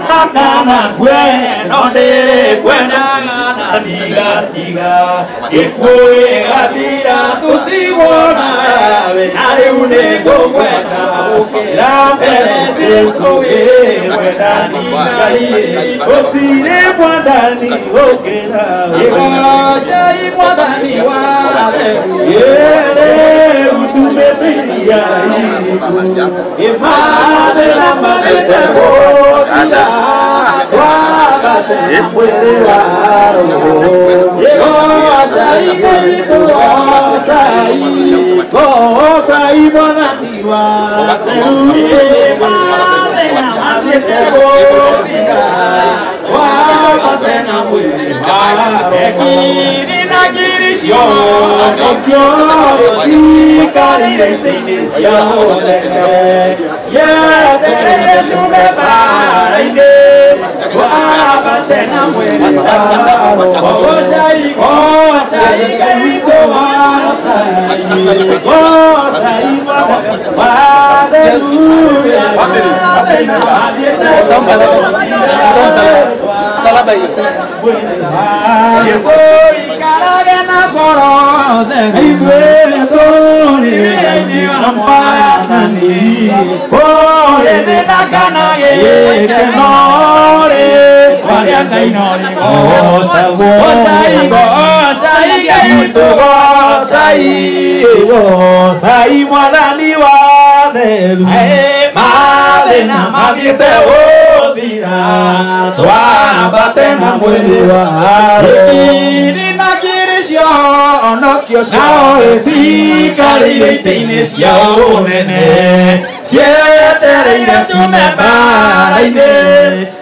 kana kwe no ndĩrĩkwendaga na ndigatiga gĩkuũ gĩgathira tũtigwo nawe na rĩu nĩ ngũkwenda gũkĩra mbere. Jesũ wendani Ngai gũtirĩ mwendani gũkĩra ĩgocei mwathani wa rĩu tumĩtĩria ĩmathĩna matĩte gũthira twabate mwĩrĩ wa roho. Ĩgocei Ngai witũ gocei gocei mwathani wa rĩu ĩmathĩna matĩte gũthira twabate na mwĩrĩ wa roho. Ngiri na ngiri cionokio cikarire itĩ-inĩ cia ũnene yetereire tume bara-inĩ twabate na mwĩrĩ wa roho. Gocai gocai Ngai witũ gocai gocai mwathani wa Msalaba hiyo. Ikarage na ngoro ithuĩ tũrĩ na Mwathani kũrĩ thĩna kana gĩkeno rĩ kwarĩa Ngai no rĩgocagwo. Gocai gocai Ngai witũ gocai gocai Mwathani wa theru mathĩna mathiĩte gũthira twambate na mwĩrĩ wa roho. Ngiri na ngiri cionokio nao cikarĩire itĩ-inĩ cia ũnene cietereire tume bara-inĩ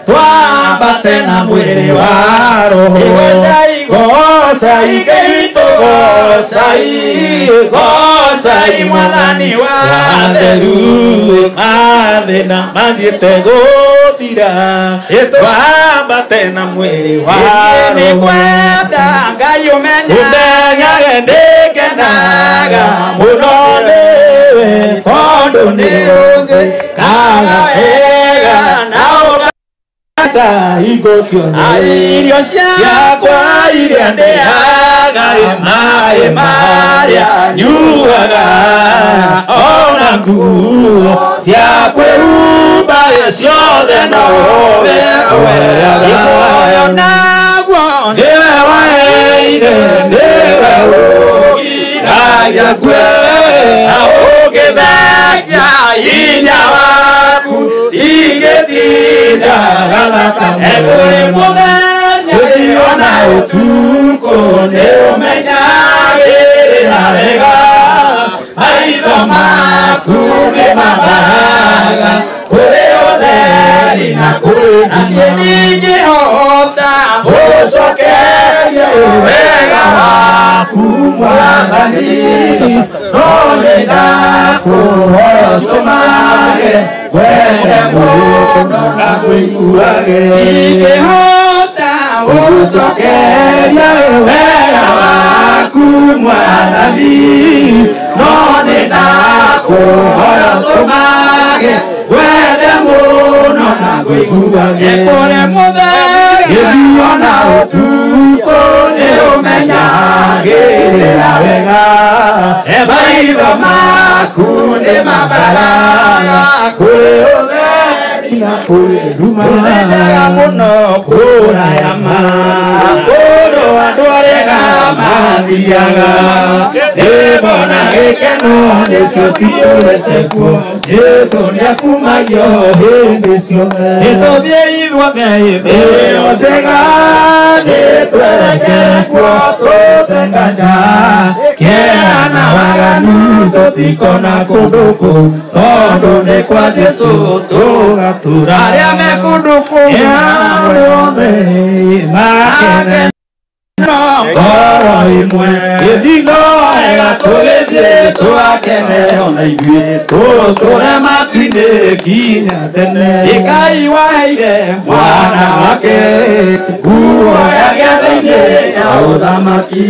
twambate na mwĩrĩ wa roho. Gocai gocai Ngai witũ gocai gocai Mwathani wa theru mathĩna mathiĩte gũthira twambate na mwĩrĩ wa roho. Nĩngwenda Ngai ũmenyage nĩngenaga mũno nĩwe tondũ nĩũnjĩkaga wega na ũkanda hingo ciothe irio ciakwa iria ndĩaga maĩ marĩa nyuaga ona nguo cia kwĩhumba ciothe nowe ũheaga. Muoyo naguo nĩwe waheire nĩwe ũgiragia ngue na ũngĩthengia hinya waku ingĩtindaga thakame. Kũrĩ mũthenya ona ũtukũ nĩũmenyagĩrĩra wega maitho maku nĩmambaraga kũrĩ ũtheri na kũrĩ na niĩ ndingĩhota gũcokeria wega waku Mwathani no nĩndakũhoya ũtũmage wende mũno na kũiguage. Ingĩhota gũcokeria wega waku Mwathani no nĩndakũhoya ũtũmage wende mũno na kũiguage. Kũrĩ mũthenya ona ũtukũ nĩũmenyagĩrĩra wega maitho maku nĩmambaraga kũrĩ ũtheri na kũrĩ nduma. Tũthendaga mũno kũraya ma kũndũ andũ arĩa mathiaga nĩmona gĩkeno nĩcio ciyũrĩte kuo Jesũ nĩakumagio hĩndĩ ciothe. Nĩtũthiĩ ithuothe ĩyo njega nĩtwerekere kuo tũtenganya kĩeha na waganu tũtikona kũndũ kũu tondũ nĩ kwa Jesũ tũgatũra. Arĩa me kũndũ kũu othe makene ngoro ĩmwe gĩthigo wega tũgĩthiĩ Twakene ona ithuĩ tũtũre matu-inĩ nginya tene. Ngai waheire mwana wake nguo ya gĩathĩ-inĩ ya ũthamaki,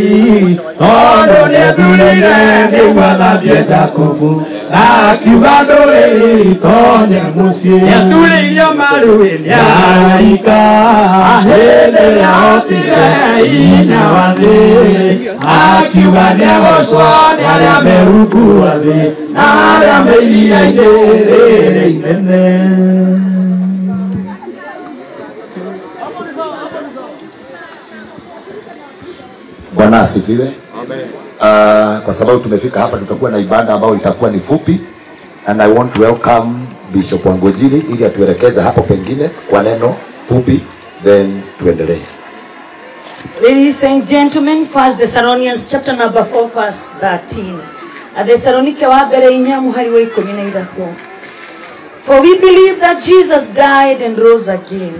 tondũ nĩethurĩire nĩguo athambie Jakubu na akiuga ndũrĩrĩ itonye mũciĩ. Nĩaturĩirio maru-ĩ nĩ araika hĩndĩ ĩrĩa ahotire hinya wa thĩ, akiuga nĩegocwo nĩ arĩa me rungu rwa thĩ na arĩa me iria-inĩ rĩrĩ inene. Bwana asifiwe. Amen. Kwa sababu tumefika hapa, tutakuwa na ibada ambayo itakuwa ni fupi, and I want to welcome Bishop Wangojiri ili atuelekeze hapo pengine kwa neno fupi, then tuendelee. Ladies and gentlemen, 1 Thessalonians chapter number 4 verse 13. Athesalonike wa mbere 4 mũhari wa 13. For we believe that Jesus died and rose again.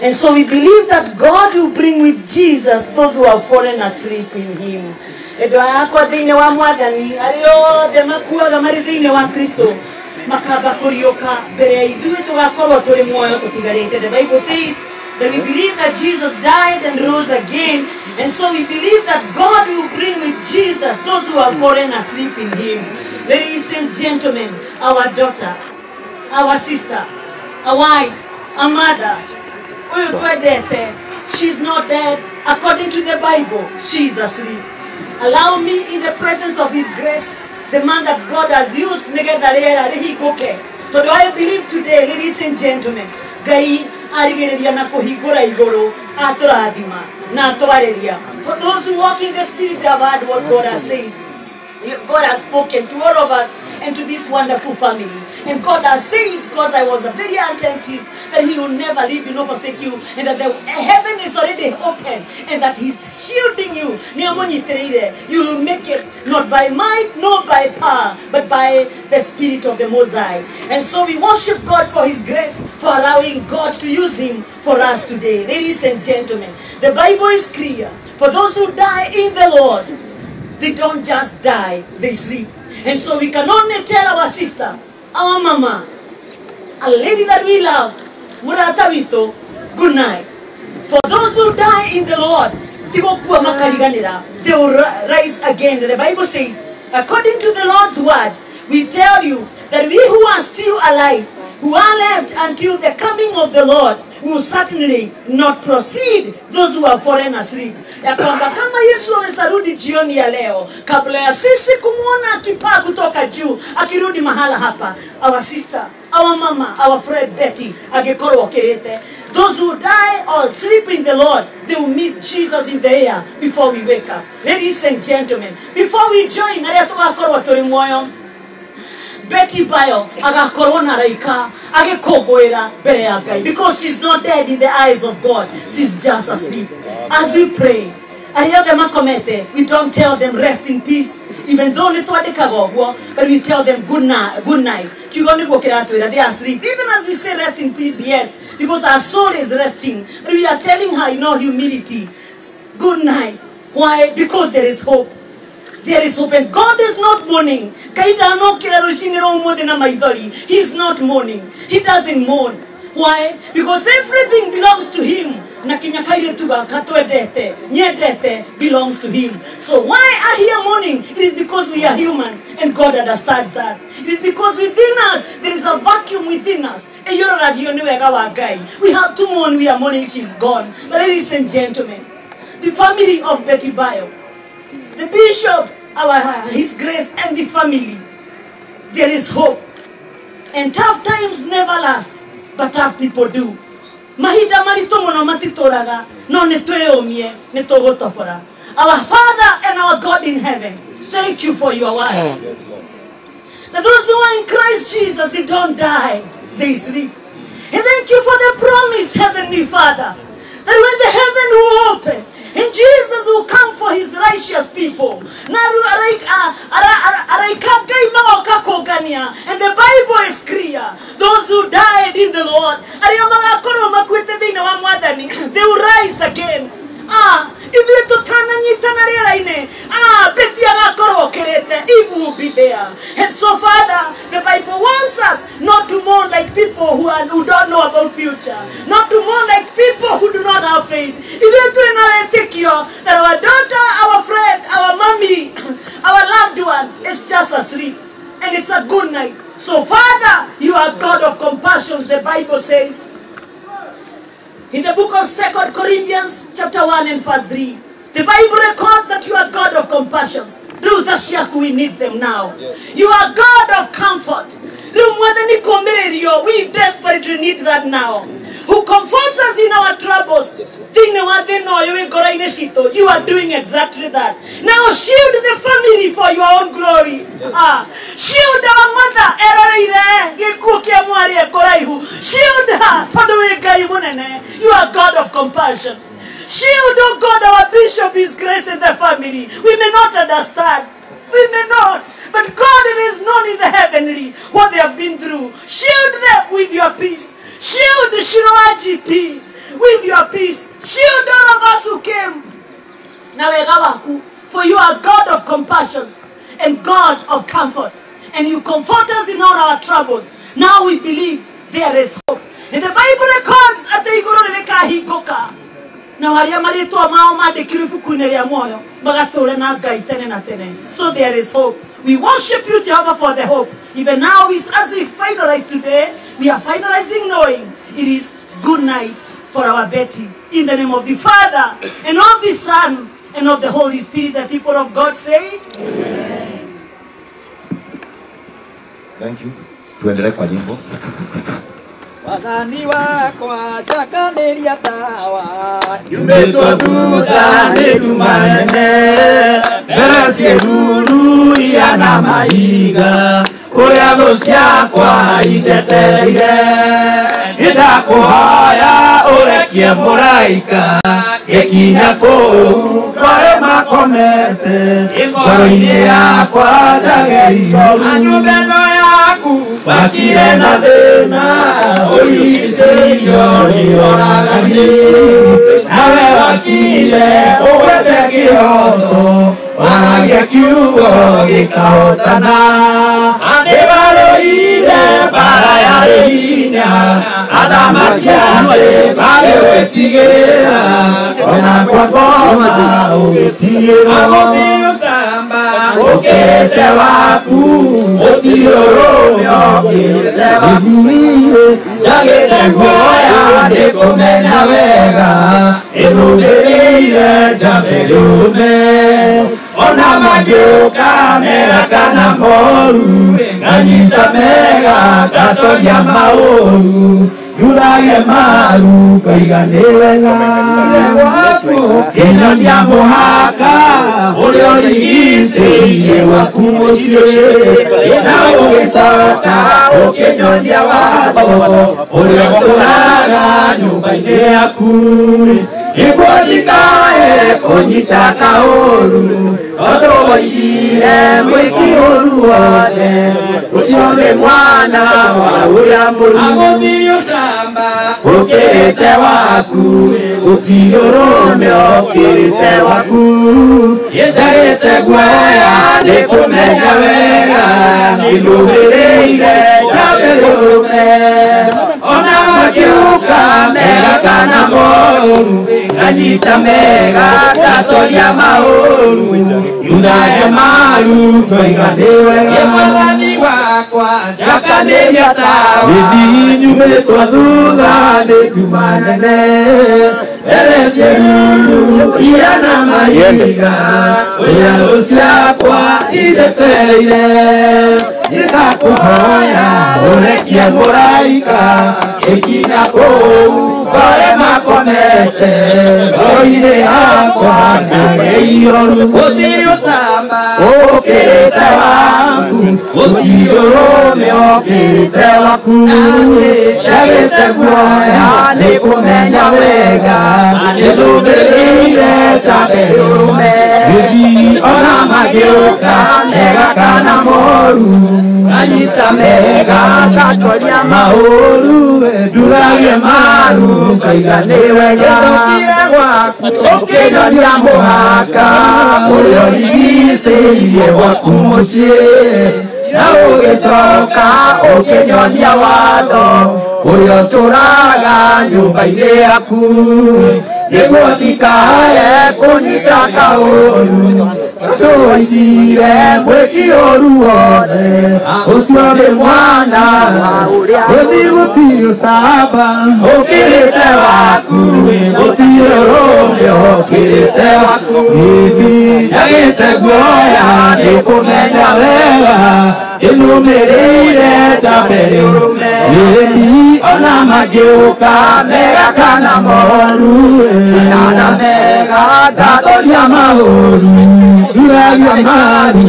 And so we believe that God will bring with Jesus those who have fallen asleep in him. Endwa akwa thĩinĩ wa Mwathani, arĩa othe makuaga marĩ thĩinĩ wa Kristo makamba kũriũka mbere ya ithuĩ tũgakorwo tũrĩ muoyo tũtigarĩte. The Bible says that we believe that Jesus died and rose again, and so we believe that God will bring with Jesus those who have fallen asleep in him. Ladies and gentlemen, our daughter, our sister, a wife, a mother, she's not dead. According to the Bible, she's asleep. Allow me, in the presence of his grace, the man that God has used, so do I believe today, ladies and gentlemen, Ngai arigĩrĩria na kũhingũra igũrũ atũrathima na atwarĩria. For those who walk in the Spirit, they have heard what God has said. God has spoken to all of us and to this wonderful family. And God has said, because I was very attentive, that he will never leave you nor forsake you, and that the heaven is already open, and that he's shielding you. You will make it not by might, nor by power, but by the Spirit of the Most High. And so we worship God for his grace, for allowing God to use him for us today. Ladies and gentlemen, the Bible is clear. For those who die in the Lord, they don't just die, they sleep. And so we can only tell our sister, our mama, a lady that we love, Murata witũ, good night. For those who die in the Lord, they will rise again. The Bible says, according to the Lord's word, we tell you that we who are still alive, who are left until the coming of the Lord, will certainly not proceed those who are fallen asleep. Ya kwamba kama Yesu amesarudi jioni ya leo, kabla ya sisi kumuona akipaa kutoka juu, akirudi mahala hapa, our sister, our mama, our friend Betty, angekorwo okirite. Those who die or sleep in the Lord, they will meet Jesus in the air before we wake up. Ladies and gentlemen, before we join, aria tugakorwo turi muoyo, Betty Bayo agakorwo na araika agĩkũngũĩra mbere ya Ngai, because she's not dead in the eyes of God, she's just asleep. As we pray, arĩa othe makomete, we don't tell them rest in peace, even though nĩ twandĩkaga ũguo, but we tell them good night, good night. Kiugo nĩguo kĩratwĩra, they are asleep. Even as we say rest in peace, yes, because our soul is resting, but we are telling her in all humility, good night. Why? Because there is hope. There is hope, and God is not mourning. He's not mourning. He doesn't mourn. Why? Because everything belongs to him. Belongs to him. So why are here mourning? It is because we are human, and God understands that. It is because within us there is a vacuum within us. We have to mourn. We are mourning. She's gone. But ladies and gentlemen, the family of Betty Bayo, the bishop, his grace, and the family, there is hope. And tough times never last, but tough people do. Mahinda maritũ mũno matitũraga, no nĩ twĩyũmie, nĩ tũgũtobora. Our Father and our God in heaven, thank you for your word. That those who are in Christ Jesus, they don't die, they sleep. And thank you for the promise, Heavenly Father, that when the heaven will open, and Jesus will come for his righteous people. And the Bible is clear. Those who died in the Lord, they will rise again. us asleep. And it's a good night. So Father, you are God of compassion, the Bible says. In the book of 2 Corinthians chapter 1 and verse 3, the Bible records that you are God of compassions. We need them now. Yes. You are God of comfort. We desperately need that now. Who comforts us in our troubles. Yes, you are doing exactly that. Now shield the family for your own glory. Shield our mother. Shield her. You are God of compassion. Shield, oh God, our bishop, his grace in the family. We may not understand. We may not. But God, it is known in the heavenly what they have been through. Shield them with your peace. Shield the Shiloh GP with your peace. Shield all of us who came. For you are God of compassions and God of comfort. And you comfort us in all our troubles. Now we believe there is hope. And the Bible records at the Igoro. Na aria marĩtwa mao mandĩkirwo ibuku-inĩ rĩa muoyo magatũre na Ngai tene na tene. So there is hope. We worship you, Jehovah, for the hope. Even now, as we finalize today, we are finalizing knowing it is good night for our Betty. In the name of the Father, and of the Son, and of the Holy Spirit, the people of God say, Amen. Thank you. Tuendelee kwa nyimbo. Wathani wakwa njakanĩria tawa Nyumĩtwo thutha nĩ nduma nene mbere ciĩruru ia na mahiga kũrĩa thũ ciakwa injetereire nĩndakũhoya ũrekie mũraika gĩkinya kũu ngore makomete ngoro-inĩ yakwa njagĩrĩirwo nyũmba ĩno yaku wakire na thĩna ũrigicĩirio nĩ oragani nawe wakire ũgwete kĩhoto waragia kiugo gĩkahotana nĩbarũire mbara yarĩ hinya athamaki a thĩ magĩgwĩtigĩra ona kwa ngoma ũgĩtigĩrwo ũkĩrĩte waku ũtirũrũme ũkĩrĩte waku njagĩte guoya nĩ kũmenya wega ĩrũmĩrĩire njambe rĩũme ona mangĩũka mega kana moru nganyita mega ngatoria maũru ndurage maru ngaiga nĩ wega kĩnyonia mũhaka ũrĩa ũrigicĩirie gwaku mũciĩ na ũgĩcoka ũkĩnyonia watho ũrĩa ũtũraga nyũmba-inĩ yaku nĩguo ndikae kũnyita kaũru tondũ woigire mwĩki ũru wothe ũcio nĩ mwana wa ũrĩa mũru ũkĩrĩte waku gũtirĩ ũrũme ũkĩrĩte waku njagĩte guoya nĩ kũmenya wega nĩndũmĩrĩire njambe rũme ona makiuka mega kana moru nganyita mega ngatoria maũru ndurage maru ndoiga nĩ wega mwathani wakwa njakanĩria tawa gĩthii nyumĩtwo thutha nĩ nduma nene mbere ciĩruru ia na mahiga ũrĩa thũ ciakwa injetereire nĩndakũhoya ũrekie mũraika ĩkinya kũu ngore makomete ngoro-inĩ yakwa ngage iroru gũtirĩ ũcamba ũkĩrĩte waku gũtirĩ ũrũme ũkĩrĩte waku njagĩte guoya nĩ kũmenya wega nĩndũmĩrĩire njambe rũme gĩthii ona magĩũka mega kana moru nganyita mega ngatoria maũru ndurage maru ngaiga nĩ wega ũkĩnyonia mũhaka ũrĩa ũrigicĩirie gwaku mũciĩ na ũgĩcoka ũkĩnyonia watho ũrĩa ũtũraga nyũmba-inĩ yaku nĩguo ndikae kũnyita kaũru Tũigire mwĩki ũru wothe ũcio nĩ mwana ũthi gũtirĩ ũcamba ũkĩrĩte waku gũtirĩ ũrũme ũkĩrĩte waku Gĩthi njagĩte guoya nĩ kũmenya wega ĩnũmĩrĩire ta mbere Gĩthi ona magĩũka mega kana moru kana mega ngatoria maũru nduragia maru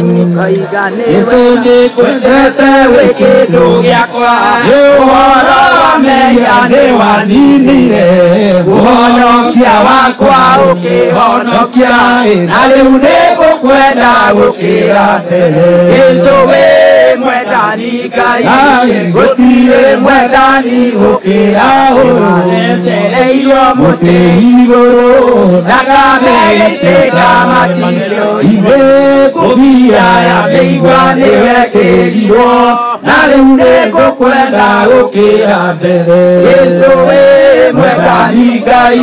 Jesũ nĩkwendete wĩ kĩndũ gĩakwa nĩ ũhoro wa mehia nĩwaninire ũhonokia wakwa ũkĩhonokia na rĩu nĩngũkwenda gũkĩra mbere Jesũ wĩ mwendani Ngai gũtirĩ mwendani gũkĩra ũyũ necereirio mũtĩ igũrũ thakame ĩitĩka matikio ithe ngũbia ya mĩigua nĩwekĩrirwo na rĩu nĩngũkwenda gũkĩra mbere Jesũ wĩ mwendani Ngai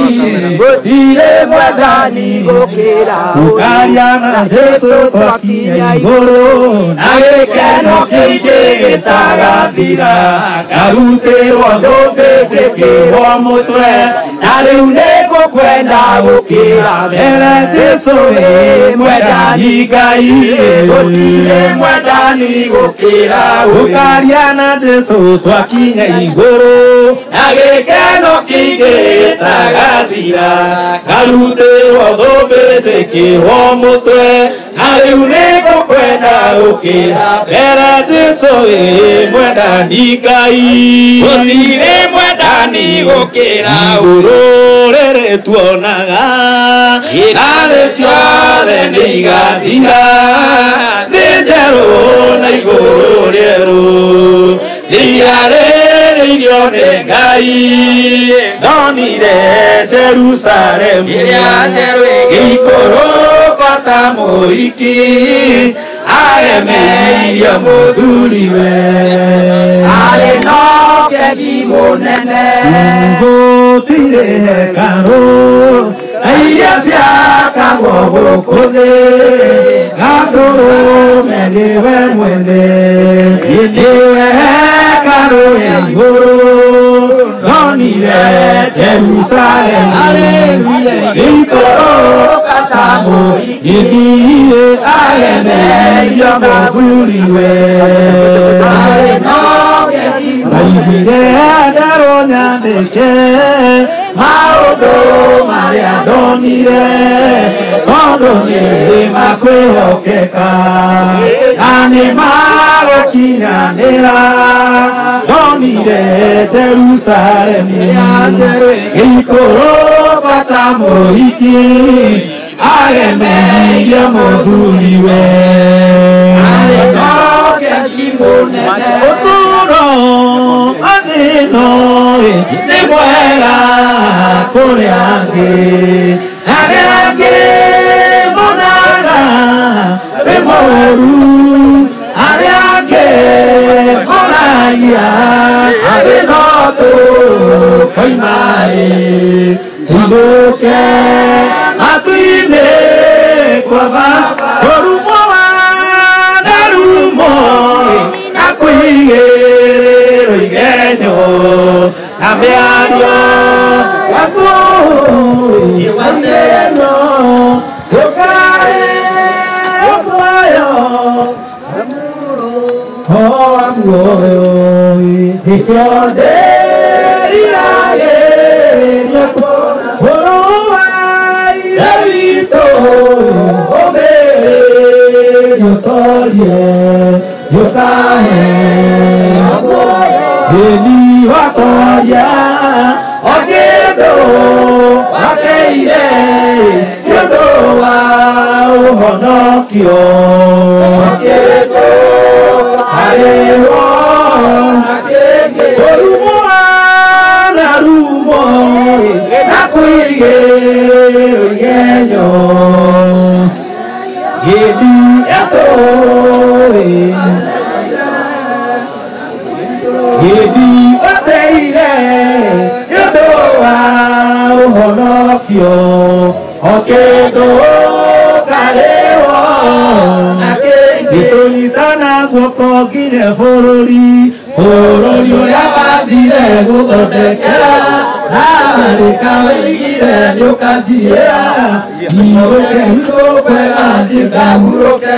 gũtirĩ mwendani gũkĩra ũyũ na Jesũ twakinya igũrũ na gĩkeno kĩingĩ gĩtagathira ngarutĩrwo thũmbĩ njĩkĩrwo mũtwe na rĩu nĩngũkwenda gũkĩra mbere Jesũ wĩ mwendani Ngai gũtirĩ mwendani gũkĩra ũkaria na Jesũ twakinya igũrũ na gĩkeno kĩingĩ gĩtagathira ngarutĩrwo thũmbĩ njĩkĩrwo mũtwe na rĩu nĩngũkwenda gũkĩra mbere Jesũ wĩ mwendani Ngai gũtirĩ mwendani gũkĩra ũrũrĩrĩ tuonaga na thĩ ciothe nĩ igathira nĩ njerũ na igũrũ rĩerũ nĩiarĩrĩirio nĩ Ngai ndonire Jerusalemu gĩikũrũka ta mũhiki agemeirio mũthuriwe arĩ na ũgeni mũnene gũtirĩ hekarũ na iria ciakagwo gũkũ thĩ Gatũrũme nĩwe mwene nĩwe hekarũ ya igũrũ ndonire Jerusalemu gĩikũrũka ta mũhiki agemeirio mũthuriwe Maiguire nderwo nyandĩke maũndũ marĩa ndonire tondũ nĩ makwĩhokeka na nĩ magũkinyanĩra ndonire Jerusalemu gĩikũrũka ta mũhiki agemeirio mũthuriwe ũtũũro athĩno nĩ mwega kũrĩ angĩ arĩa angĩ monaga wĩ mũũru arĩa angĩ moragia arĩ no tũkoima ĩ tũthũke matu-inĩ kwa Baba kũrumwo wanarumo na kũigĩrĩrwo igenyo na mĩario yaku igenyo ndũkae muoyo wa muoyo nĩkĩo ndĩriragĩria kuona ũrũ wa Ithe witũ ũmĩrĩrie ũtorie ndũkae Ĩni watoria o kĩndũ wateire nĩ ũndũ wa ũhonokio kĩndũ harĩwo kũrumwo na rumo na kũigĩrĩrwo igenyo gĩthi yatũĩ gĩthi wateire nĩ ũndũ wa ũhonokio o kĩndũ karĩwo guoko nginya bũrũri bũrũri ũrĩa wathire gũthondekera na marĩka wĩigire nĩũkanjiĩra inũke gwitũ kwega ndĩkahurũke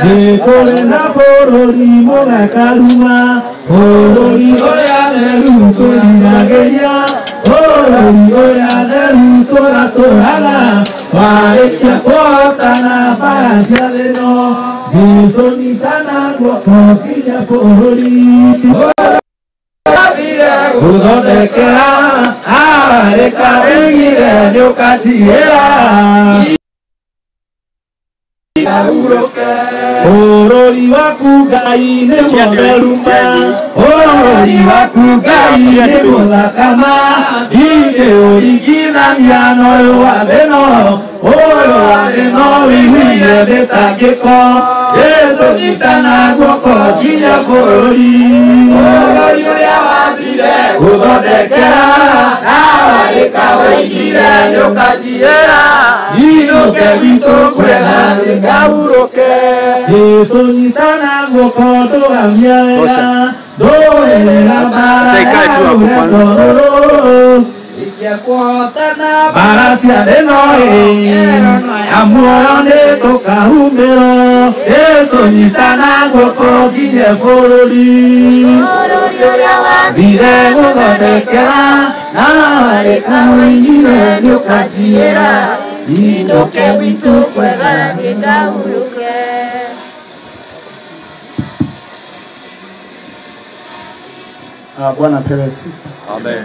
nĩ kũrĩ na bũrũri mũgakaruma bũrũri ũrĩa theru tũriragĩria bũrũri ũrĩa theru tũratũraga warĩkia kũhotana mbara cia thĩ-ĩno Jesũ nyitana guoko nginya bũrũri gũthondekera arĩka wĩigire nĩũkanjiĩra bũrũri waku Ngai nĩ mũtheru ma bũrũri waku Ngai nĩ mũthaka ma ingĩũringithania na ũyũ wa thĩ-ĩno ũyũ wa thĩ-ĩno wĩiguire mĩtangĩko Jesũ nyitana guoko nginya bũrũri bũrũri ũrĩa wathire gũthondekera na warĩka wĩigire nĩũkanjiĩra inũke gwitũ kwega ndĩkahurũke Jesũ nyitana guoko ndũgamia wega ndũĩra mbara ya rũgendo rũrũ mbara cia thĩ-ĩno ya muoyo nĩ tũkahumĩrwo Jesũ nyitana guoko nginya bũrũri wathire gũthondekera na warĩka wĩigire nĩũkanjiĩra inũke gwitũ kwega ndĩkahurũke. Bwana apewe sifa. Amen.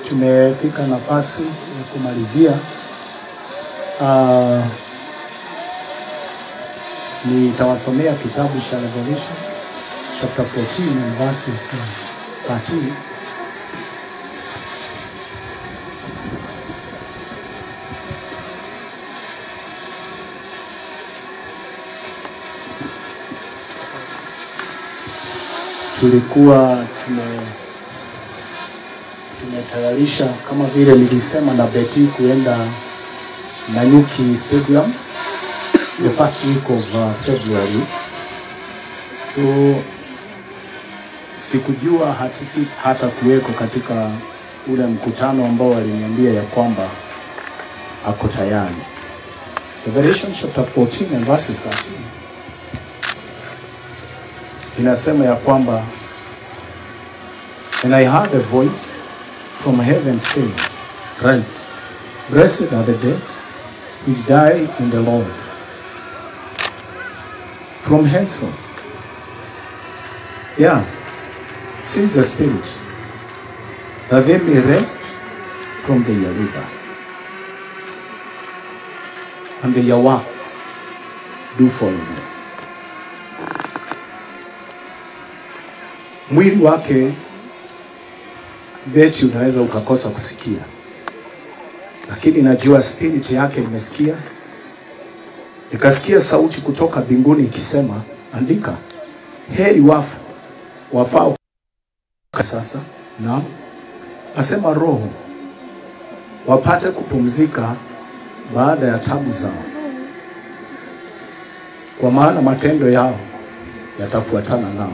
Tumefika nafasi ya kumalizia. Nitawasomea kitabu cha Revelation chapter 14 and verses 13. Tulikuwa tumetayarisha kama vile nilisema na Betty kuenda Nanyuki Stadium the first week of February. So sikujua hata kuweko katika ule mkutano ambao waliniambia ya kwamba ako tayari. Revelation chapter 14 and verse 13 inasema ya kwamba, and I heard a voice from heaven saying, write, blessed are the dead which die in the Lord from henceforth. Yeah, since the Spirit, that they may rest from their labors, and their works do follow them. Mwili wake Betty unaweza ukakosa kusikia, lakini najua spirit yake imesikia. Nikasikia sauti kutoka mbinguni ikisema, andika, heri wafu wafao sasa, na asema Roho, wapate kupumzika baada ya tabu zao, kwa maana matendo yao yatafuatana nao.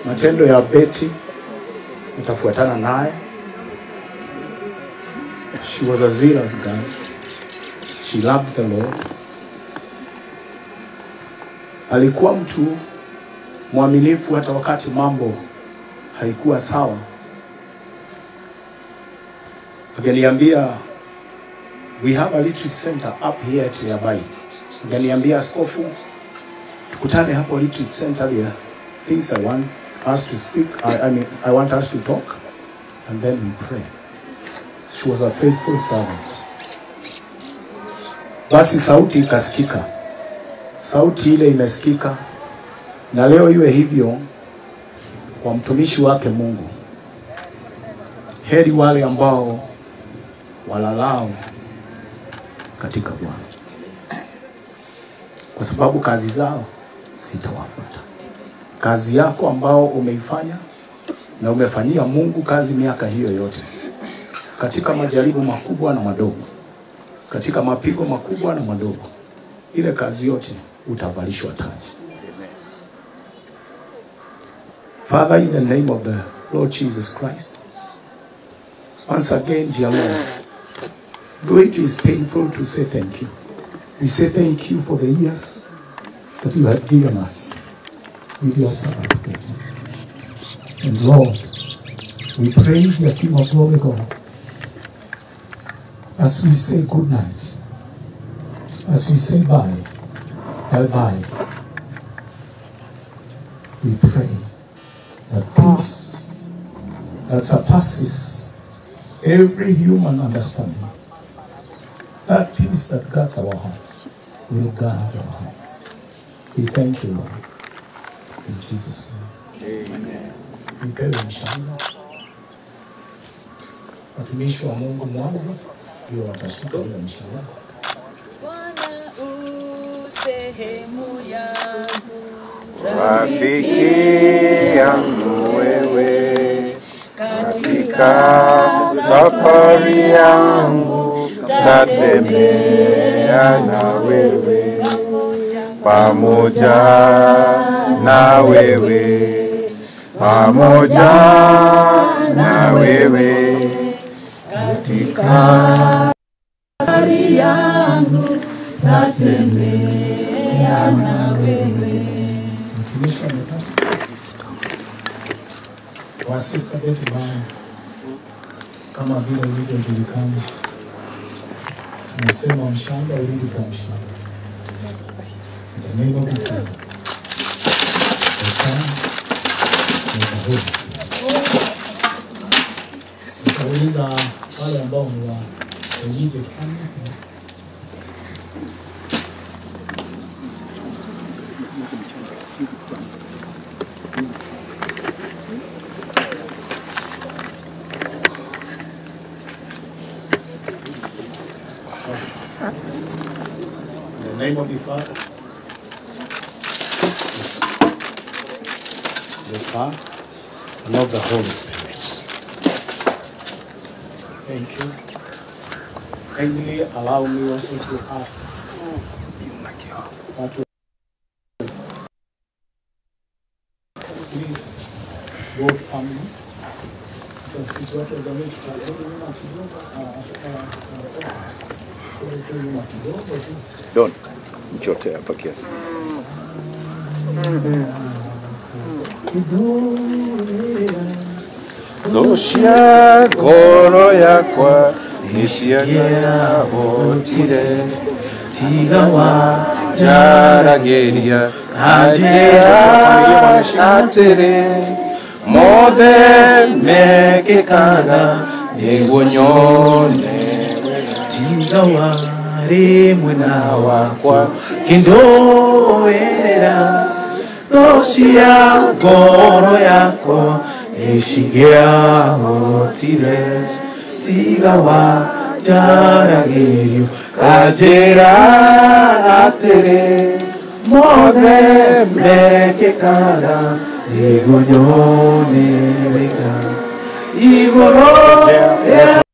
Matendo ya Betty yatafuatana naye. She was a zealous girl. She loved the Lord. Alikuwa mtu mwaminifu hata wakati mambo haikuwa sawa. Akaniambia, we have a retreat center up here at Yabai. Akaniambia, askofu, tukutane hapo retreat center there. Things I want us to speak, I want us to talk, and then we pray. She was a faithful servant. Basi sauti ikasikika. Sauti ile imesikika. Na leo iwe hivyo kwa mtumishi wake Mungu. Heri wale ambao walalao katika Bwana, kwa sababu kazi zao sitawafuata. Kazi yako ambao umeifanya na umefanyia Mungu kazi miaka hiyo yote, katika majaribu makubwa na madogo, katika mapigo makubwa na madogo, ile kazi yote utavalishwa taji. Father, in the name of the Lord Jesus Christ, once again, dear Lord, though it is painful to say thank you, we say thank you for the years that you have given us with your servant. And Lord, we pray, dear King of Glory God, as we say good night, as we say bye, bye-bye, we pray that peace that surpasses every human understanding, that peace that guards our hearts, will guard our hearts. We thank you, Lord. In Jesus' name. Amen. Nipewe mshanga. Watumishi wa Mungu mwanzo ndio watashika ule mshanga. Bwana u sehemu yangu, rafiki yangu wewe, katika safari yangu tatembea na wewe, pamoja na wewe, pamoja na wewe, katika safari yangu tatembea na wewe. Mtumishi amepata wa Sister Betty Bayo, kama vile ilivyojulikana, tunasema mshamba urudi kwa mshamba. In the name of the Father, the Son, and the Holy Spirit. Nitauliza wale ambao ni wa immediate family, yes. In the name of the Father, the Son, and of the Holy Spirit. Thank you. Kindly allow me also to ask that please, both families, sasa sisi watu wa jamii tutarudi nyuma kidogo, nyuma kidogo tu. Don, mchote hapa kiasi. Doshia goro yakwa nishiaga hotire tigawa jarageria ajea atere mothe mekekaga niguo nyone tigawa rimwe na wakwa kindowerera doshia goro yakwa nishigia hotire tigawa jaragerio kajera atere mothe mekekaga niguo nyone wega igoro.